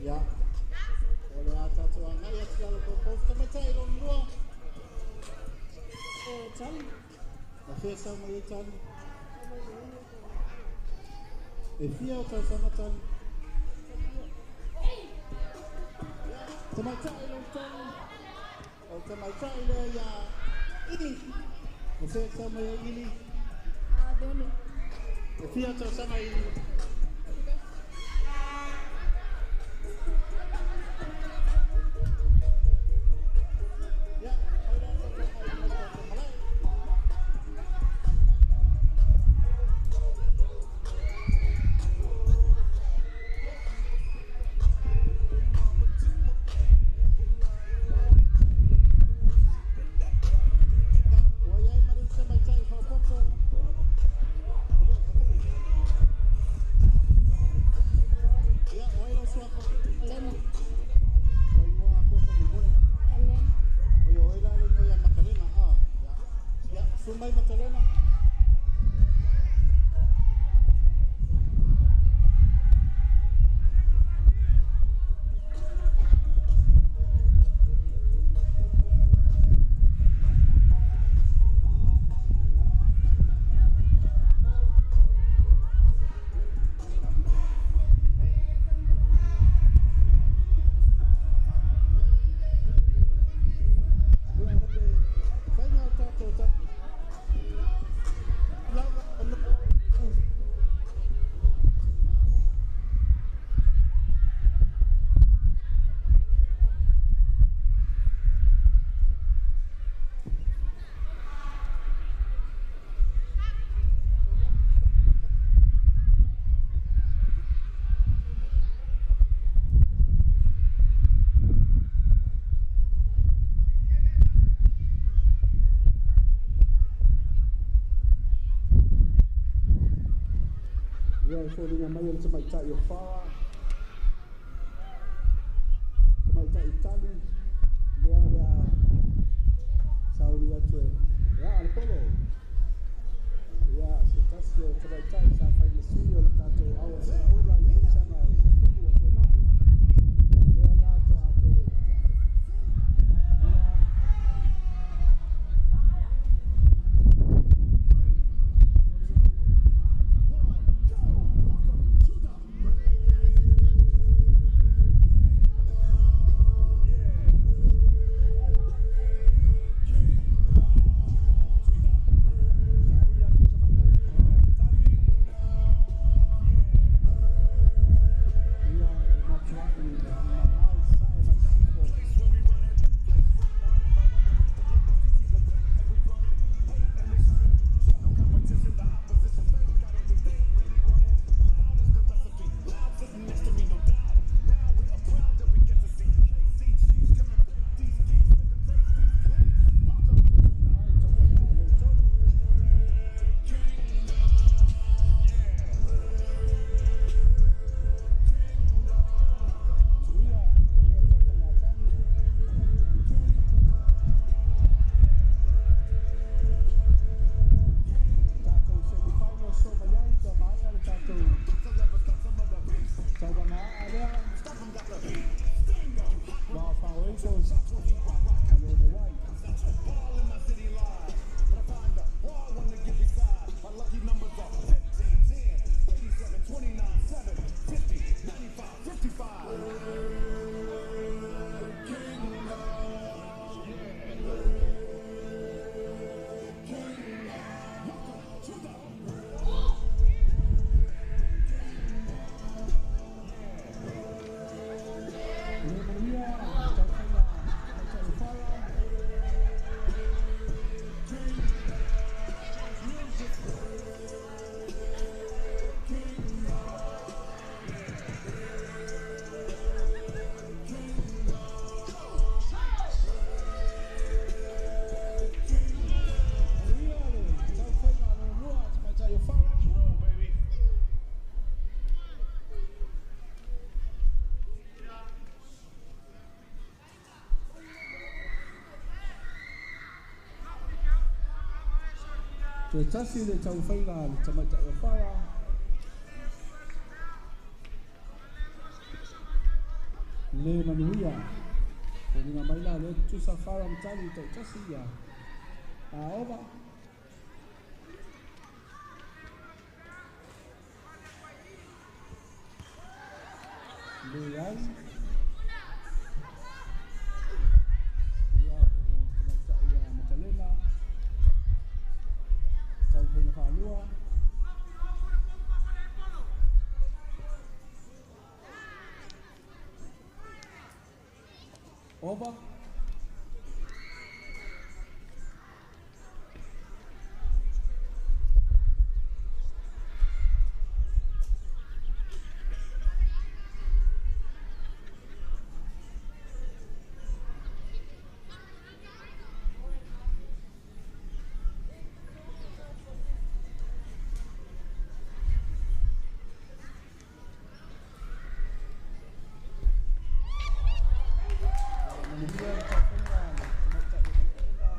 Speaker 1: Ia, o le a tātou angai atu lalo koukou tamaitai lona lua.
Speaker 3: O Tali.
Speaker 6: Na fea sau mai ai Tali? E fia o tausaga Tali? Tamaitai lona tolu. O tamaitai lea ia
Speaker 7: Ili.
Speaker 6: O fea e sau mai ai Ili?
Speaker 7: Dole.
Speaker 6: E fia tausaga Ili? Ia, fai la tatou mai le tatou malae. Ua iai ma le isi tamaitai faaopoopo. Ia, o ai lau suafa?
Speaker 7: Lena.
Speaker 6: Ua igoa atoa faamolemole.
Speaker 7: Helena.
Speaker 6: Oi, o ai la le igoa ia Matalena? Ah, ia. Ia, susu mai Matalena. Ia, o le faiga o tatou lava Ia, e foliga mai o le tamaitai o Fara, tamaitai Itali, lea o le a sauni atu e ia a le polo. Ia, se tasi o tamaitai sa fai ma sui o le tatou au o Sanaula i tausaga e 10 ua tuanai. Lea la toa pe ia. Sauni atu tamaitai Itali. Ia, e matuai mamao i sae ma sisifo. Ai taufaga a le tolu. Manuia, manuia taufaga a Tali. Tatou semi-final so mai ai pe maea le tatou tauvagaaa lea. Va o Power Rangers ma le Ono ai. Le manuia taufaga tamaitai o Fara. Manuia le taufaiga a lona lua tamaitai o Fara. Toe tasi le taufaiga a le tamaitai o Fara. Le manuia. Foliga mai la le tutusa Fara ma Tali tautasi ia. A ova. Leai. Ia, o tamaitai ia Matalena.
Speaker 1: Over. Manuia le taufaiga a le tamaitai o Malaela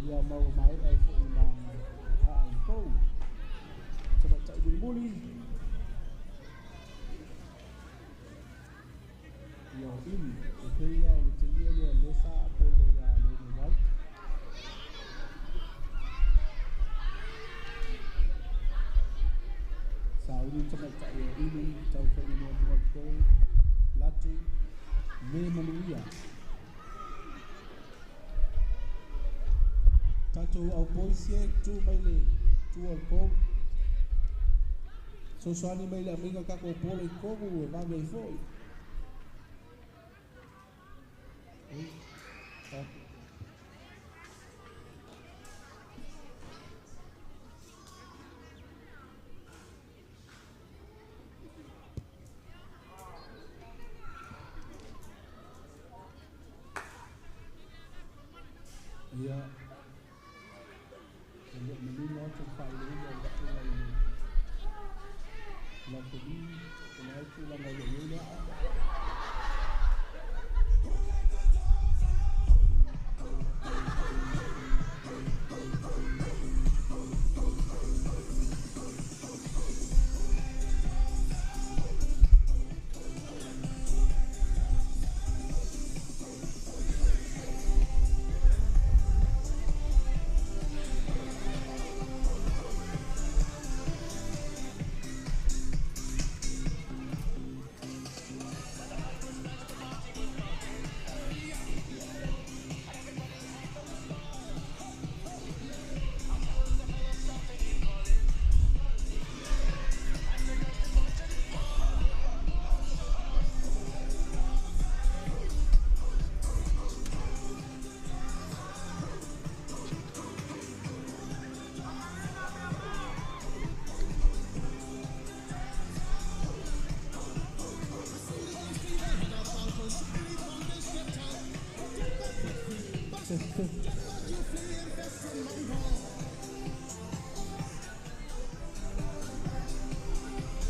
Speaker 1: ia maua maea ai foi ma aa i pou. Tamaitai mulimuli ia o Imi e pei ia o le teie lea lea sa apolo iā Leone White. Sauni le tamaitai o Imi taufaiga muamua i pou latu le manuia. Tatou au boys e tu mai le tua o le pou. Sosoani mai le aumaiga o le tatou polo i totonu e vave ai foi. Ia, e le o manino atu le faailoina o le vaaiga i le laufali o le ai tulaga o lo o i ai le aa.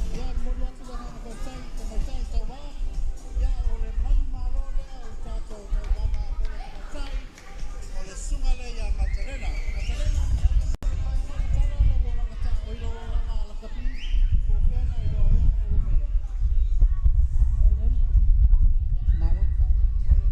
Speaker 1: Ia, e momoli atu le agaga faafetai i tamaitai tauvā. Ia, o le manumalo lea o le tatou tauvaga a polo tamaitai, o le susuga lea ia Matalena. Matalena, fai foi le tala lau olaga ta, oi lou olaga lakapi, po o fea na iloa ai a polo mai ai.
Speaker 7: O le
Speaker 1: Ia, malo le faafofoga.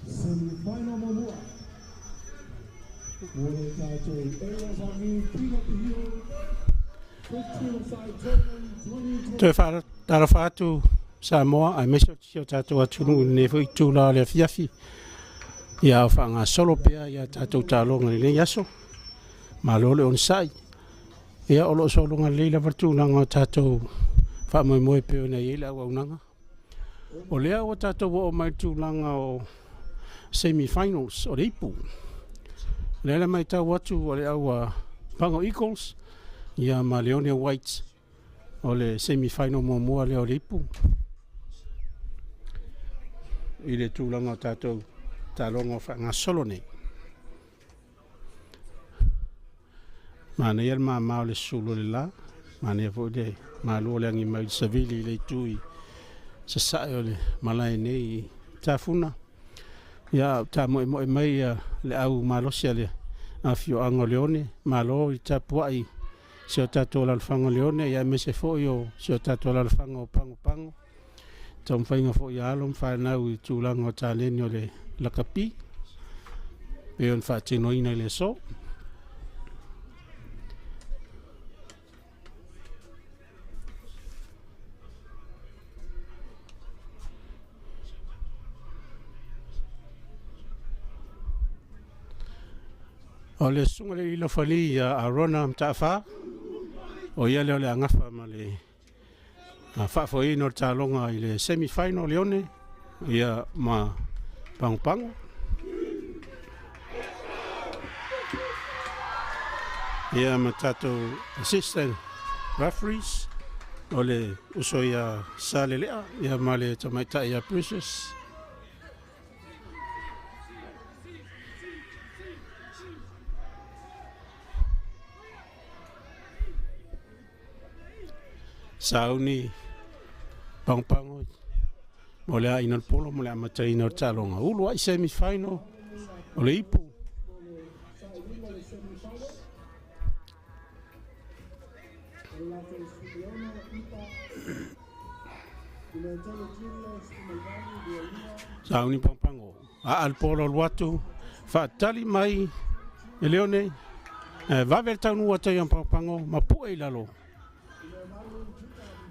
Speaker 1: Semifinal muamua mo le tatou ASRU King of the Hill 15 side tournament 2020.
Speaker 2: Toe faatalofa atu Samoa aemaise o si o tatou atunuu i lenei foi itula o le afiafi. Ia o faagasolo pea ia tatou taaloga i lenei aso. Malo le onosai. Ia o lo o sologa lelei lava le tulaga o tatou faamoemoe pei ona i ai le auaunaga. O lea ua tatou oo mai i le tulaga o semi-finals o le ipu. O lea le matau atu o le au a Pago Eagles ia ma Leone White o le semi-final muamua lea o le ipu i le tulaga o tatou taaloga o faagasolo nei. Manaia le mama o le sulu o le la, manaia foi le malu o le agi mai i le savili i le itu i sasae o le malae nei i Tafuna. Ia, tamoemoe mai ia le au malosi a le afioaga o Leone, malo i tapuai si o tatou alaalafaga o Leone, ia aemaise foi o si o tatou alaalafaga o Pagopago, taumafaiga foi a alo ma fanau i tulaga o taleni o le lakapi, pei ona faatinoina i le aso. O le susuga i le alii lafali ia Arona Mataafa, o ia lea o le agafa ma le faafoeina o le taaloga i le semi-final Leone ia ma Pagopago. Ia ma tatou assistant referees o le uso ia Salelea ia ma le tamaitai ia Precious. Sauni Pagopago mo le aina o le polo mo le amataina o le taaloga. Uluai semi-final o le ipu.
Speaker 1: Sailiga le semifinal. O le latou 16 Ipa 3 Junior 18 22.
Speaker 2: Sauni Pagopago. A le polo alu atu, faatali mai e Leone, vave le taunuu atu i Pagopago ma pue i lalo.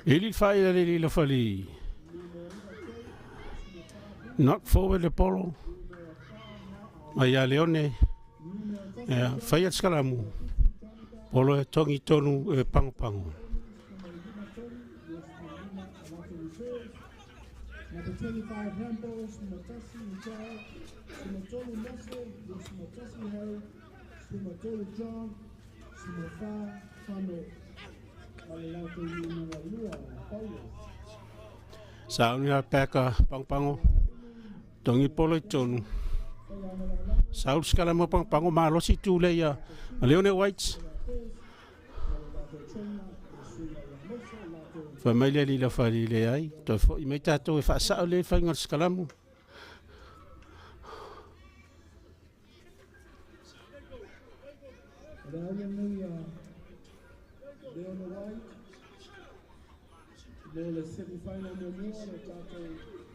Speaker 2: Ili fai le lili la fali. Knock forward le polo. Mai ia Leone. Ia, fai le skalamu. Polo e tongi tonu e Pagopago.
Speaker 1: Number 25 Rambo, 11 Michelle, 13 Mose, 21 Harry, 13 John, 14 Fano, ma le latou numera 2 Paulo.
Speaker 2: Sauni la peka Pagopago. Tongi polo i tonu. Saul skalamu Pagopago malosi tu le ia Leone Whites. Fai mai le alii lafali le ai. Toe foi mai tatou e faasao le faiga o le skalamu.
Speaker 1: O le au nei a Leona White mo le semifinal muamua le tatou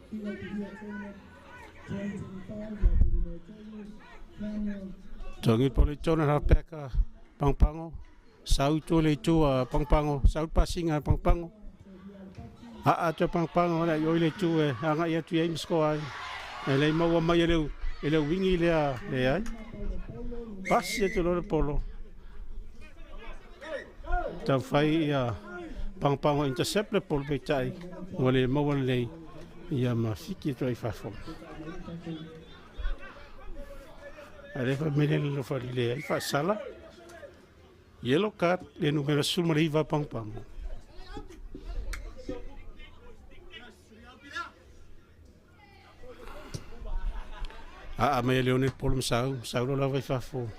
Speaker 1: King of the Hill Tournament 2025, latou numera 3 Cameron.
Speaker 2: Tongi polo i tonu la peka Pagopago. Sau tu le itu a Pagopago. Sau pasinga a Pagopago. A atu Pagopago le ioi le itu e agai atu i ai ma score ai. E le maua mai e le wingi lea le ai. Pasi atu loa le polo. Taumafai ia Pagopago intercept le polo peitai ua le maua lelei ia ma fiki atu ai fafo. Ae le fai mai le lofali le ai faasala. Yellow card le numera 19 Pagopago. A mai e Leone le polo ma sau, sau lo lava i fafo.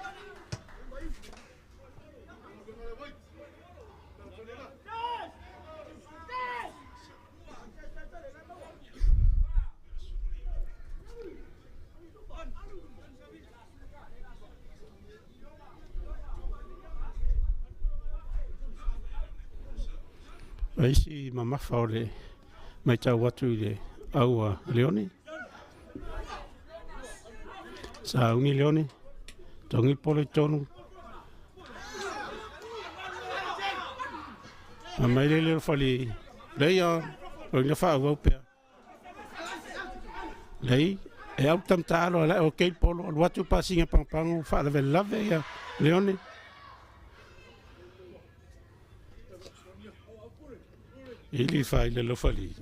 Speaker 2: Isi mamafa o le matau atu i le au a Leone. Sauni Leone, togi le polo i tonu. A mai le leo fali, lei a, o ina whaau pea. Lei, e au tam taalo ala o kei polo, alu atu pasinga pangpango, whaalave lave ia Leone. Ili whai le lofali.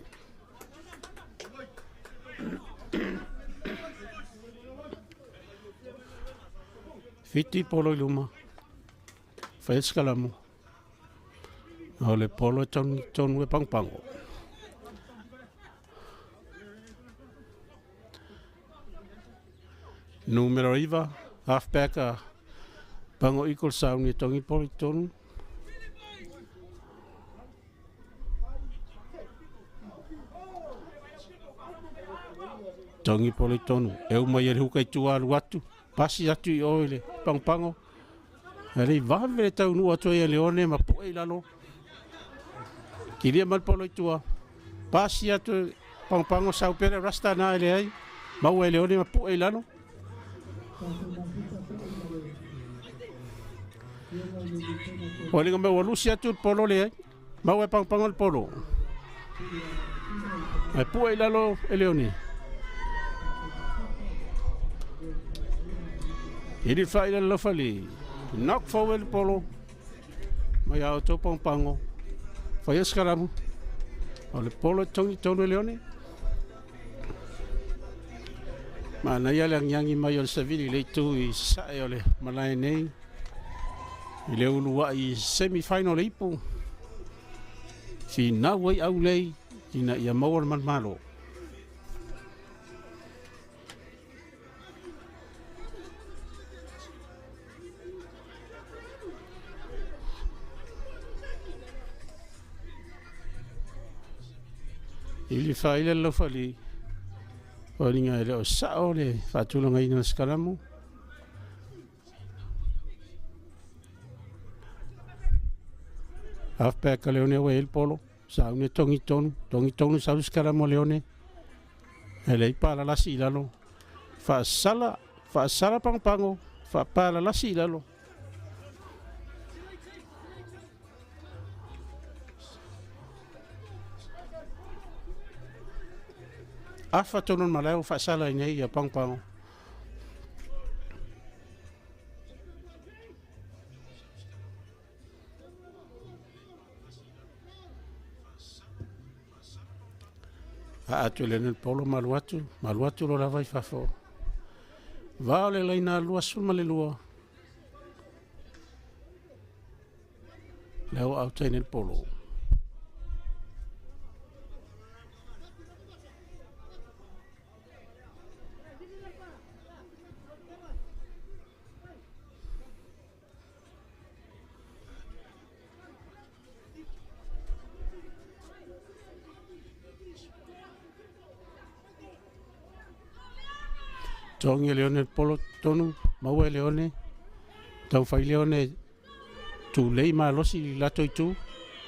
Speaker 2: Fiti polo i luma. Whai skalamu. O le polo e tonu e pangpango. Numero 9, halfback a Pango Eagle Sound i tongi polo i tonu. Tongi polo i tonu. E uma i le huka i tua alu atu. Pasi atu i oe le pangpango. E lei vave le taunu atu ai e Leone ma poe i lalo. Kilia mal polo i tua. Pasi atu pangpango saupere rasta na ele ai. Maua e Leone ma poe i lalo. O linga me walusi atu le polo le ai. Maua e pangpango le polo. E poe i lalo e Leone. Ili whai le lofali. Knock forward le polo. Mai au tau pangpango. Whai eskaramu. O le polo tongi tonu e Leone. Ma nei ale angiangi mai o le savili le itu i sae o le malae nei. I le ulua i semi-final le ipu. Si nau ai au lei ina ia maua le malmalo. Ili whaile lofali. O linga ele o sao le whaatulanga ina skalamu. Halfback a Leone o el polo. Saune tongi tonu. Tongi tonu sau skalamu Leone. Ele i pala lasi ilalo. Whaasala, whaasala pangpango. Whaapala lasi ilalo. Afa tonu maleo whaasala i nei ia pangpango. A atu le nel polo maluatu, maluatu lo lava i fafo. Vao le laina lua sulma le lua. Leo au tainel polo. Tongi Leone polo tonu, maua Leone, tau whai Leone, tu lei malosi lato i tu,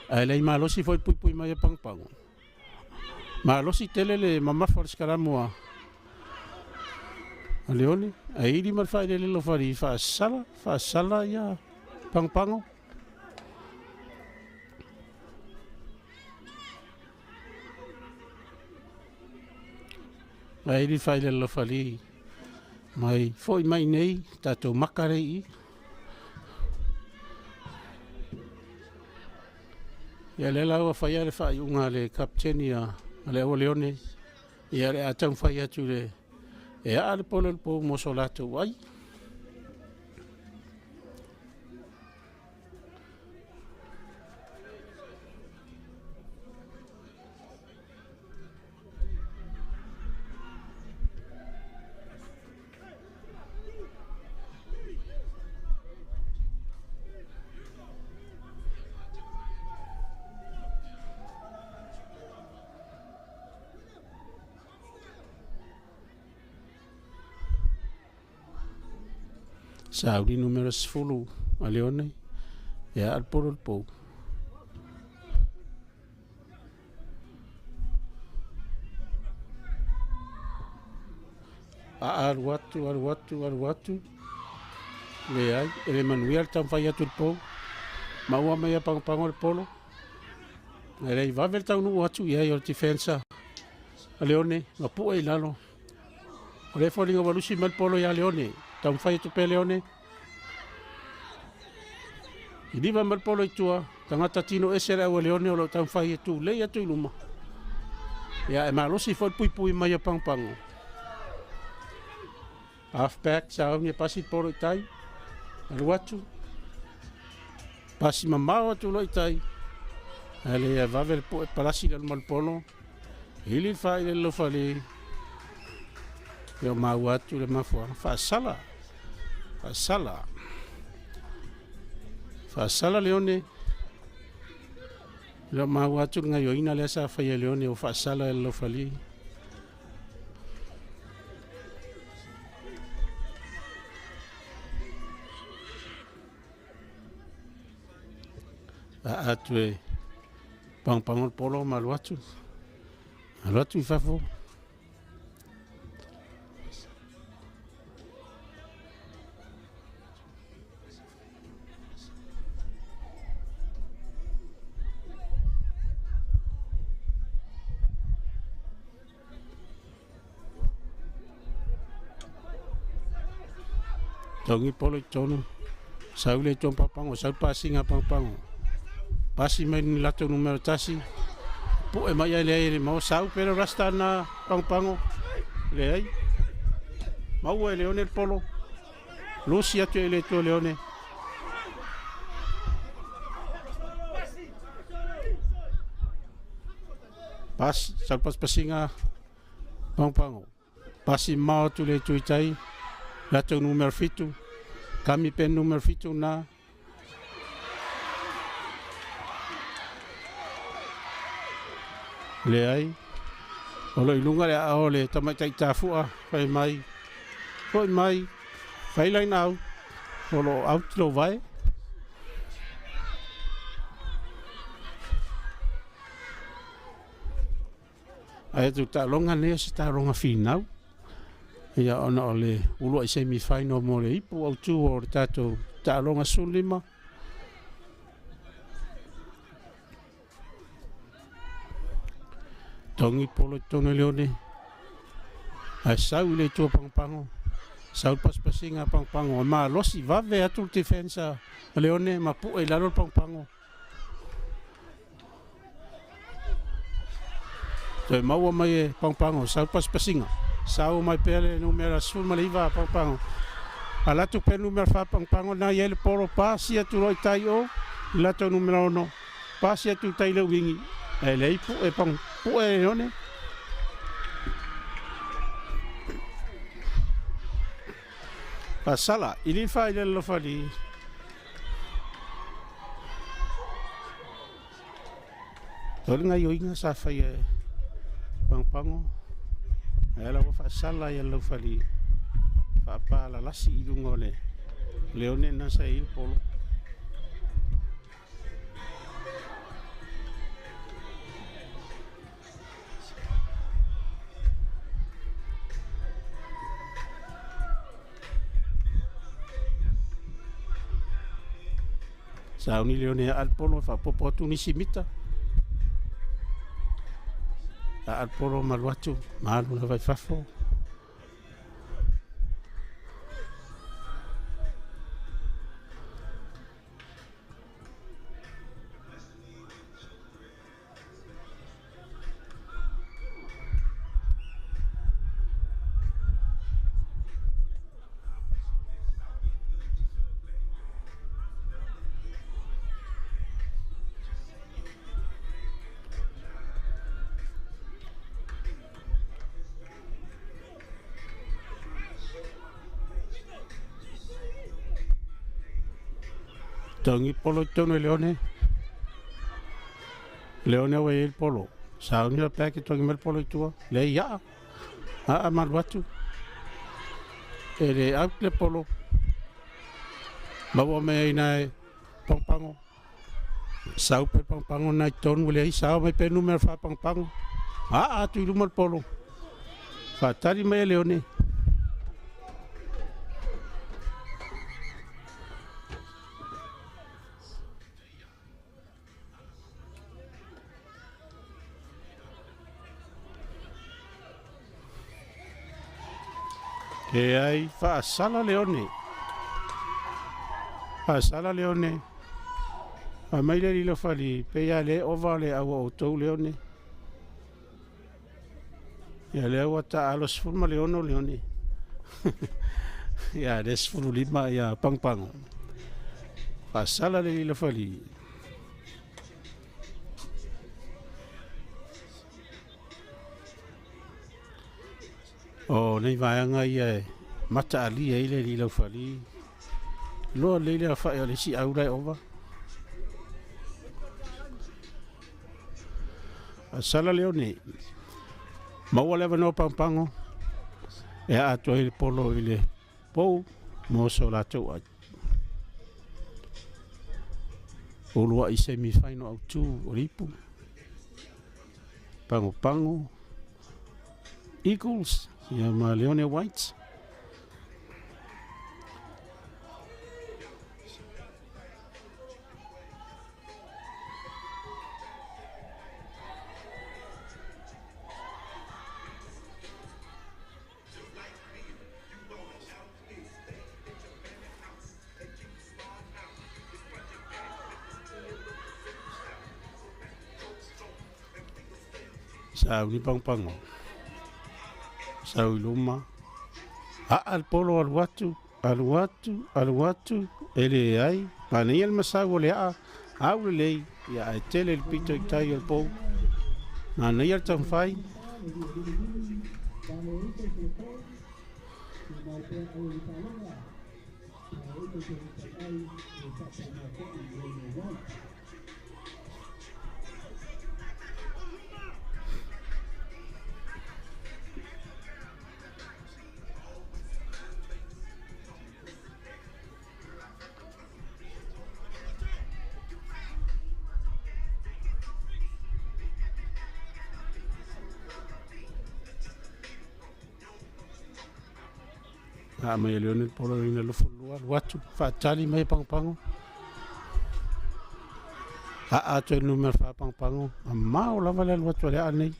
Speaker 2: a lei malosi foi pui pui mai e pangpango. Malosi tele le mamafa o le skalamu a Leone, a ili ma le whae le lofari, whaasala, whaasala ia pangpango. A ili whae le lofari, mai foi mai nei, tātou makarei i. Ia le lau a whai le whai unga le kapteni a le awa Leone. Ia le atau whai atu le e a le polo le po moso lātou ai. Saudi numero 10 a Leone e al polo il po. A alu atu, alu atu, alu atu. Leai, e le manuia le taumafai atu i le pou. Maua mai e Pagopago le polo. E le i vave le taunuu atu i ai o le defensa a Leone, ma pue i lalo. O lea e foliga ua lusi mai le polo ia Leone. Taumafai atu pea Leone. Kiliva mai le polo i tua. Tagata tino ese le au a Leone o lo o taumafai e tulei atu i luma. Ia, e malosi foi le puipui mai a Pagopago. Half back, sauni e pasi le polo i tai. Alu atu. Pasi mamao atu loa i tai. Ae le vave le poe palasi i lalo ma le polo. Ili le fai le lofali. Ia maua atu le mafuaaga. Faasala. Faasala. Faasala Leone. Ia maua atu le gaioina lea sa faia e Leone o faasala e le lofali. A atu e Pagopago le polo ma alu atu. Alu atu i fafo. Togi polo i totonu. Sau le tonu papago, sau le pasiga a Pagopago. Pasi mai ni latou numera 1. Pue mai ai leai e le maua. Sau pea le rasta na Pagopago. Leai. Maua e Leone le polo. Lusi atu e le Atua Leone. Pas, sau le pasipasiga Pagopago. Pasi mamao atu le itu i tai, latou numera 7, kami pe numera 7 na. Leai, o lo i luga le aao o le tamaitai tafua, fai mai, foi mai, fai line out, o lo o out lou vae. Ae atu taaloga nei o se taaloga finau. Ia ona o le uluai semi final mo le ipu autu o le tatou taaloga 15. Togi polo i totonu e Leone. Ae sau i le itu a Pagopago. Sau le pasipasiga a Pagopago. E malosi vave atu le defense a Leone ma pue i lalo le Pagopago. Toe maua mai e Pagopago, sau pasipasiga. Sau mai pea le numera 19 a Pagopago. Ala atu pea le numera 4 Pagopago na i ai le polo pasi atu loa i tai o i latou numera 6. Pasi atu i tai le uingi. Ae leai pue pang pue e Leone. Pasala, ili fa i le lofali. O le gaioiga sa faia e Pagopago, ae ala ua faasala i Alaufali faapalalasi i luga o le leone na sa i le polo. Sauni leone a Alpolo e faapopo atu nisi mita. A Alpolo ma alu atu, ma alu lava i fafo. Togi polo i totonu e Leone. Leone ua i ai le polo. Sauni la pea ke togi mai le polo i tua. Leai aa. Aa malu atu. E le out le polo. Maua mai ai na e Pagopago. Sau pe Pagopago na i totonu leai sao mai pe numera 4 Pagopago. Aa atu i luma le polo. Faatali mai e Leone. E ai faasala Leone. Faasala Leone. A mai le lilo fali pe ia le ova le aua o tou Leone. Ia lea ua taalo 16 Leone. Ia le 15 ia Pagopago. Faasala le lilo fali. O nei vaega ia e mataalia ai le alii laufali. Loa lelei le aofai o le isi au la e ova. Sala Leone. Maua le avanoa Pagopago e aa atu ai le polo i le pou mo so latou ai. Uluai semifinal autu o le ipu. Pagopago Eagles ia ma Leone White. Sauni Pagopago. Sau i luma. Aa le polo alu atu, alu atu, alu atu, e leai. Manaia le masau o le aa, au lelei, ia ae tele le pito i tai o le pou. Manaia le taumafai. A mai e Leone le polo ina lofo lua, alu atu, faatali mai e Pagopago. Aa atu e le numera 4 Pagopago, mamao lava le alu atu a le aa nei.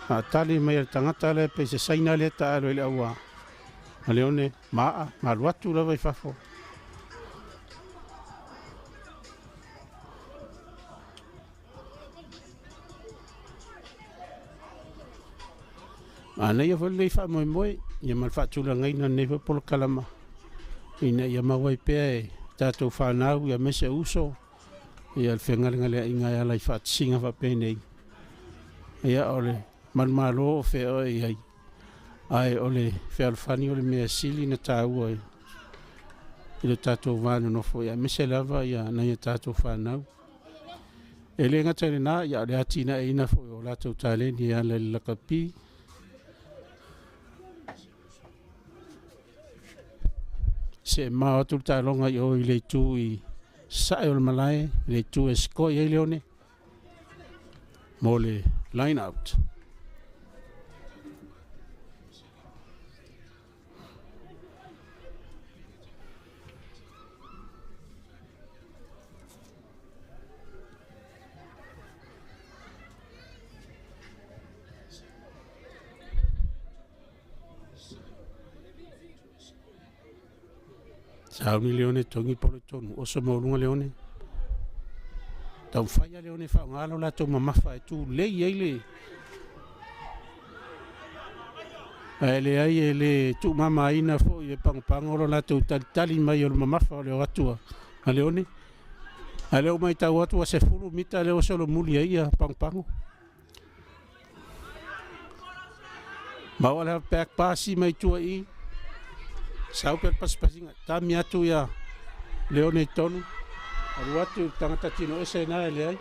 Speaker 2: Faatali mai e le tagata lea pe se saina lea taalo i le aua. A Leone, maa, ma alu atu lava i fafo. Manaia foi lenei faamoemoe, ia ma le faatulagaina o lenei foi polokalama, ina ia maua ai pea e tatou fanau ia aemaise uso ia le fegalegaleaiga e ala i faatasiga faapenei. Ia o le manumalo o feoe i ai, ae o le fealofani o le mea sili na taua i le tatou va nonofo, ia aemaise lava ia nai a tatou fanau. E le gata i lena, ia o le atinaeina foi o latou taleni e ala i le lakapi. Se mao atu le taaloga i o i le itu i sae o le malae, i le itu e score ai Leone mo le line out. Sauni Leone togi polo i tonu, oso maualuga Leone. Taumafai a Leone e faaaoga lo latou mamafa e tulei ai le ae leai e le tuumamaina foi e Pagopago lo latou talitali mai o le mamafa o le o atu a Leone. A lea ua matau atu ua 10 mita lea ua solomuli ai ia Pagopago. Maua le half back pasi mai tua i. Sau pea le pasipasiga. Tami atu ia Leone i tonu. Alu atu i le tagata tino ese na e leai.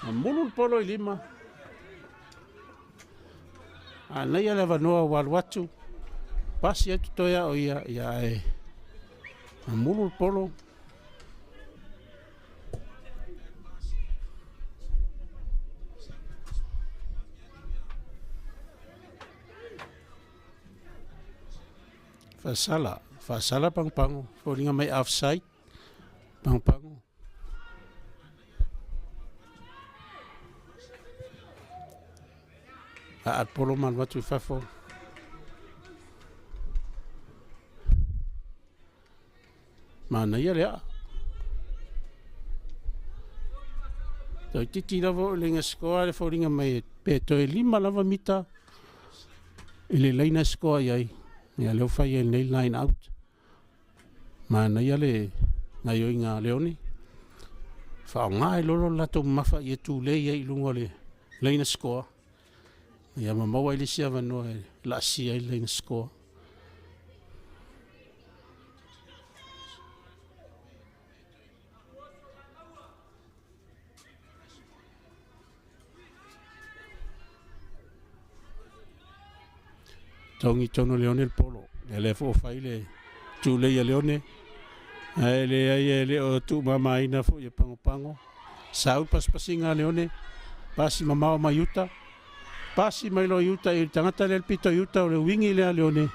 Speaker 2: Mamulu le polo i lima. Manaia le avanoa ua alu atu. Pasi atu toe ao ia, ia e mamulu le polo. Faasala, faasala Pagopago, foliga mai offside, Pagopago. A polo ma alu atu i fafo. Manaia le aa. Toeitiiti lava oo i le laina sikoa le foliga mai pe toe 5 lava mita i le laina e sikoa i ai. Ia lea ua fai ai nei le line out. Manaia le gaoioiga a Leone, faaaoga ai loa le latou mamafa ia tulei ai i luga o le laina sikoa, ia ma maua ai le isi avanoa e laasia ai le laina sikoa. Togi tonu e Leone le polo. Ia lea foi ua fai le tulei a Leone, ae leai e le o tuumamaina foi e Pagopago. Sau le pasipasiga a Leone, pasi mamao mai uta, pasi mai loa i uta i le tagata lea i le pito i uta o le uigi lea a Leone.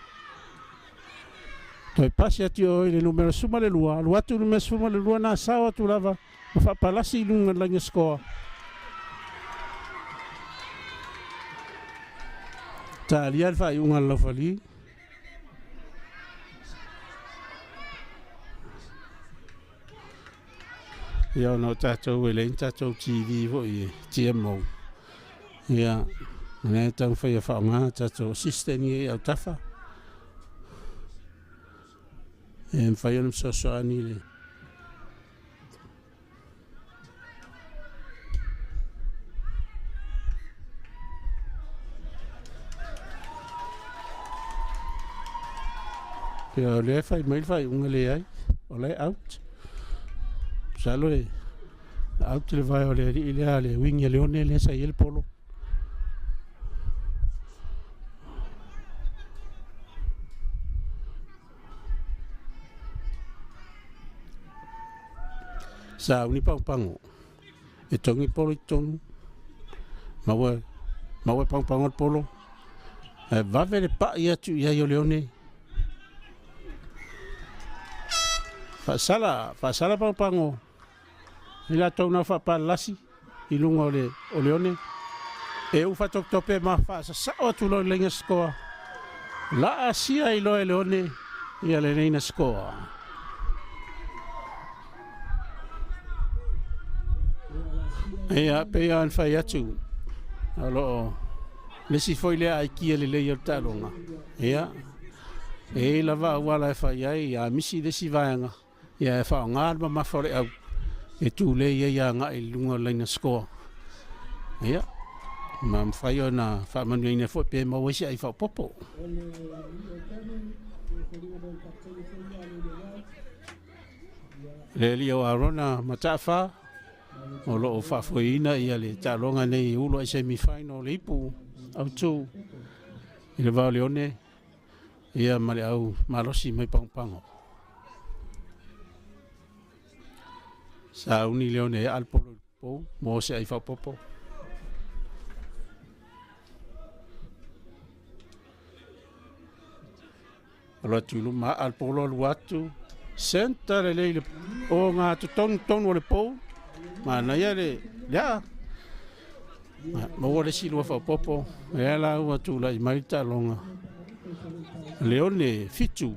Speaker 2: Toe pasi atu i o i le numera 12, alu atu le numera 12 na sao atu lava ma faapalasi i luga o le laina sikoa. Talia le faaiuga a le laufali. Ia ona o tatou e leai ni tatou TV foi e TMO. Ia, o lea e taumafai e faaaoga tatou assistant ia i autafa. E mafai ona fesoasoani i le Ia o lea e fai mai le faaiuga leai, o la e out. Masalo e out le vae o le alii lea a le wing a Leone lea sa i ai le polo. Sauni pagopago e togi polo i totonu, maua maua e pagopago le polo, ae vave le pai atu i ai o Leone. Faasala, faasala pagopago i latou na faapalasi i luga o le o Leone. E u faatopetope ma faasasao atu loa i le laina sikoa. Laasia ai loa e Leone ia le laina sikoa. Ia, pei lava ona fai atu, o lo o le isi foi lea aikia lelei o le taaloga. Ia, e i ai lava auala e fai ai, a misi le isi vaega, ia e faaaoga le mamafa o le au e tulei ai agai i luga o le laina sikoa. Ia, ma mafai ona faamanuiaina foi pe maua ai se ai faaopoopo. Le alii o Arona Mataafa o lo o faafoeina ia le taaloga nei e ulu ai semi final o le ipu autu i le vao Leone ia ma le au malosi mai Pagopago. Sauni Leone e aa le polo i le pou mo se ai faaopoopo. Alu atu i luma aa le polo alu atu. Center lelei le o ngā totonu tonu o le pou. Manaia le le aa. Maua le isi lua faaopoopo. Lea la ua tulai mai le taaloga. Leone 7.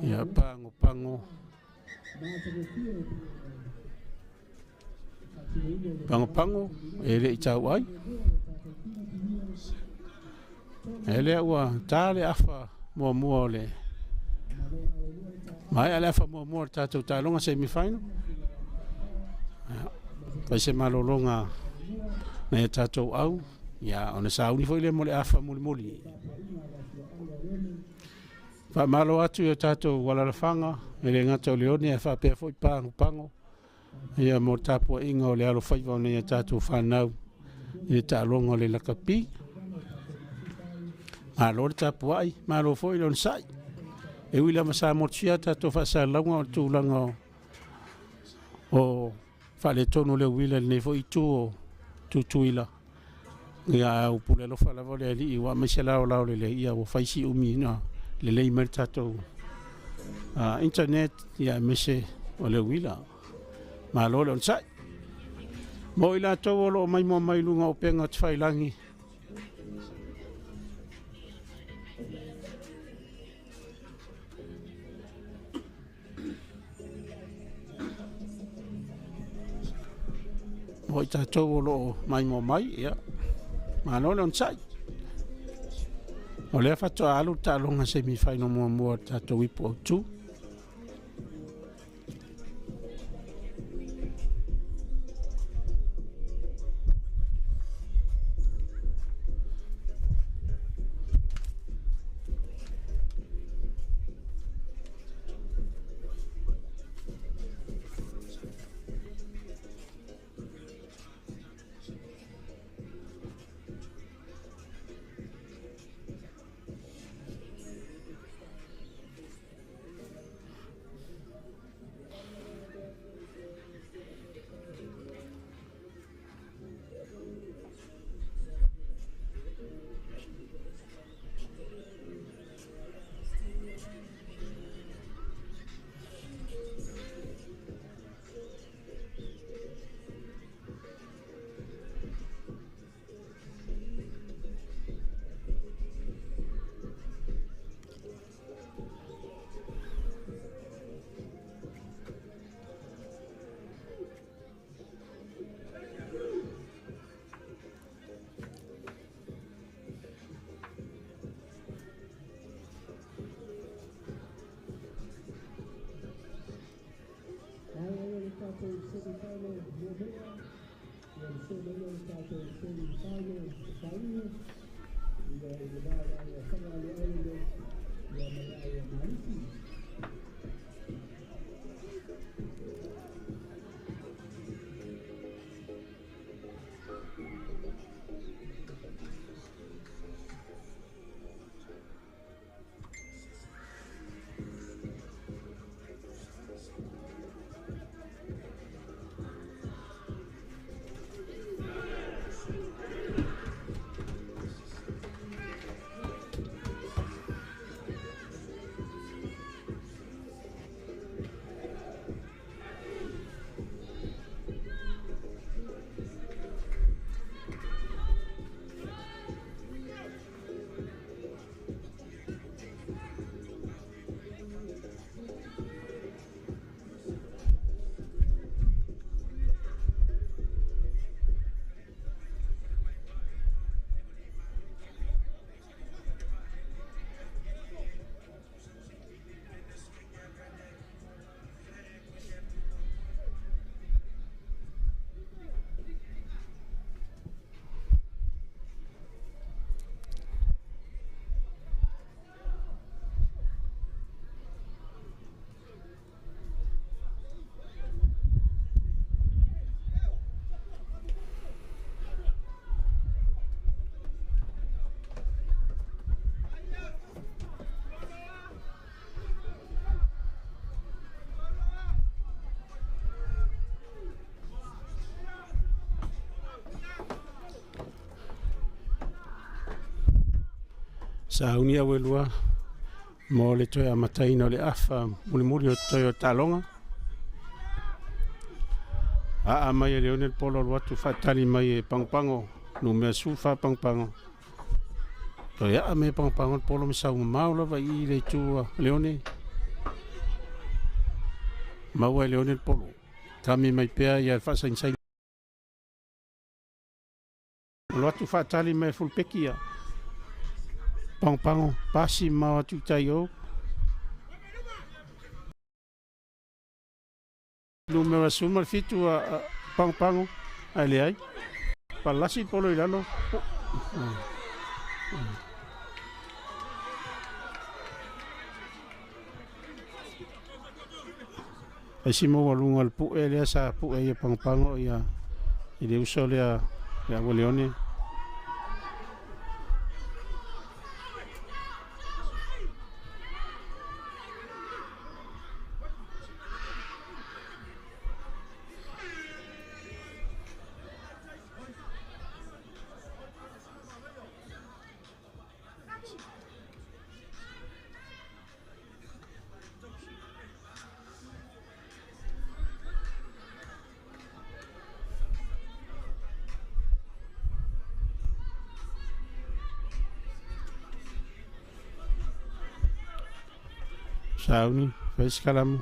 Speaker 2: Ia Pagopago. Pagopago e le i tau ai. E lea ua ta le afa muamua o le maea le afa muamua o le tatou taaloga semi final. Ia, fai se malologa nai a tatou au, ia ona sauni foi lea mo le afa mulimuli. Faamalo atu i o tatou alalafaga, e le gata o Leone ae faapea foi Pagopago, ia mo le tapuaiga o le alofaiva o nai a tatou fanau i le taaloga o le lakapi. Malo le tapuai, malo foi le onosai. E ui lava sa motusia tatou faasalalauga o le tulaga o faaletonu o le uila i lenei foi itu o Tutuila. Ia ae ua pule alofa lava le Alii ua aumai se laolao lelei, ia ua fai si umi ina lelei mai le tatou internet, ia aemaise o le uila. Malo le onosai. Mo i latou o lo o maimoa mai i luga o upega tafailagi, Mo i tatou o lo o maimoa mai, ia, malo le onosai. O lea faatoa alu le taaloga semi-final muamua o le tatou ipu autu.
Speaker 1: Ae le tatou semi-final muamua, ia le semi le tatou semi-final faaiu, ia i le va o Fagalo Islanders ia ma le au Malisi.
Speaker 2: Sauni au elua mo le toe amataina o le afa mulimuli o toe o taaloga. Aa mai e Leone le polo alu atu faatali mai e Pagopago, numea 14 Pagopago. Toe aa mai e Pagopago le polo ma sau mamao lava i i le itu a Leone. Maua e Leone le polo. Kami mai pea ia le faasainisaini. Alo atu faatali mai fulupeki ia. Pagopago, pasi mamao atu i tai o. Numera 17 a Pagopago, ae leai. Palasi le polo i lalo. Aisi maualuga o le pue lea sa pue ai e Pagopago ia i le uso lea le au a Leone. Sauni, fai se kalamu.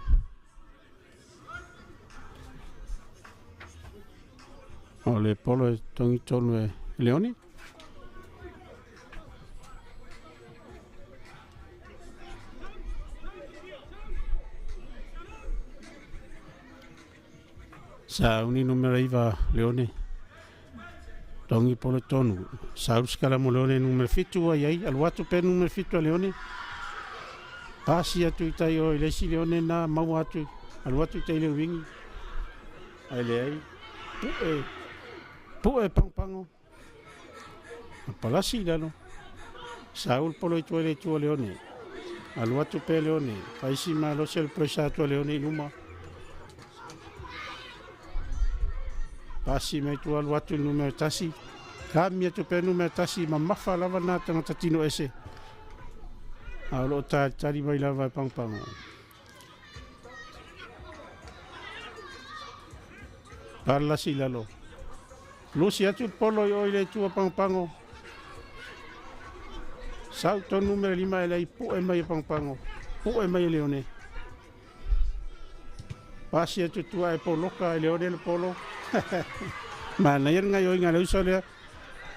Speaker 2: le polo e togi tonu e Leone. Sauni numera 9 Leone. Togi polo tonu. Saulu sikalamu Leone numera 7 ua i ai. Alu atu pea numera 7 a Leone. Pasi atu i tai o i le isi Leone na maua atu. Alu atu i tai le wingi. Ae leai. Pu'e. Pu'e pagopago. Palasi i lalo. Saulu polo i tua i le itu o Leone. Alu atu pea Leone. Faisi malosi o le poloisa atu a Leone i luma. Pasi mai tua alu atu i le numera 1. Kami atu pea numera 1 mamafa lava na tagata tino ese. A o loo talitali mai lava e pagopago. Palasi i lalo. Lusi atu le polo i o i le itu a pagopago. Sau tonu numera 5 e leai pu'e mai e pagopago. Pu'e mai e Leone. Pasi atu tua e poloka e Leone le polo. Manaia le gaioiga a le uso lea.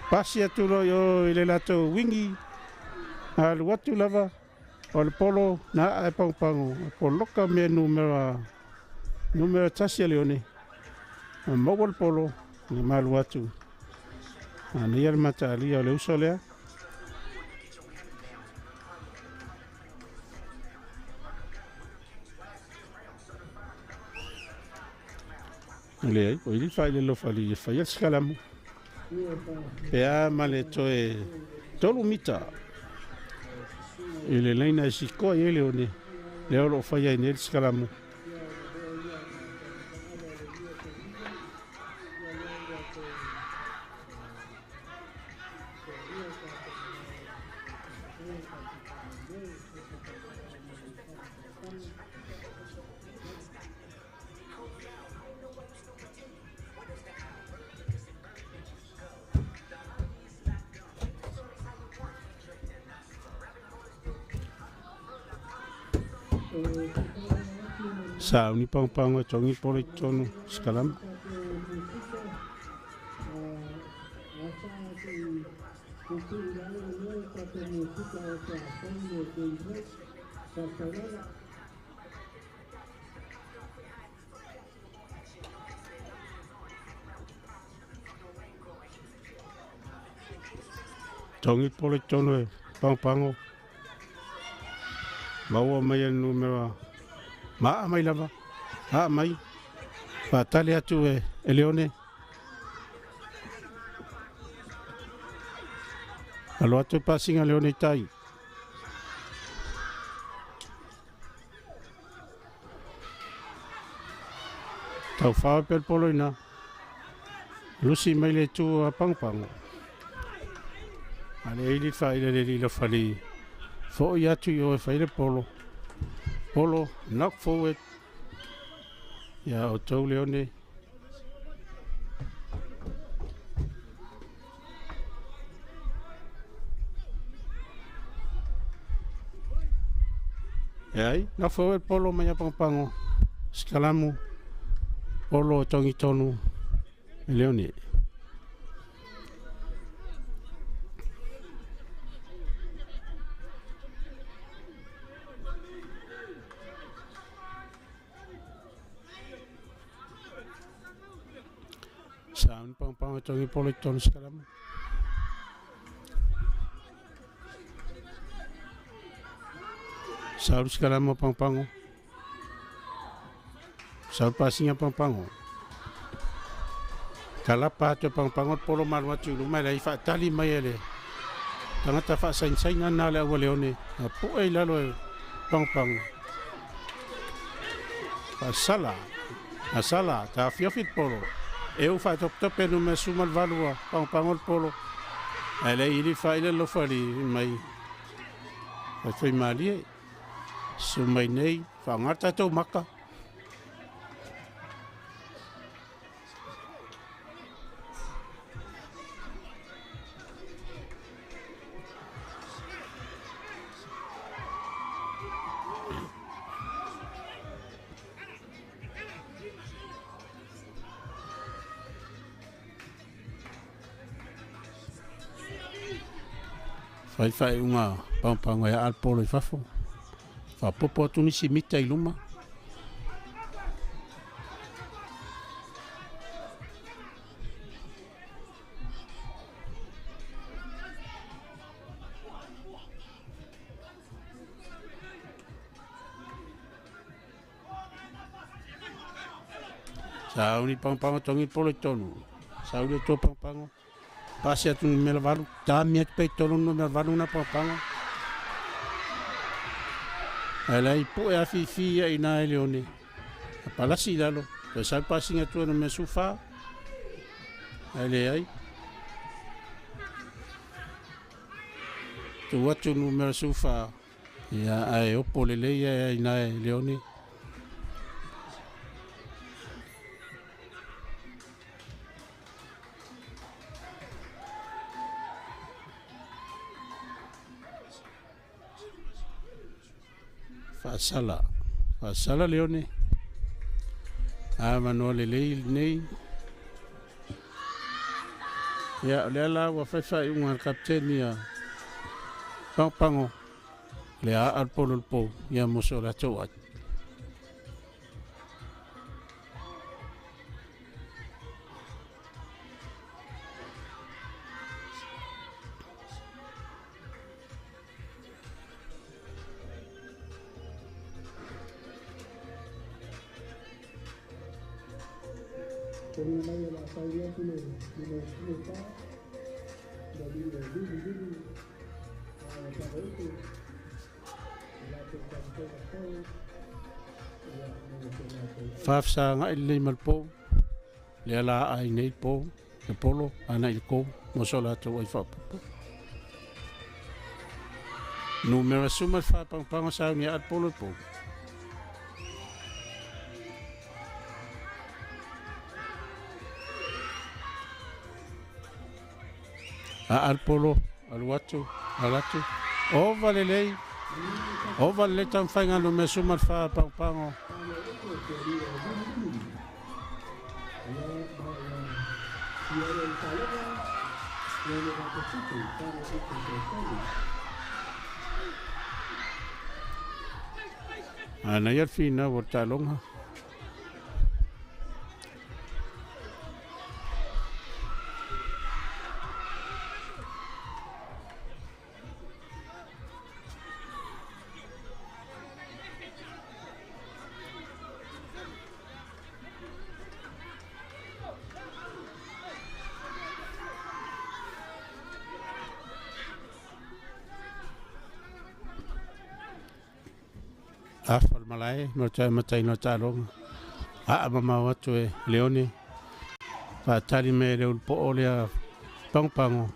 Speaker 2: Pasi atu loa i o i le latou wingi. Alu atu lava o le polo na a'a e pagopago. E poloka mea numera 1 a Leone. Maua le polo le malu atu. Manaia le mataalia o le uso lea. Leai, o ili failele o fali e faia le sikalamu. Pe a ma le toe 3 mita i le laina e sikoa i ai Leone. Lea o loo faia ai nei le sikalamu. Sauni pagopago e togi polo i totonu sikalamu. Togi polo i totonu e pagopago. Maua mai e le numera maa mai lava. Aa mai. Faatali atu e Leone. Alo atu e pasiga Leone i tai. Taufao e pea le polo ina. Lusi mai le itu a pagopago. A le ili failele lilo fali. Fo'i atu i o e fai le polo. Polo, knock forward. Ia outou Leone. E ai, knock forward polo mai a pagopago. Sikalamu. Polo e togi tonu e Leone. Sauni pagopago e togi polo i totonu sikalamu. Saulu sikalamu a pagopago. Saulu pasiga pagopago. Kalapa atu e pagopago le polo malu atu i luma e leai faatali mai e le tagata faasainasaina na le au a Leone. A pu'e i lalo e pagopago. Faasala. Asala, taofiofi le polo. E u faatopetope numera 18 a pagopago le polo. Ae leai ili failele lofali mai. Faifaimalie. Susu mai nei, faaaoga le tatou maka. Fai faaiuga pagopago e aa le polo i fafo. Faapopo atu nisi mita i luma. Sauni pagopago togi le polo i tonu. Sauli atua pagopago. Pasi atu numera 8, tami atu pea i tonu numera 8 na pagopago. Ae lai pue afifi ia i na e Leone. A palasi i lalo. Toe sau pasiga atu e numera 14. Ae leai. Tu atu numera 14. Ia ae opo lelei ia i na e Leone. Faasala. Faasala Leone. A manoa lelei lenei. Ia, o lea la ua faifaiuga a le kapiteni a Pagopago. Le aa le polo le pou, ia mo so latou ai.
Speaker 1: Tolina mai o le a sauli atu le numera 14, le alii o Vilivili ma Fagautu i latou taumafaiga fou ia mo so latou ai.
Speaker 2: Faafesaga'i lelei ma le pou, lea la aa ai nei le pou, le polo agai i le kou mo so latou ai faaopoopo. Numera 14 Pagopago sauni e aa le polo i le pou. Aa le polo, alu atu, alu atu. Ova lelei, ova lelei taumafaiga a numera 14 Pagopago.
Speaker 1: Ia ma ua siai ai taaloga 6-7, 4-7-3.
Speaker 2: Manaia le finau o le taaloga. Afa le malae mo le toe amataina o le taaloga. Aa mamao atu e Leone. Faatali mai e le ulupoo lea Pagopago.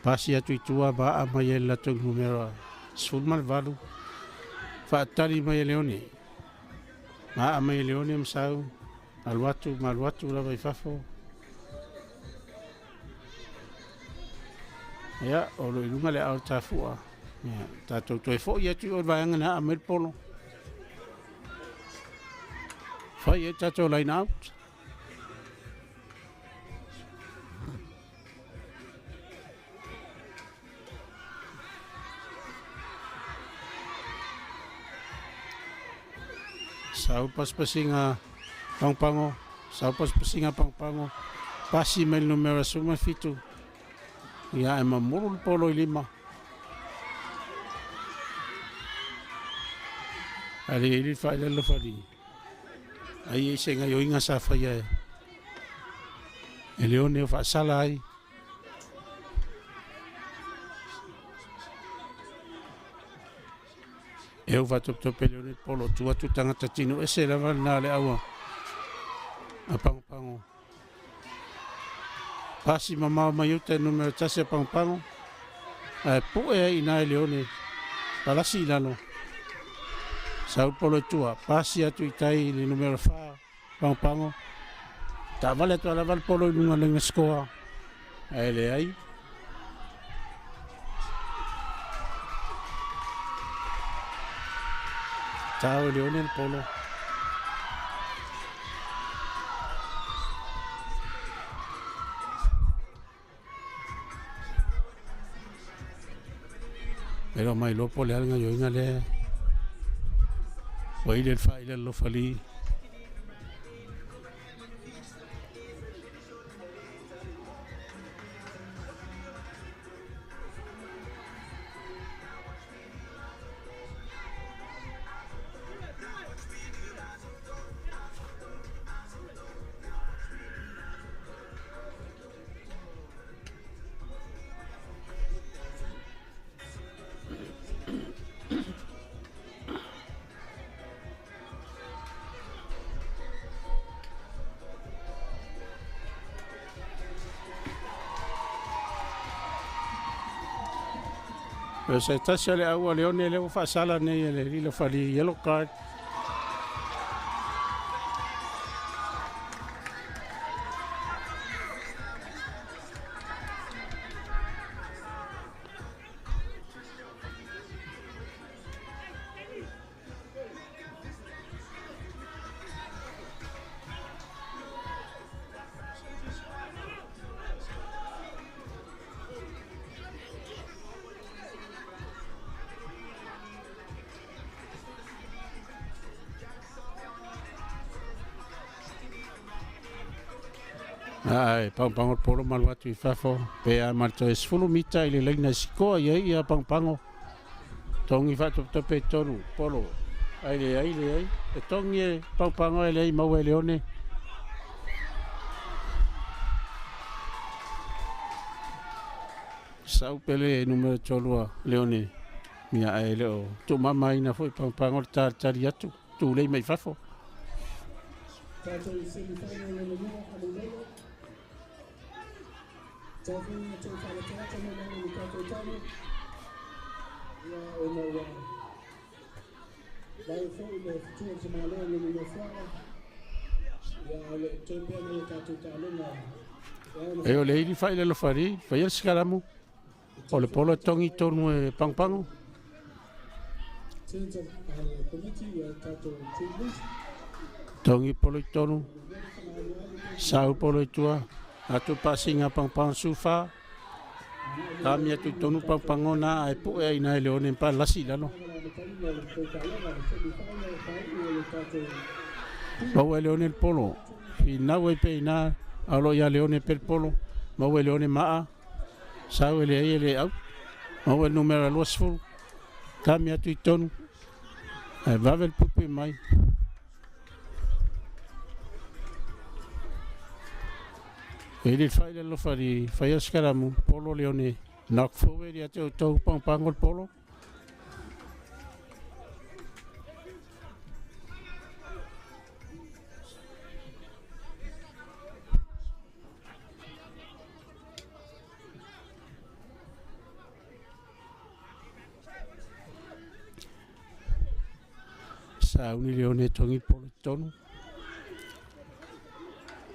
Speaker 2: Pasi atu i tua ma aa mai ai le latou numera 18. Faatali mai e Leone. Ma aa mai e Leone ma sau. Alu atu ma alu atu lava i fafo. Ia, o lo i luga le ao tafua. Ia, tatou toe foi atu i o le vaega na aa mai le polo. Fai e tatou line out. Sau pasipasiga Pagopago, sau pasipasiga Pagopago, pasi mai le numera 17. Ia ae mamulu le polo i lima. Ae le ili failalo fali. Ai e se gaioiga sa faia e e Leone o faasala ai. E u faatopetope Leone le polo tu atu tagata tino ese lava lena le aua a Pagopago. Pasi mamao mai uta e numera 1 a Pagopago. Ae pue ai i ina e Leone. Palasi i lalo. Sau polo i tua. Pasi atu i tai i le numera 4 Pagopago. Taavale atu lava le polo i luga o le scoa. Ae leai. Tao e Leone le polo. E lo mai lopo le alga yo inga le. Ua ile fa ile lo fali. O se tasi le au a Leone le ua faasala nei e le lilo fali yellow card. Ai, pangpango polo malu atu i fafo. Pe a marto e 10 mita i le laina sikoa ia ia pangpango. Tongi whaatope tonu, polo. Ai le ai le ai. E tongi e pangpango e lei mau e Leone. Sau pele e numero 3 Leone. Mia ai leo. Tu mama ina foi pangpango le tari atu. Tu lei mai fafo. E o le ili fai le lofari, fai el skaramu. O le polo tongi tonu e pangpango. Tongi polo i tonu. Sau polo i tua. Atu pasinga pangpang sufa. Kami atu tonu pangpango na ai pu e ina e Leone pa lasi lalo. Mau e Leone el polo. Finau e pe ina alo ia Leone pel polo. Mau e Leone maa. Sau e le ai e le au. Mau e numera 20. Kami atu i tonu. Ai vavel pupe mai. E le fai le lofari, fai a skaramu, polo Leone, knock forward ia te o tau pangpango le polo. Sauni Leone tongi polo tonu.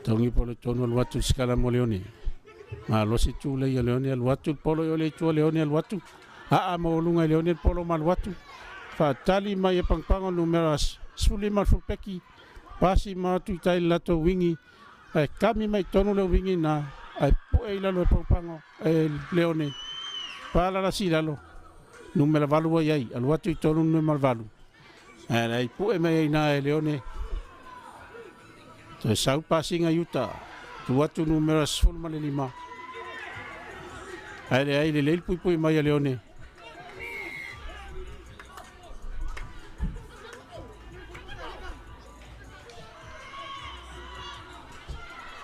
Speaker 2: Tongi polo tonu alu atu skala mo Leone. Ma losi tu le ia Leone alu atu polo i ole tua Leone alu atu. Aa ma olunga Leone polo ma alu atu. Faatali mai e pangpango numera 15 fulpeki. Pasi ma atu i tai lato wingi. Ai kami mai tonu le wingi na. Ai poe i lalo e pangpango e Leone. Pala la si lalo. Numera 8 ai ai. Alu atu i tonu numera 8. Ai poe mai ai na e Leone. Toe sau pasinga iuta, tu atu numera 15. Ai le ai le leil pui pui mai a Leone.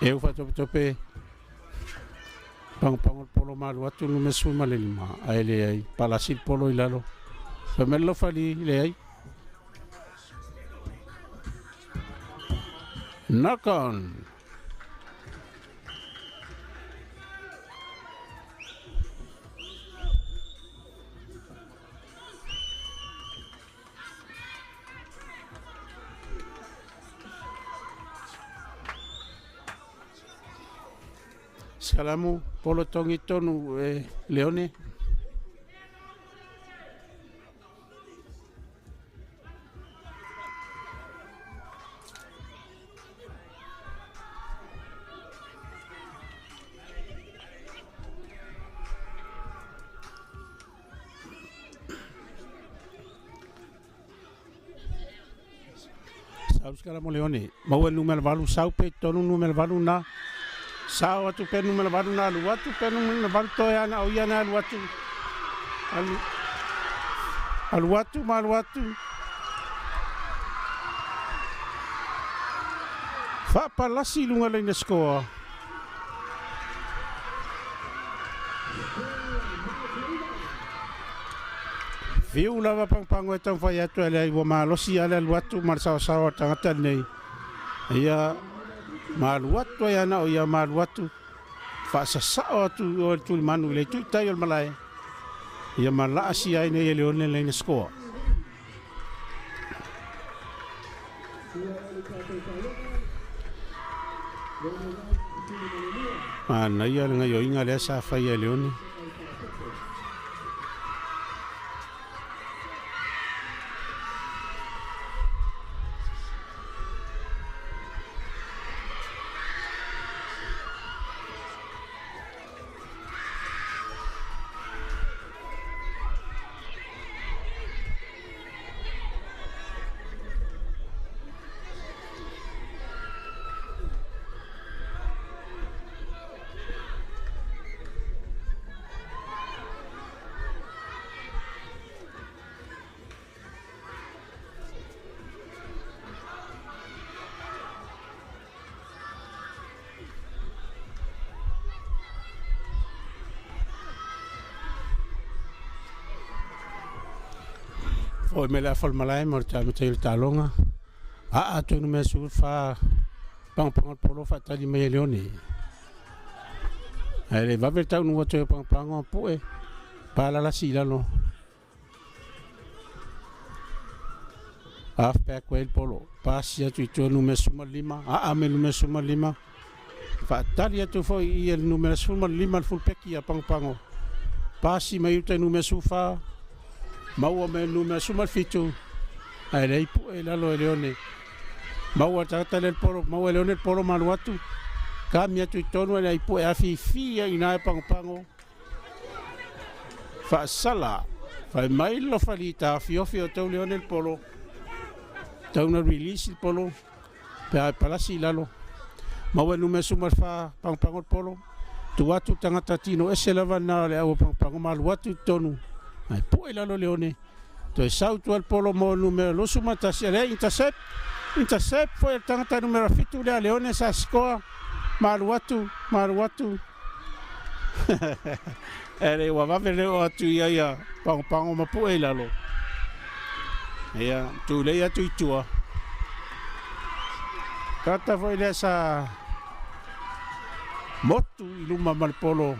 Speaker 2: E ufa tope tope, pangpango polo malu atu numera 15. Ai le ai, palasi polo i lalo. Pamelo fali le ai. Knock on. Salamu, polo tongi tonu e Leone. Sau sikala mo Leone. Maua le numera 8, sau pea i totonu le numera 8 lena. Sao atu pea le numera 8 lena, alu atu pea le numera 8 toe ana o ia na alu atu. Alu, alu atu ma alu atu. Faapalasi i luga laina sikoa. Fiu lava pagopago e taumafai atu e leai ua malosi lava le alu atu ma le saoasao a le tagata lenei. Ia ma alu atu ai lava na o ia ma alu atu faasasao atu i o i le tulimanu i le itu i tai o le malae. Ia ma laasia ai nei e Leone le laina sikoa. Manaia le gaioiga lea sa faia e Leone. Foi mai le afa o le malae mo le taumatai o le taaloga. Aa atu e numera 14 Pagopago le polo faatali mai e Leone. Ae le vave le taunuu atu e Pagopago pue palalasi i lalo. Half back way le polo. Pasi atu i tua numera 15. Aa me numera 15. Faatali atu foi i le numera 15 le fulpeki a Pagopago. Pasi mai uta i numera 14. Maua mai le numera 17. Ae leai pue i lalo e Leone. Maua le tagata lea le polo, maua e Leone le polo ma alu atu. Kami atu i tonu e leai pue afifi ai i ina e Pagopago. Faasala, fai mai le lofali taofiofi o tau Leone le polo. Tau na release le polo pe a e palasi i lalo. Maua e numera 14 Pagopago le polo. Tu atu le tagata tino ese lava lena o le au Pagopago ma alu atu i totonu. Ae pue i lalo Leone. Toe sau tua le polo mo le numera 21, lea intercept, intercept foi e le tagata numera 7 lea Leone sa sikoa, ma alu atu, ma alu atu. E le ua vave le oo atu ia ia pagopago ma pue i lalo. Ia, tulei atu i tua. Tagata foi lea sa motu i luma ma le polo.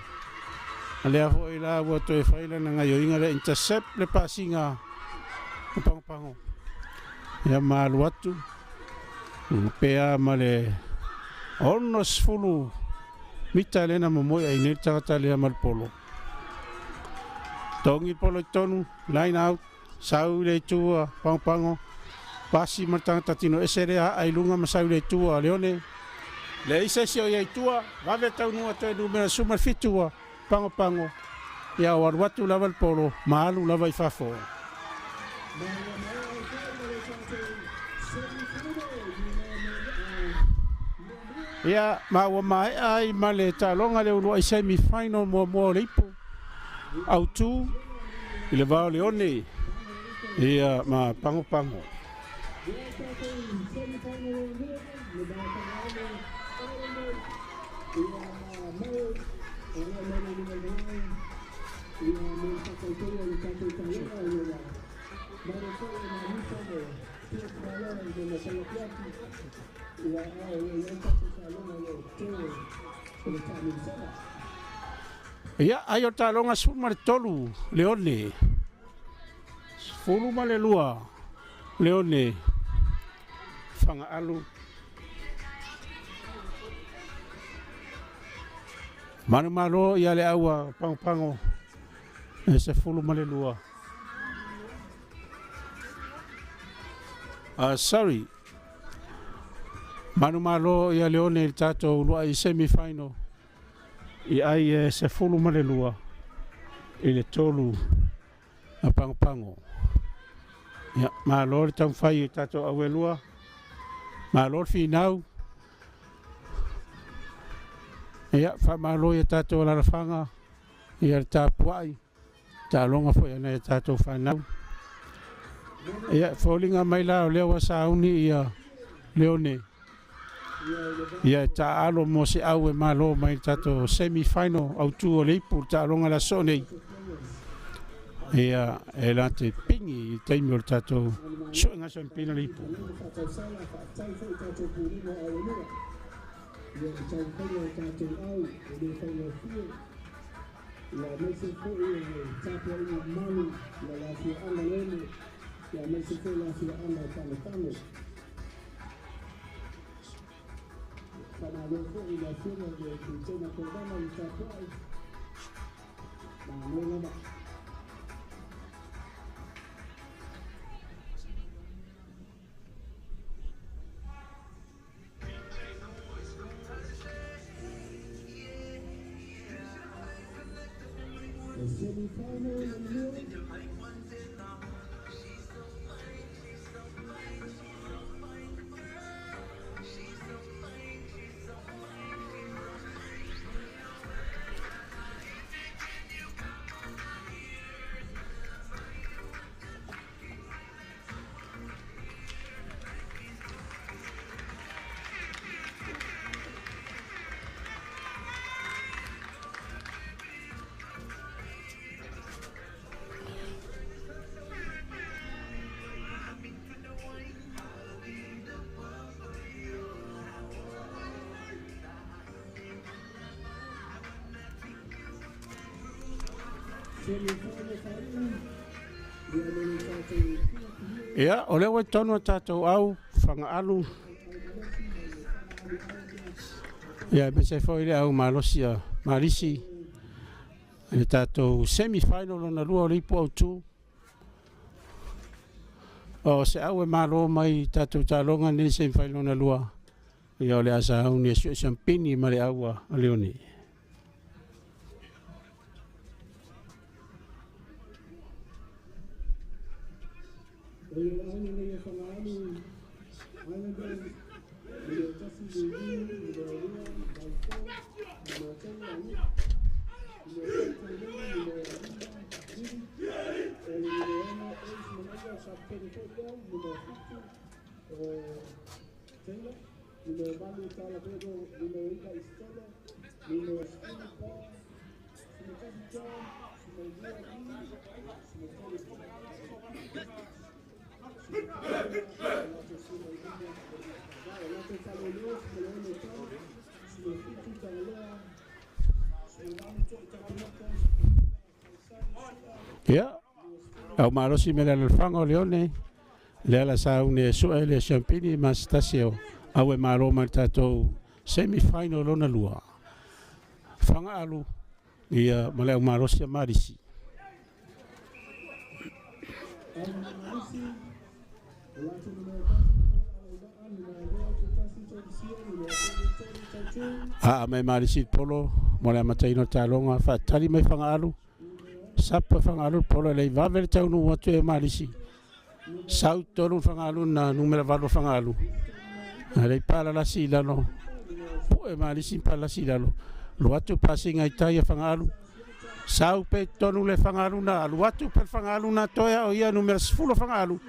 Speaker 2: A lea foi la ua toe fai lana gaioiga lea intercept le pasiga o Pagopago. Ia ma alu atu pea ma le 60 mita lea na momoe ai nei le tagata lea ma le polo. Togi le polo i totonu, line out, sau i le itu a Pagopago, pasi ma le tagata tino ese lea aa i luga ma sau i le itu a Leone. Leai se isi o ia i tua, vave taunuu atu ai numera 17 ua pagopago, ia o alu atu lava le polo ma alu lava i fafo. Ia, ma ua maea ai ma le taaloga le uluai semi final muamua o le ipu autu i le va o Leone ia ma Pagopago. Ia, ai o le taaloga 13 Leone, 12 Leone, Fagaalu. Manumalo ia le aua pagopago e 12. Sorry. Manumalo ia Leone i le tatou uluai semi final i ai e 12 i le 3 a Pagopago. Ia, malo le taumafai i tatou au e lua. Malo le finau. Ia, faamalo i a tatou alalafaga, ia le tapuai, taaloga foi a nai a tatou fanau. Ia, foliga mai la o lea ua sauni ia Leone, ia e taaalo mo se au e malo mai le tatou semi-final autu o le ipu le taaloga le aso nei. Ia, e late pigi i le taimi o le tatou suega siampina le ipu.
Speaker 1: Faatausala faafetai foi tatou pulega aualua ia le taumafaiga o tatou au e le faigofie ia aemaise foi o le tapuaiga mamalu ia le afioaga Leone ia aemaise foi le afioaga o Tanetane. Faamalo foi i le afioga i le Kapitena Kovana i le tapuai malo lava. The semi-final in the middle. Semi-final faaiu ia mo le tatou
Speaker 2: Ia, o lea ua i totonu a tatou au Fagaalu, ia aemaise foi le au malosi a Malisi i le tatou semi-final lona lua o le ipu autu. O se au e malo mai i tatou taaloga nei semi-final lona lua, ia o le a sauni e sue siampini ma le au a Leone.
Speaker 1: O le au lenei o Fagaalu Islanders, numero 1 Lulu, numero 2 Balfour, numero 3 Alu, numero 4 Taylor, numero 5 Vili, o le numero 6 Ace Manaia, kapitene foi lea, numero 7 o Taylor, numero 8 Talabego, numero 9 Istola, numero 10 Paul, numero 1 John, numero 2 Lee, numero 3
Speaker 2: Ia, au malosi me le alalafaga o Leone, lea la sauni e sue le siampini ma se tasi o au e malo mai le tatou semi-final lona lua. Fagaalu, ia ma le au malosi a Malisi.
Speaker 1: Malisi, o latou numero 1 Alauvaa, numero 2 Tutasi Tolisia, numero 3 Tony Tautu,
Speaker 2: Aa mai Malisi polo mo le amataina o le taaloga, faatali mai Fagaalu, sapa Fagaalu le polo e le i vave le taunuu atu e Malisi. Sau tonu le Fagaalu na numera 8 o Fagaalu. A le i palalasi i lalo, pu'e Malisi palalasi i lalo. Alu atu pasiga i tai a Fagaalu. Sau pe tonu le Fagaalu na, alu atu pe le Fagaalu na toe o ia numera 10 o Fagaalu.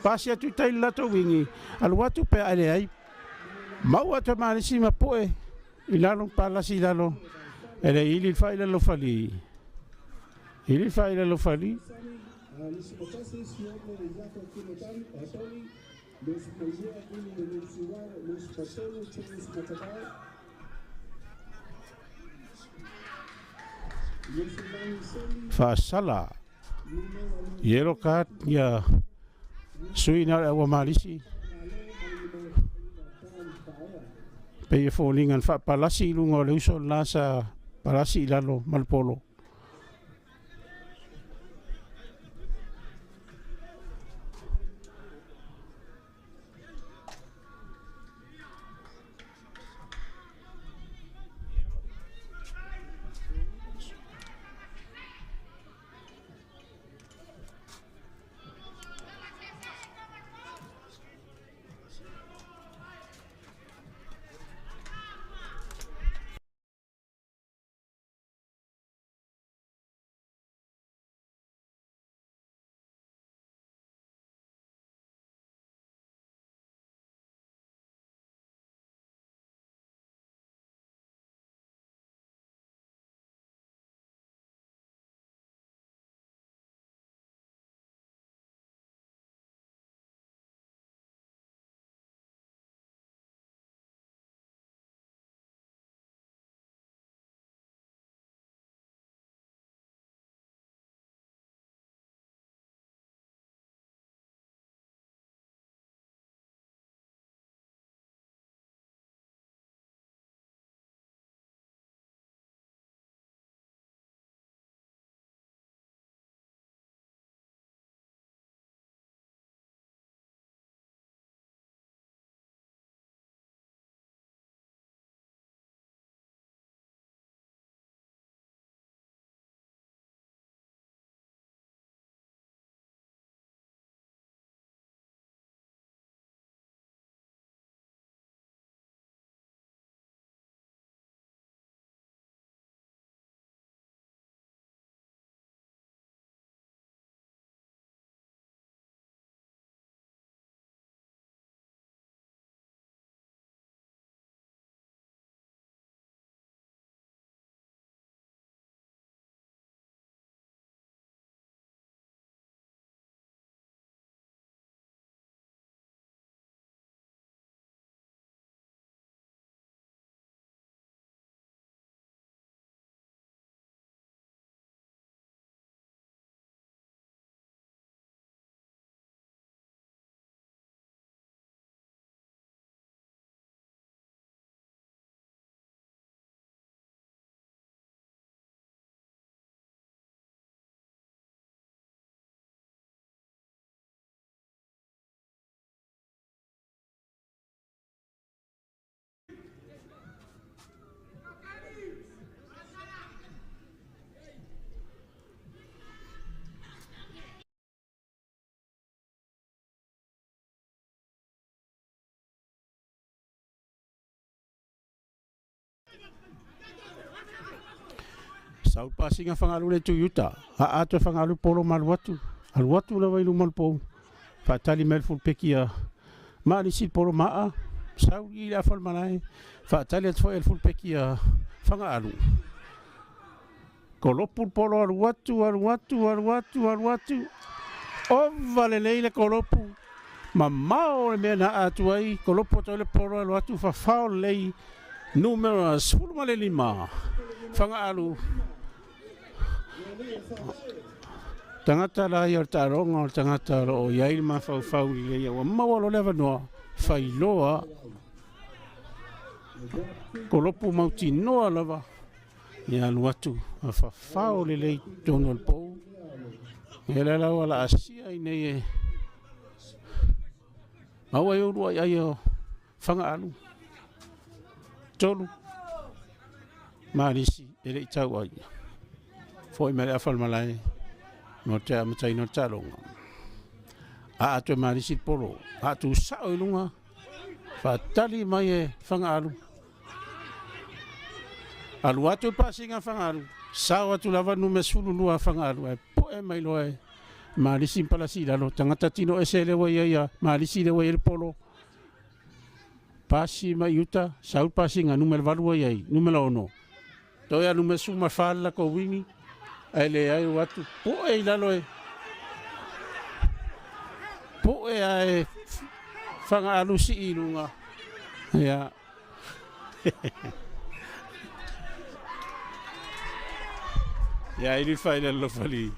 Speaker 2: Pasi atu i tai le latou wingi, alu atu pe ae leai. Maua atu e Malisi ma pu'e i lalo palalasi i lalo. E le ili le fai lalo fali. Ili le fai lalo fali.
Speaker 1: Sani, Lisi Matasi, Sione Isaka Kimatani, Atoni, Lusi Mailua, Ili Lusi Wa, Lusi Patonu, Chilis Matavai, Lusi Mani Seli,
Speaker 2: Faasala.
Speaker 1: Numero
Speaker 2: Yellow card ia sui na le au a Malisi. Pei e foliga na faapalasi i luga o le uso lena sa palasi i lalo ma le polo. Sau le pasiga Fagaluu le itu i uta. Aa atu e Fagaluu le polo ma alu atu. Alu atu lava i luma o le pou. Faatali mai le fulupeki a Malisi le polo ma aa. Sau i le afa o le malae. Faatali atu foi e le fulupeki a Fagaalu. Kolopu le polo alu atu, alu atu, alu atu, alu atu. Ova lelei le kolopu. Mamao le mea na aa atu ai. Kolopu atu ai le polo alu atu fafao lelei. Numera 15 Fagaalu. Tagata la ia o le taaloga o le tagata o lo o i ai le mafaufau lelei ua maua loa le avanoa failoa kolopu mautinoa lava ia alu atu ma fafao lelei i totonu o le pou. Ia lea la ua laasia i inei e maua ai uluai ai o Fagaalu. 3 Malisi e le i tau ai. Foi mai le afa o le malae mo te amataina o le taaloga. Aa atu e Malisi le polo. Aa tusao i luga. Faatali mai e Fagaalu. Alu atu le pasiga a Fagaalu. Sao atu lava numera 12 a Fagaalu. Ae poe mai loa e Malisi ma palasi i lalo. Tagata tino ese lea ua i ai a Malisi lea ua i ai le polo. Pasi mai i uta, sau le pasiga numera 8 ua i ai, numera 6. Toe a numera 14 le latou wingi, ae leai ua atu poe i lalo e poe ae Fagaalu sii i luga. Ia. Ia ili fai le alofali.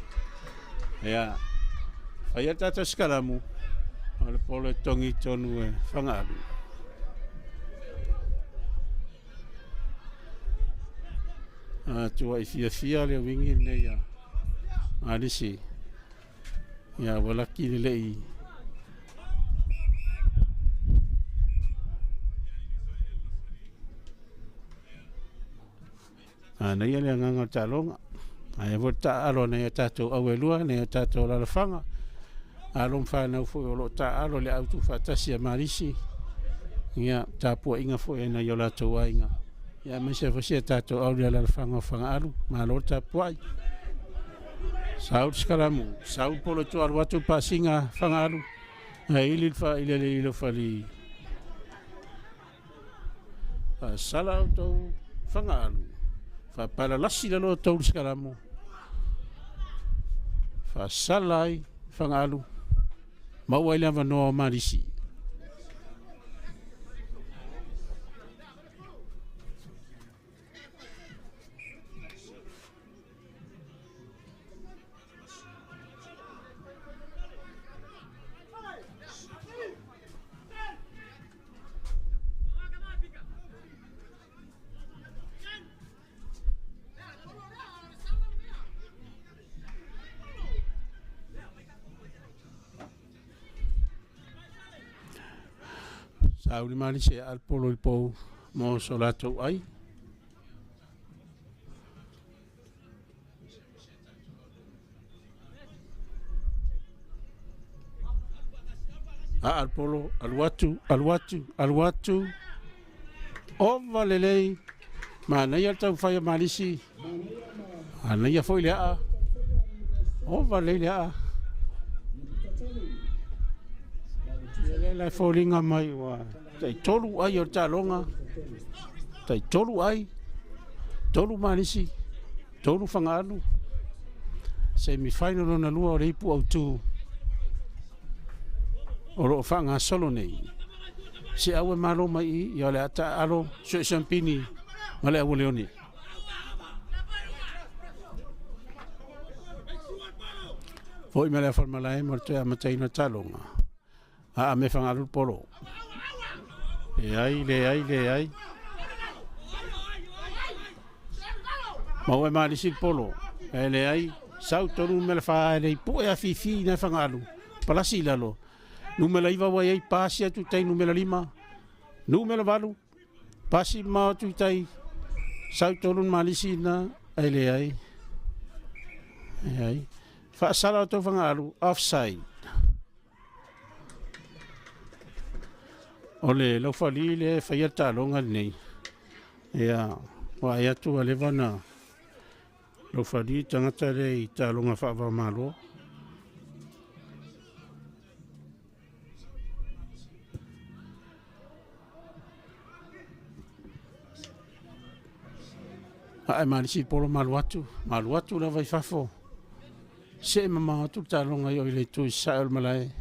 Speaker 2: Ia. Fai a tatou sikalamu. O le polo e togi tonu e Fagaalu. Atuai fiafia le wingi lenei a Alisi. Ia ua laki le lei Manaia le agaga o le taaloga. Ae foi le taaalo a nai o tatou auelua, nai o tatou alalafaga, alo ma fanau foi o lo o taaalo i le autuufaatasi a Malisi, ia tapuaiga foi a nai o latou aiga, ia aemaise foi si a tatou au i le alalafaga o Fagaalu, malo le tapuai. Sau le sikalamu, sau le polo e tua alu atu le pasiga a Fagaalu, ae ili le faailele i le fali. Faasala outou Fagaalu, faapalalasi lalo outou le sikalamu, faasala ai Fagaalu, maua ai le avanoa o Malisi. Sauni malisi e alpolo i pou mo so latou ai. Aa le polo, alu atu, alu atu, alu atu. Ova lelei. Manaia le taumafai a Malisi. Manaia foi le aa. Ova lelei le aa. Ia lea la e foliga mai ua tai tolu ai o le taaloga. Tai tolu ai. Tolu Malisi. Tolu Fagaalu. Semi final lona lua o le ipu autu o lo o faagasolo nei. Se au e malo mai i, ia o le a taaalo suesuempini ma le aualeone. Foi mai le afa o le malae mo le toe amataina o le taaloga. Aa me Fagaalu le polo. Leai, leai, leai. Maua e Malisi le polo. Ae leai, sau tonu numera 4 e lei poe a fifi na Fagaalu. Palasi i lalo. Numera 9 ua i ai pasi atu i tai numera 5. Numera 8 pasi mamao atu i tai. Sau tonu Malisi na ae leai. Leai. Faasala o tau Fagaalu offside. O le laufali lea e faia le taaloga lenei. Ia, vaai atu ua leva ona laufali tagata lea i taaloga faava-o-Malo. Ae malisi le polo ma alu atu, ma alu atu lava i fafo. See mamao atu le taaloga i o i le itu i sasae o le malae.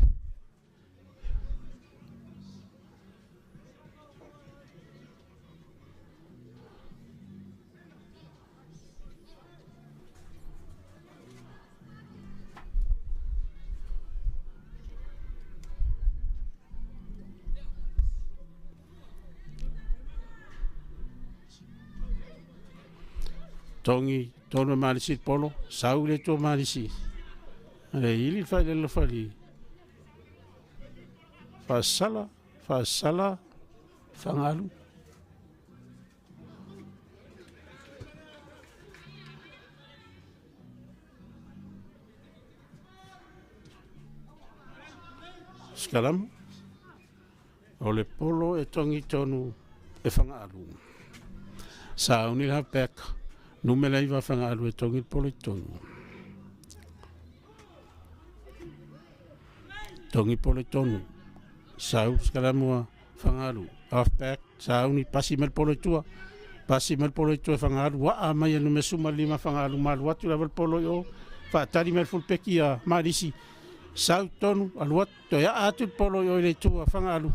Speaker 2: Togi tonu e Malisi le polo, sau le itu a Malisi. Le ili le failele fali. Faasala, faasala, Fagalu. Sikalamu. O le polo e togi tonu e Fagaalu. Sauni le halfback. Numera 9 Fagaalu e togi le polo i tonu. Togi polo i tonu. Sau Sikalamu a Fagaalu. Halfback. Sauni pasi mai le polo i tua. Pasi mai le polo i tua e Fagaalu. Waa mai e numera 15 Fagaalu. Malu atu lava le polo i o. Faatali mai le fulpeki a Malisi. Sau tonu alu atu. Toe aa atu le polo i o i le itu a Fagaalu.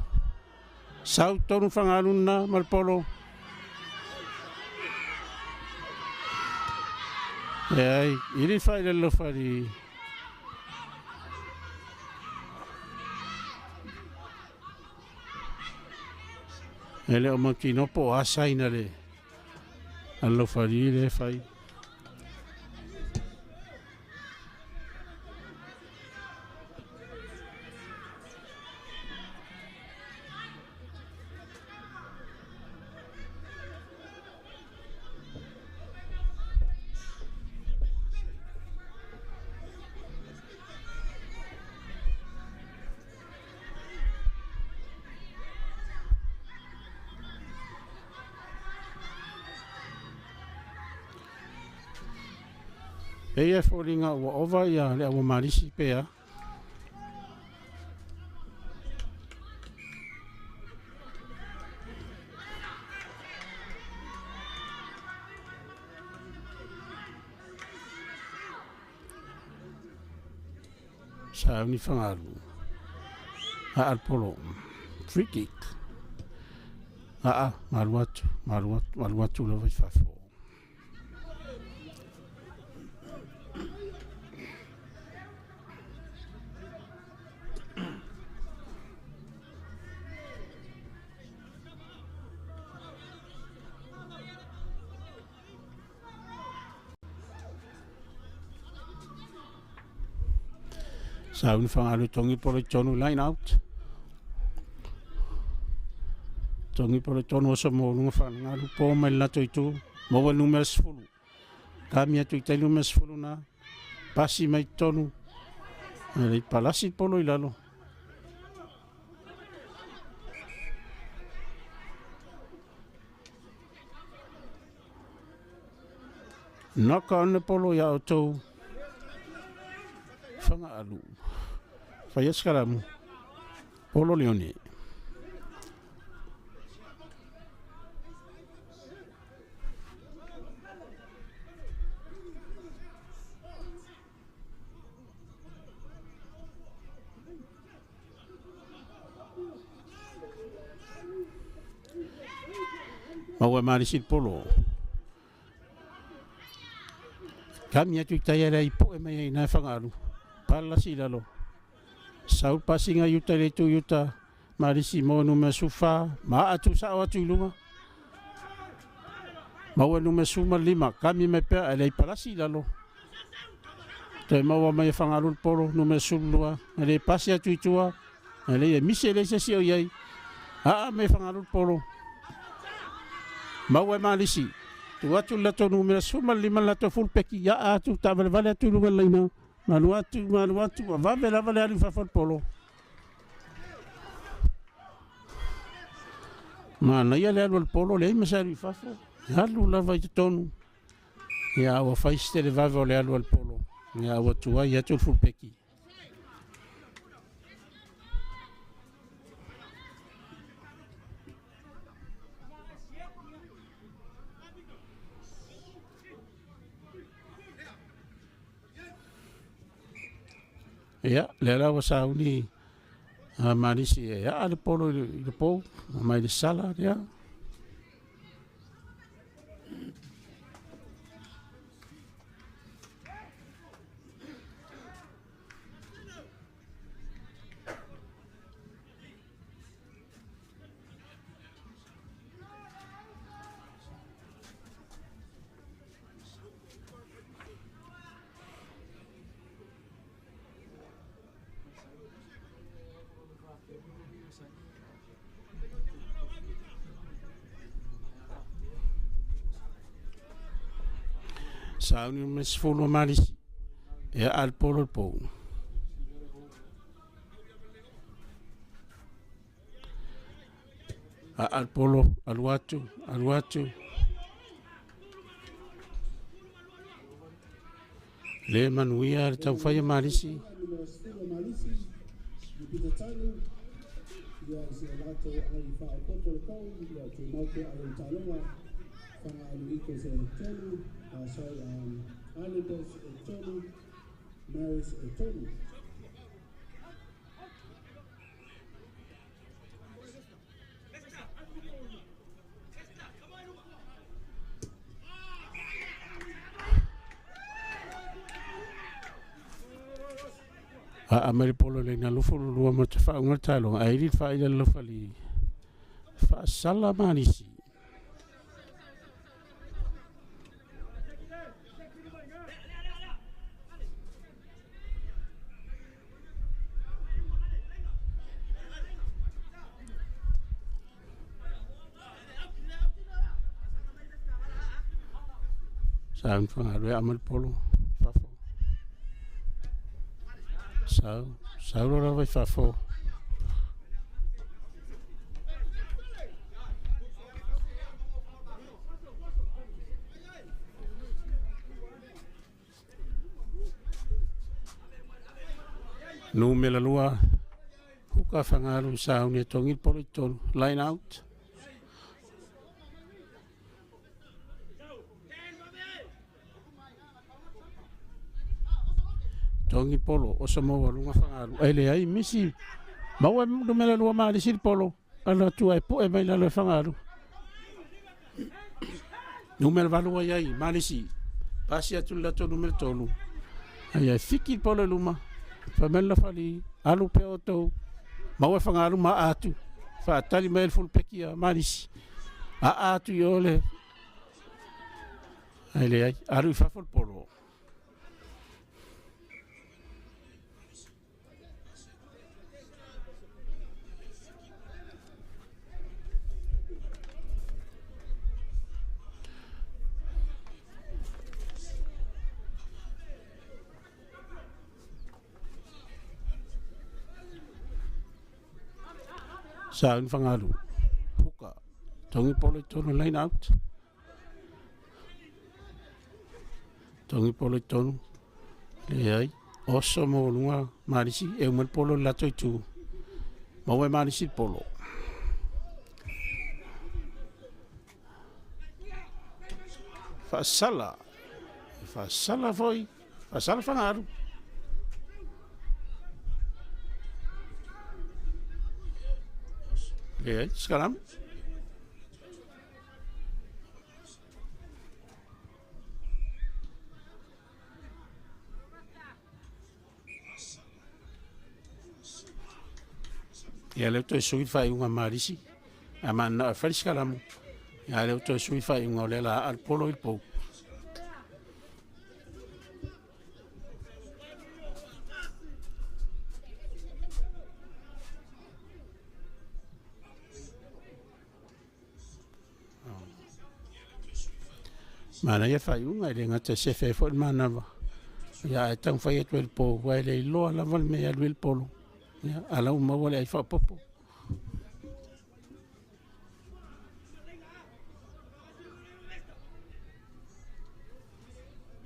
Speaker 2: Sau tonu Fagaalu na ma le polo. E ai, ili failele fali. E le o mautinoa po o a saina le alofali le fai. E ia foliga ua ova ia le auamalisi pe a. Sauni Fagalu. Aa le polo. Free kick. Aa, malu atu, malu atu, malu atu lava i fafo. Sauni Fagalu togi polo i tonu, line out. Togi polo i tonu oso mo lunga Fagalu po mai le lato itu. Maua le numera 10. Kami atu i tai numera 10 na. Pasi mai tonu. Le palasi polo i lalo. Knock on le polo ia outou Fagaalu. Faia Sikalamu. Polo Leone. Maua e Malisi le polo. Kami atu i tai ala i poe mai ai nā Fagaalu. Palasi i lalo. Sau pasinga i uta i le itu i uta. Malisi mo numera 14. Ma atu sao atu i luga. Maua numera 15. Kami mai pea e lei palasi i lalo. Toe maua mai e Fagaalu le polo numera 12. E le pasi atu i tua. E lei e mise le se si o iai. Aa me Fagaalu le polo. Maua e Malisi. Tu atu le latou numera 15 le latou fulpeki. Ia atu taavalevale atu i luga le laina. Malu atu, malu atu, vave lava le alu i fafo le polo. Manaia le alu a le polo, leai ma se alu i fafo. Alu lava i totonu. Ia ua fai se televave o le alu a le polo. Ia ua tuai atu le fulupeki. Ia, lea la ua sauni a Malisi e aa le polo i le pou, mai le sala, ia. Sauni ma 10 o Malisi e aa le polo i le pou. Aa le polo, alu atu, alu atu. Le manuia le taufai a Malisi.
Speaker 6: Numera 10 o Malisi, Lupita Talu, ia se latou ai faaopopo le pau, ia tumau pea ai taaloga, Fagaalu Eagles e 3, Islanders e 3, Marist e 3.
Speaker 2: Aa mai le polo le na 22 ma te whaunga le taaloga. Ae ili le faaila le lofali. Faasala Malisi. Sauni Fagaalu e aa mai le polo. Fafo. Sau, sau lo lava i fafo. Numera 2, huka Fagaalu sauni e togi le polo i totonu. Line out. Togi polo, oso maualuga Fagaalu. Ai leai misi, maua numera 2 Malisi le polo. Ala atu ai poe mai lalo e Fagaalu. Numera 8 ai ai, Malisi. Pasi atu le latou numera 3. Ai ai, fiki le polo i luma. Famela fali, alu pea o tau. Maua Fagaalu ma atu. Faatali mai le fulupeki a Malisi. A atu i ole. Ai leai, alu i fafo le polo. Sauni Fagaalu. Huka. Togi polo i totonu line out. Togi polo i totonu. Leai. Oso maualuga Malisi. E uma le polo i le latou itu. Maua e Malisi le polo. Faasala. Faasala foi. Faasala Fagaalu. Leai, scrum. Ia lea ua toe sui le faaiuga a Malisi. A mananao e fai le sikalamu. Ia lea ua toe sui le faaiuga o lea la aa le polo i le pou. Manaia faaiuga e le gata e sefe ai foi le manava. Ia ae taumafai atu ai le pou, aua e le iloa lava le mea e alu ai le polo. Ia, a la ua maua le ai faaopoopo.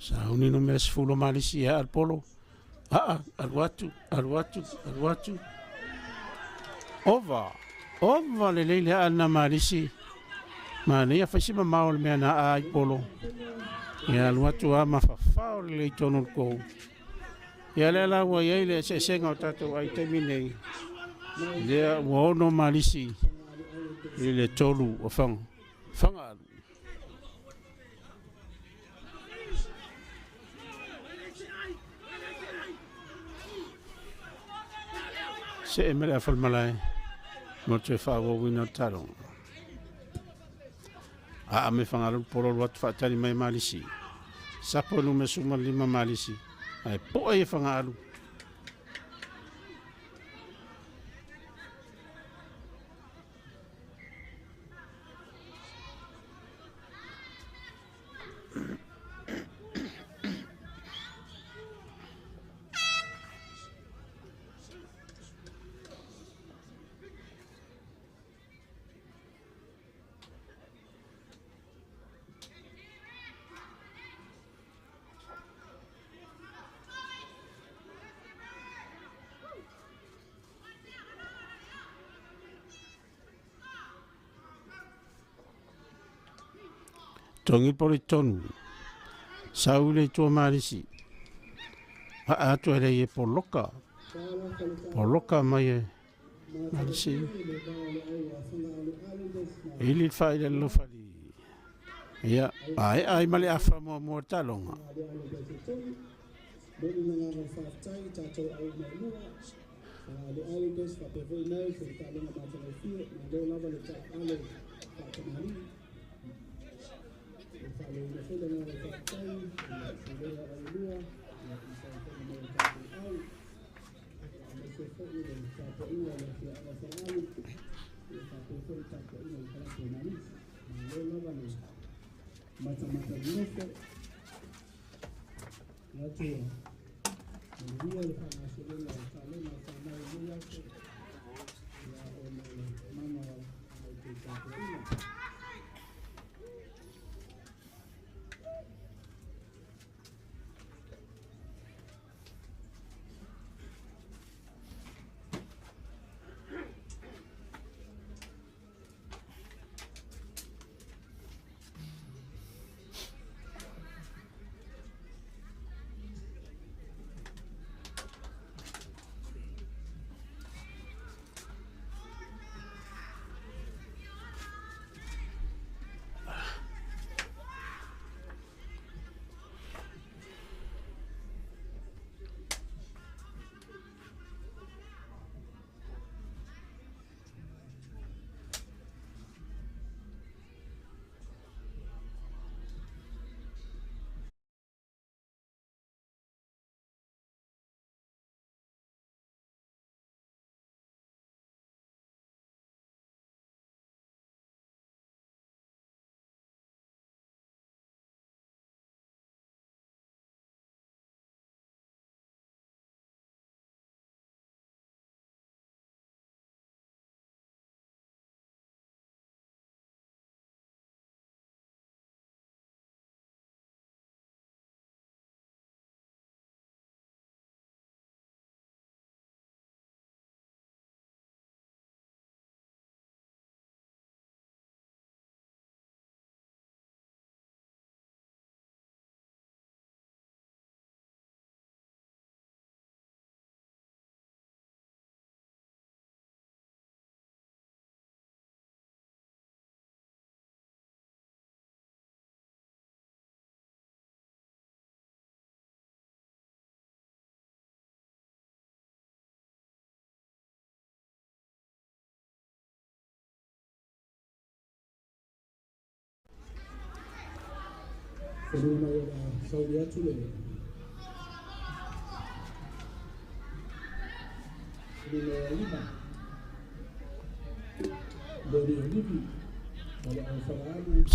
Speaker 2: Sauni numera 10 o Malisi e aa le polo. Aa, alu atu, alu atu, alu atu. Ova, ova lelei le aa lena Malisi. Manaia fai si mamao o le mea na aa ai polo. Ia alu atu lava ma fafao lelei i totonu o le kou. Ia lea la ua i ai le eseesega o tatou ai i le taimi lenei, lea ua 6 Malisi i le 3 o Fagaalu. See mai le afa o le malae mo le toe faaauauina o le taaloga. Aa mai Fagalolo polo alu atu faatali mai Malisi. Sapo e numera 15 Malisi. Ae poe e Fagaalu. Togi le polo i totonu. Sau le itua Malisi. Aa atu e lei e poloka. Poloka mai e Malisi. Ili le fai le lofali. Ia, ae ai ma le afa muamua o le taaloga.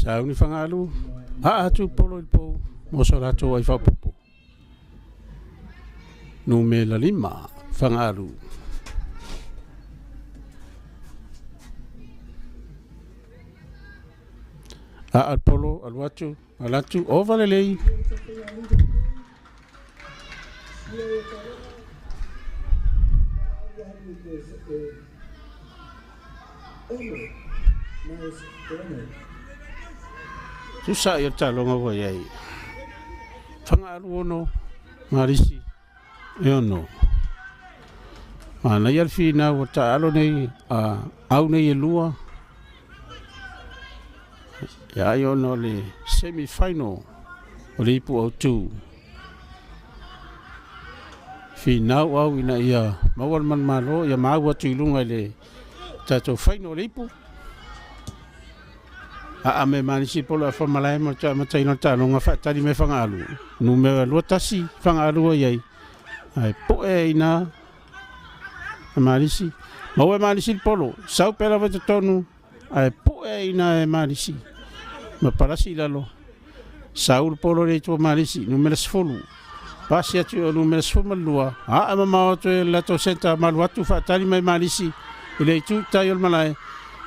Speaker 2: Sauni Fagaalu, aa atu polo i le pou mo so latou ai faaopoopo. Numera 5, Fagaalu. Aa le polo, alu atu, alu atu, ova lelei.
Speaker 1: Suia o taaloga Islanders e 6 mais 6.
Speaker 2: Tusa i o le taaloga ua i ai. Fagaalu 6, Malisi e 6. Manaia le finau o taalo nei a au nei e lua. Ia ai ona o le semi final o le ipu autu. Finau au ina ia maua le manumalo ia maua atu i luga i le tatou final o le ipu. Aa me Malisi polo afa malae ma le amataina o le taaloga faatali mai Fagaalu. Numera 21 Fagaalu ai ai. Ae poe ina Malisi. Maua e Malisi le polo. Sau pea lava i totonu. Ae poe ina e Malisi. Ma palasi i lalo. Sau le polo le itu Malisi. Numera 10. Pasi atu o numera 12. Aa mamao atu e le latou centre malu atu faatali mai Malisi. I le itu tai o le malae.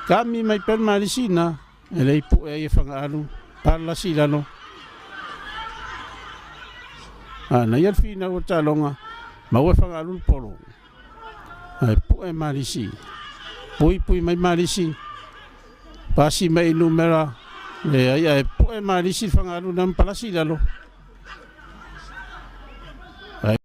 Speaker 2: Kami mai pea le Malisi na. E le ipu e ai e Fagaalu. Palasi i lalo. A na ia le finau o le taaloga. Maua e Fagaalu le polo. Ae pue Malisi. Pui pui mai Malisi. Pasi mai numera. Le ai ae pue Malisi le Fagaalu na palasi i lalo. Ae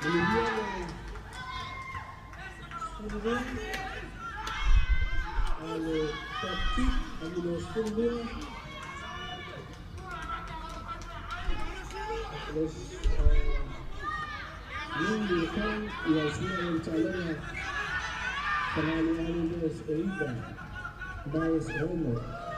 Speaker 1: Manuia le 12 a le top kick a le 12 los Lin Kang ia suia o le taaloga Fagaalu Islanders e 9 mais 6.